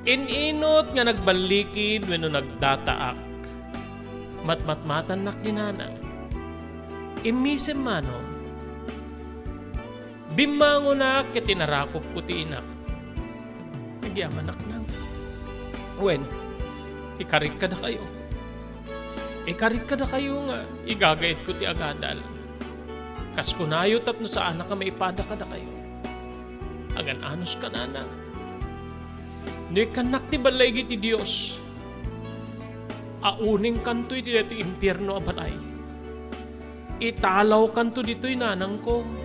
In-inot nga nagballikid wenno nagdataak, matmatmatannak ni nana. Immisem, Manong. Bimmangonak ket inarakupko ti inak. Agyamanak, Nang. Wen, ikarik kadakayo. Ikarik kadakayo nga igagaedko ti agadal. Kas kunayo tapno saanak a maipada kadakayo. Agan-anos ka, Nana. No ikkannak ti balay iti Dios, auningkanto iti daytoy impierno a balay. Italawkanto ditoy, nanangko.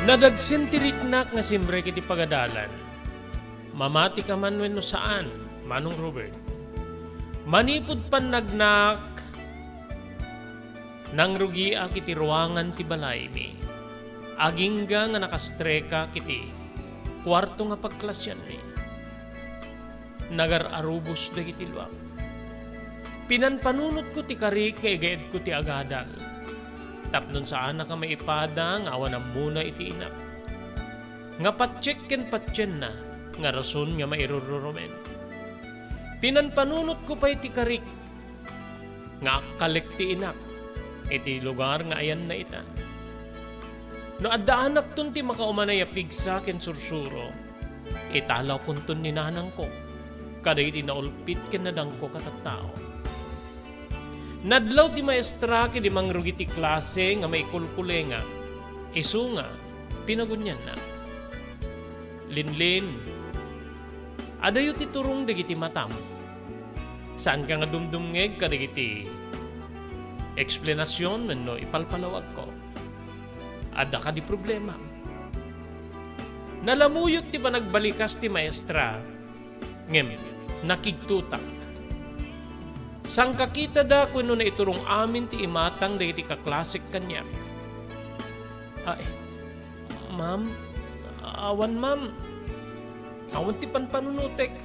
Nadagsen ti riknak nga simrek iti pagadalan. Mamati ka man wenno saan, Manong Robert. Manipud pannagnak, nangrugiak iti ruangan ti balaymi. Agingga nga nakastreka iti kuarto nga pagklasianmi. Nagar-arubos dagiti luak. Pinanpanunotko ti karik nga igaedko ti agadal. Tapnon saanak a maipada nga awan ammona iti inak. Nga patiek ken patienna nga rason nga mairururumen. Pinanpanunotko pay ti karik nga akkalek ti inak iti lugar nga ayanna ita. No addaanakton ti makaumanay a pigsa ken sursuro, italawkonton ni nanangko kadagiti naulpit ken nadangkok a tattao. Nadlaw ti maestra ket di mangrugi ti klase nga maikulkulenga, isu nga pinaguniannak. Linlin, adayo ti turong dagiti matam. Saanka nga dumdumngeg kadagiti eksplanasion wenno ipalpalawagko? Adda kadi problema? Nalamuyot ti panagbalikas ti maestra, ngem nakigtotak. Sangkakitada wenno naiturong amin ti imatang dagiti kaklasek kaniak. Ay, ma'am, awan, ma'am. Awan ti panpanunotek.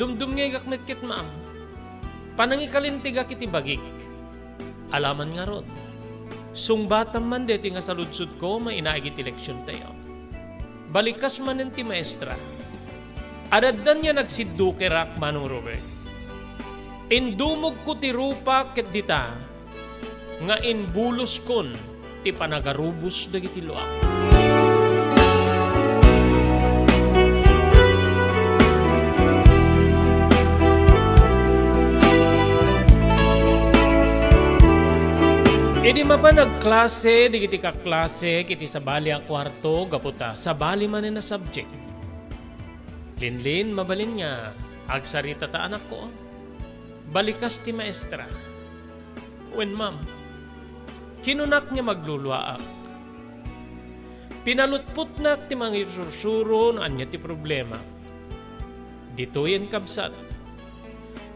Dumdumngegak met ket, ma'am. Panangikalintegak iti bagik. Alaman ngarud, sungbatam man daytoy nga saludsodko mainaig iti leksiontayo. Balikas manen ti maestra. Adaddan nga nagsiddukerak, Manong Robert. Indumogko ti rupak ket dita nga imbuloskon ti panagarubos dagiti luak. Mapan agklase dagiti kaklasek iti sabali a kuarto gapu ta sabali manen a subject. Linlin, mabalin nga agsaritata, anakko. Balikas ti maestra. Wen, ma'am, kinunak nga magluluaak. Pinalutpotnak ti mangisursuro no ania ti problema. Ditoyen, kabsat.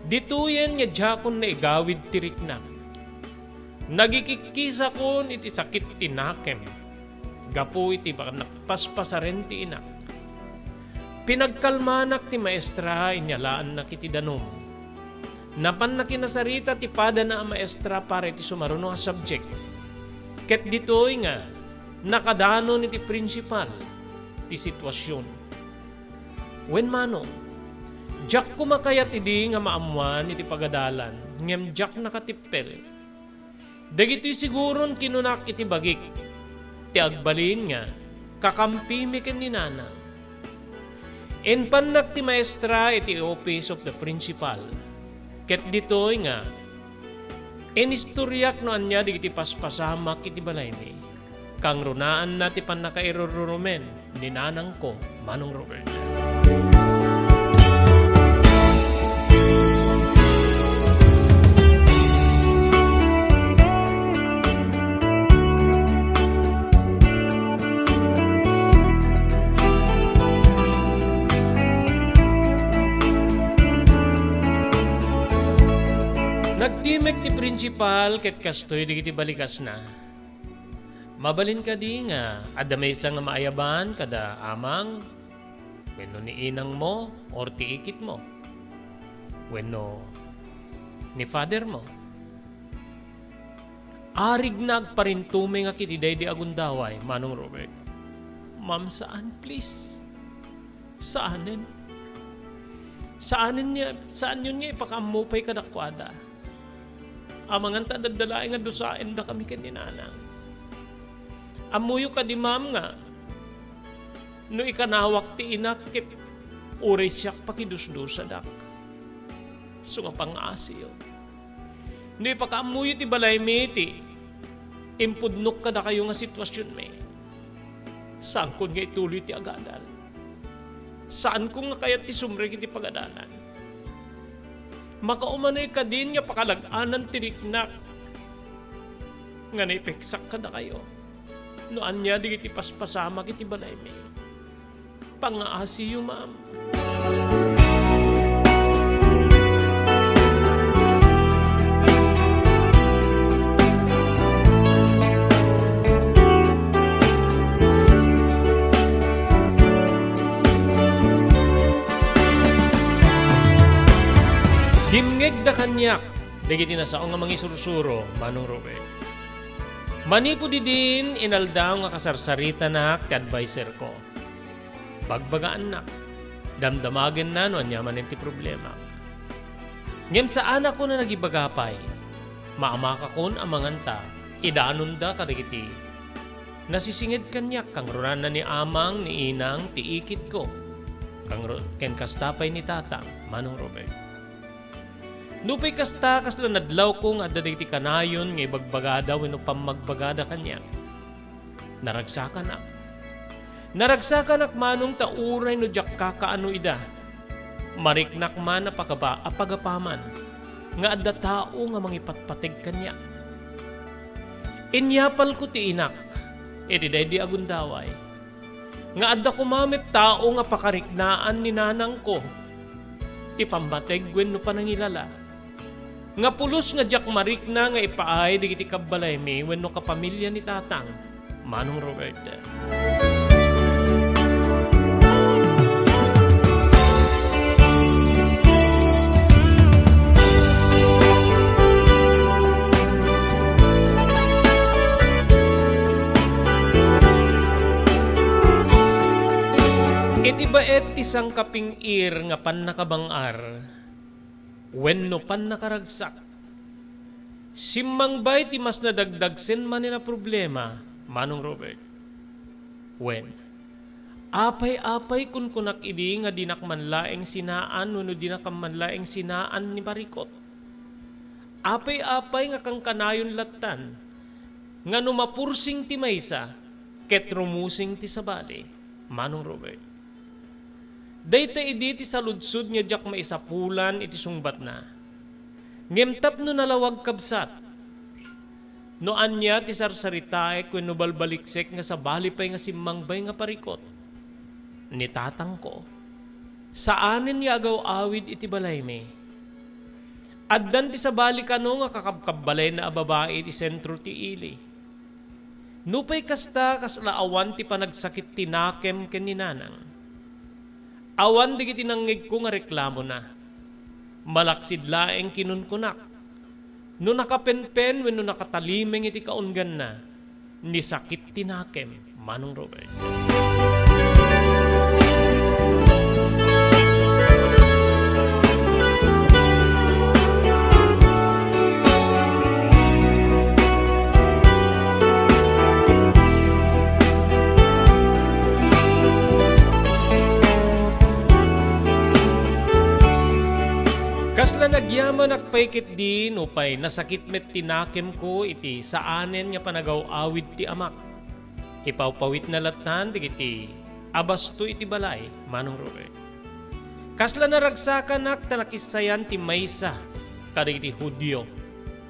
Ditoyen nga diakon naigawid ti riknak. Nagikikkisakon iti sakit ti nakem gapu iti panagpaspasaren ti inak. Pinagkalmanak ti maestra, inyalaannak iti danum. Napanna kinasarita ti padana a maestra para iti sumaruno a subject. Ket ditoy nga nakadanon iti prinsipal ti situasion. Wen, manong, diak koma kayat idi nga maammoan iti pagadalan, ngem diak nakatippel. Dagitoy siguron kinunak iti bagik ti agbalin nga kakampimi ken ni nanang. Impannak ti maestra iti office of the principal, ket ditoy nga inistoriak no ania dagiti paspasamak iti balaymi. Kangrunaanna ti pannakairurumen ni nanangko, Manong Robert. Nagtimek ti prinsipal ket kastoy dagiti balikasna. Mabalin kadi nga adda maysa nga maayaban kada amang wenno ni inangmo or ti ikitmo wenno ni fathermo? Arigna agparintumi nga ket daydi a gundaway, Manong Robert. Ma'am, saan, please. Saanen. Saanen nga, saanyon nga ipakaammo pay kadakuada. Amangan ta adda laeng nga dusaendakami ken ni nanang. Ammoyo kadi, ma'am, nga no ikanawak ti inak ket uray siak pakidusdusadak. Isu nga pangngaasiyo. No ipakaammoyo ti balaymi ti impudnok kadakayo nga situasionmi, saankon nga ituloy ti agadal. Saanko nga kayat ti sumrek iti pagadalan. Makaumanay kadin nga pakalag-anan ti riknak nga naipeksak kadakayo no ania dagiti paspasamak iti balaymi. Pangngaasiyo, ma'am. Dimngegda kaniak dagiti nasao nga mangisursuro, Manong Robert. Manipud idin, inaldaw nga kasarsaritanak ti adviserko. Bagbagaannak. Damdamagenna no ania manen ti problemak. Ngem saanakon a nagibaga pay. Maamakakon amangan ta idanonda kadagiti nasisinged kaniak, kangrunaanna ni amang, ni inang, ti ikitko. Kangru-, ken kasta pay ni tatang, Manong Robert. Nupay kasta, kasla nadlawko nga adda dagiti kanayon nga ibagbagada wenno pammagbagada kaniak. Naragsakanak. Naragsakanak, manong, ta uray no diak kakaano ida, mariknak man a pagaba-, a pagapaman nga adda tao nga mangipatpateg kaniak. Inyapalko ti inak iti daydi a gundaway nga adda koma met tao nga pakariknaan ni nanangko ti pammateg wenno panangilala. Nga pulos nga diak marikna nga ipaay dagiti kabbalaymi wenno kapamilya ni tatang, Manong Robert. Iti baet ti sangkaping-ir nga pannakabang-ar, wenno pannakaragsak. Simmangbay ti mas nadagdagsen manen a problema, Manong Robert. Wen, apay-apay kunkunak idi nga dinak man laeng sinaan wenno dinak man laeng sinaan ni Marikot? Apay-apay nga kankanayon lattan, nga no mapursing ti maysa, ket rumusing ti sabali, Manong Robert. Dayta idi ti saludsod nga diak maisapulan iti sungbatna. Ngem tapno nalawag, kabsat, no ania ti sarsaritaek wenno balbaliksek nga sabali pay nga simmangbay nga parikut, ni tatangko, saanen nga agaw-awid iti balaymi. Addan ti sabali kano nga kakabkabbalayna a babai iti sentro ti ili. Nupay kasta, kasla awan ti panagsakit ti nakem ken ni nanang. Awan dagiti nangngegko nga reklamona. Malaksid laeng kinunkunak, no nakapenpen wenno nakatalimeng iti kaungganna, ni sakit ti nakem, Manong Robert. Kasla nagyamanak pay ketdi nupay nasakit met ti nakemko iti saanen nga panagaw-awid ti amak. Ipawpawitna lattan dagiti a basto iti balay, Manong Robert. Kasla naragsakanak ta nakissayan ti maysa kadagiti Judio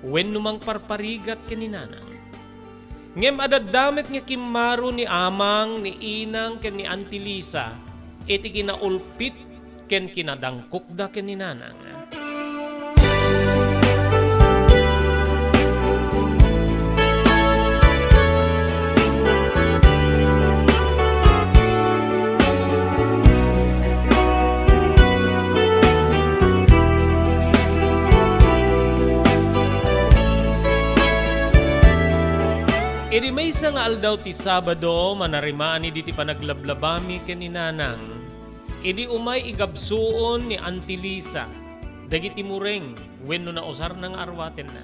wenno mangparparigat ken ni nanang. Ngem adda met nga kimmaro ni amang, ni inang, ken ni Auntie Lisa iti kinaulpit ken kinadangkokda ken ni nanang. Idi maysa nga aldaw ti Sabado, manarimaan idi ti panaglablabami ken ni nanang. Idi umay igabsuon ni Auntie Lisa dagiti mureng wenno nausarna nga arwatenna.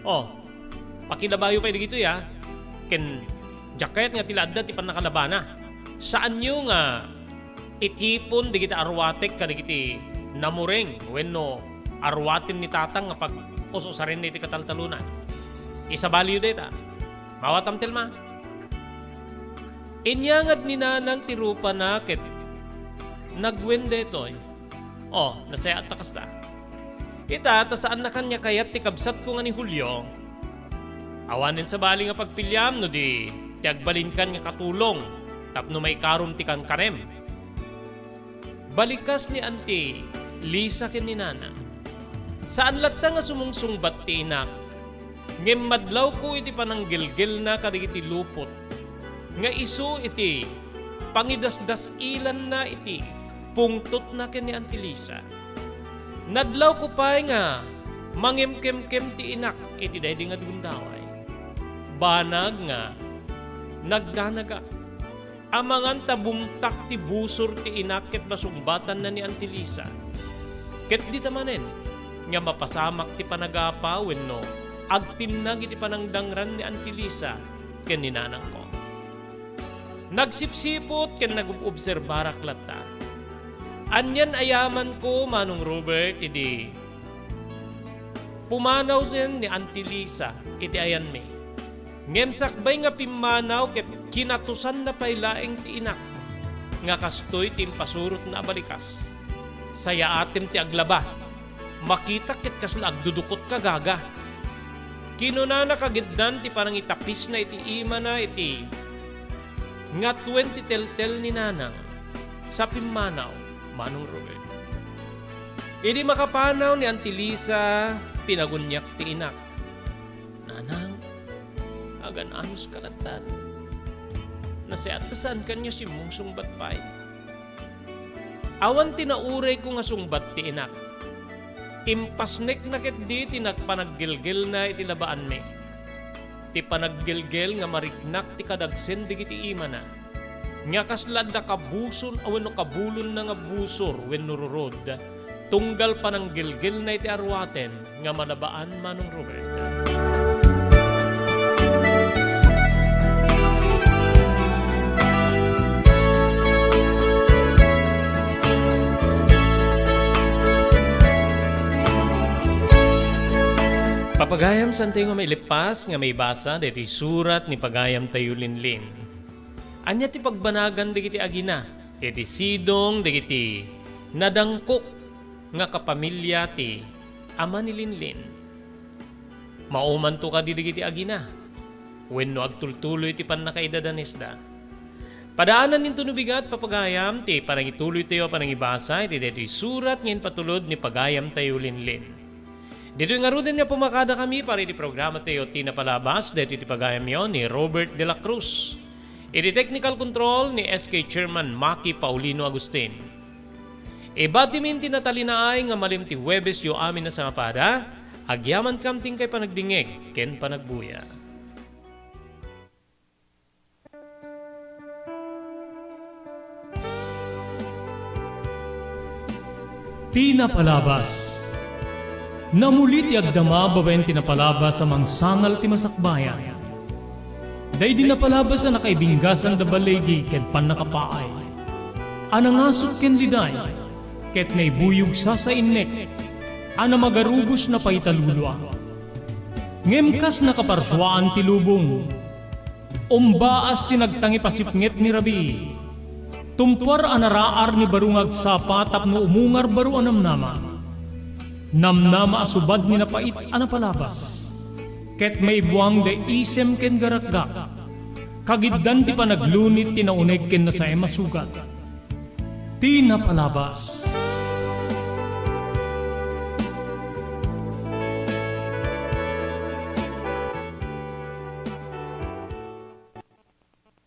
O, pakilabayo pay dagitoy, a. Ken diak kayat nga ti la adda ti pannakalabana. Saanyo nga itipon dagiti arwatek kadagiti namureng wenno arwaten ni tatang nga pag-us-usarenna iti kataltalonan. Isabaliyo dayta. Mawatam, Telma? Inyangad ni nanang ti rupana ket nagwen daytoy. O, nasayaat ta kasta. Ita, ta saannakan nga kayat ti kabsatko nga ni Julio. Awanen sabali nga pagpiliam no di ti agbalinkan nga katulong tapno maikarom ti kankanem. Balikas ni Auntie Lisa ken ni Nanang. Saan latta nga sumungsungbat ti inak, ngem madlawko iti pananggelgelna kadagiti lupot nga isu iti pangidasdas-ilanna iti pungtotna ken ni Auntie Lisa. Nadlawko pay nga mangimkemkem ti inak iti daydi nga gundaway. Banag nga nagdanagak. Amangan ta bumtak ti busor ti inak ket masungbatanna ni Auntie Lisa. Ket dita manen nga mapasamak ti panagapa wenno agtinnag iti panangdangran ni Auntie Lisa ken ni nanangko. Nagsipsiput ken nagub-obserbarak latta. Anian a yamanko, Manong Robert, idi pumanawen ni Auntie Lisa iti ayanmi. Ngem sakbay nga pimmanaw ket kinatusanna pay laeng ti inak nga kastoy ti impasurotna a balikas. Sayaatem ti aglaba. Makitak ket kasla agdudukotka, gaga. Kinunana kagiddan ti panangitapisna iti imana iti ngatuen ti teltel ni Nanang sa pimmanaw, Manong Robert. Idi makapanaw ni Auntie Lisa, pinaguniak ti inak. Nanang, agan-anuska lattan. Nasayaat ta saankan nga simmungsungbat pay. Awan ti naurayko nga sungbat ti inak. Impasnekna ketdi ti nagpanaggelgelna iti labaanmi. Ti panaggelgel nga mariknak ti kadagsen dagiti imana, nga kasla adda kabusor wenno kabulonna nga busor wenno rurod, tunggal pananggelgelna iti arwaten nga malabaan, Manong Robert. Pagayam, saantayo nga mailippas nga maibasa daytoy surat ni pagayamtayo Linlin. Ania ti pagbanagan dagiti agina iti sidong dagiti nadangkok nga kapamilya ti ama ni Linlin? Maumanto kadi dagiti agina wenno agtultuloy ti pannakaidadanesda? Padaanan ninto no bigat, papagayam, ti panangituloytayo a panangibasa iti daytoy surat nga impatulod ni pagayamtayo Linlin. Ditoy ngaruden nga pumakadakami para iti programatayo ti napalabas, daytoy ti pagayamyo ni Robert de la Cruz. Iti technical control ni S K Chairman Maki Paulino Agustin. Ibatimin ti natalinaay nga malem ti Huwebesyo amin a sangapada, agyamankam ti inkay panagdingngeg ken panagbuya. Ti napalabas. Namuli ti agdama babaen ti napalabas a mangsangal ti masakbayan. Daydi napalabas a nakaibinggasan da baligi ken pannakapaay, a nangasut ken liday, ket naibuyog sasainnek, a namagarubos na paitalulua. Ngem kas nakaparsuaan ti lubong, umbaas ti nagtangipasipnget ni rabii. Tumpuar a naraar ni baro nga agsapa tapno umungar baro a namnama. Namnama a subad ni napait a napalabas. Ket maibuang da isem ken garakgak. Kagiddan ti panaglunit ti nauneg ken nasaem a sugat. Ti napalabas.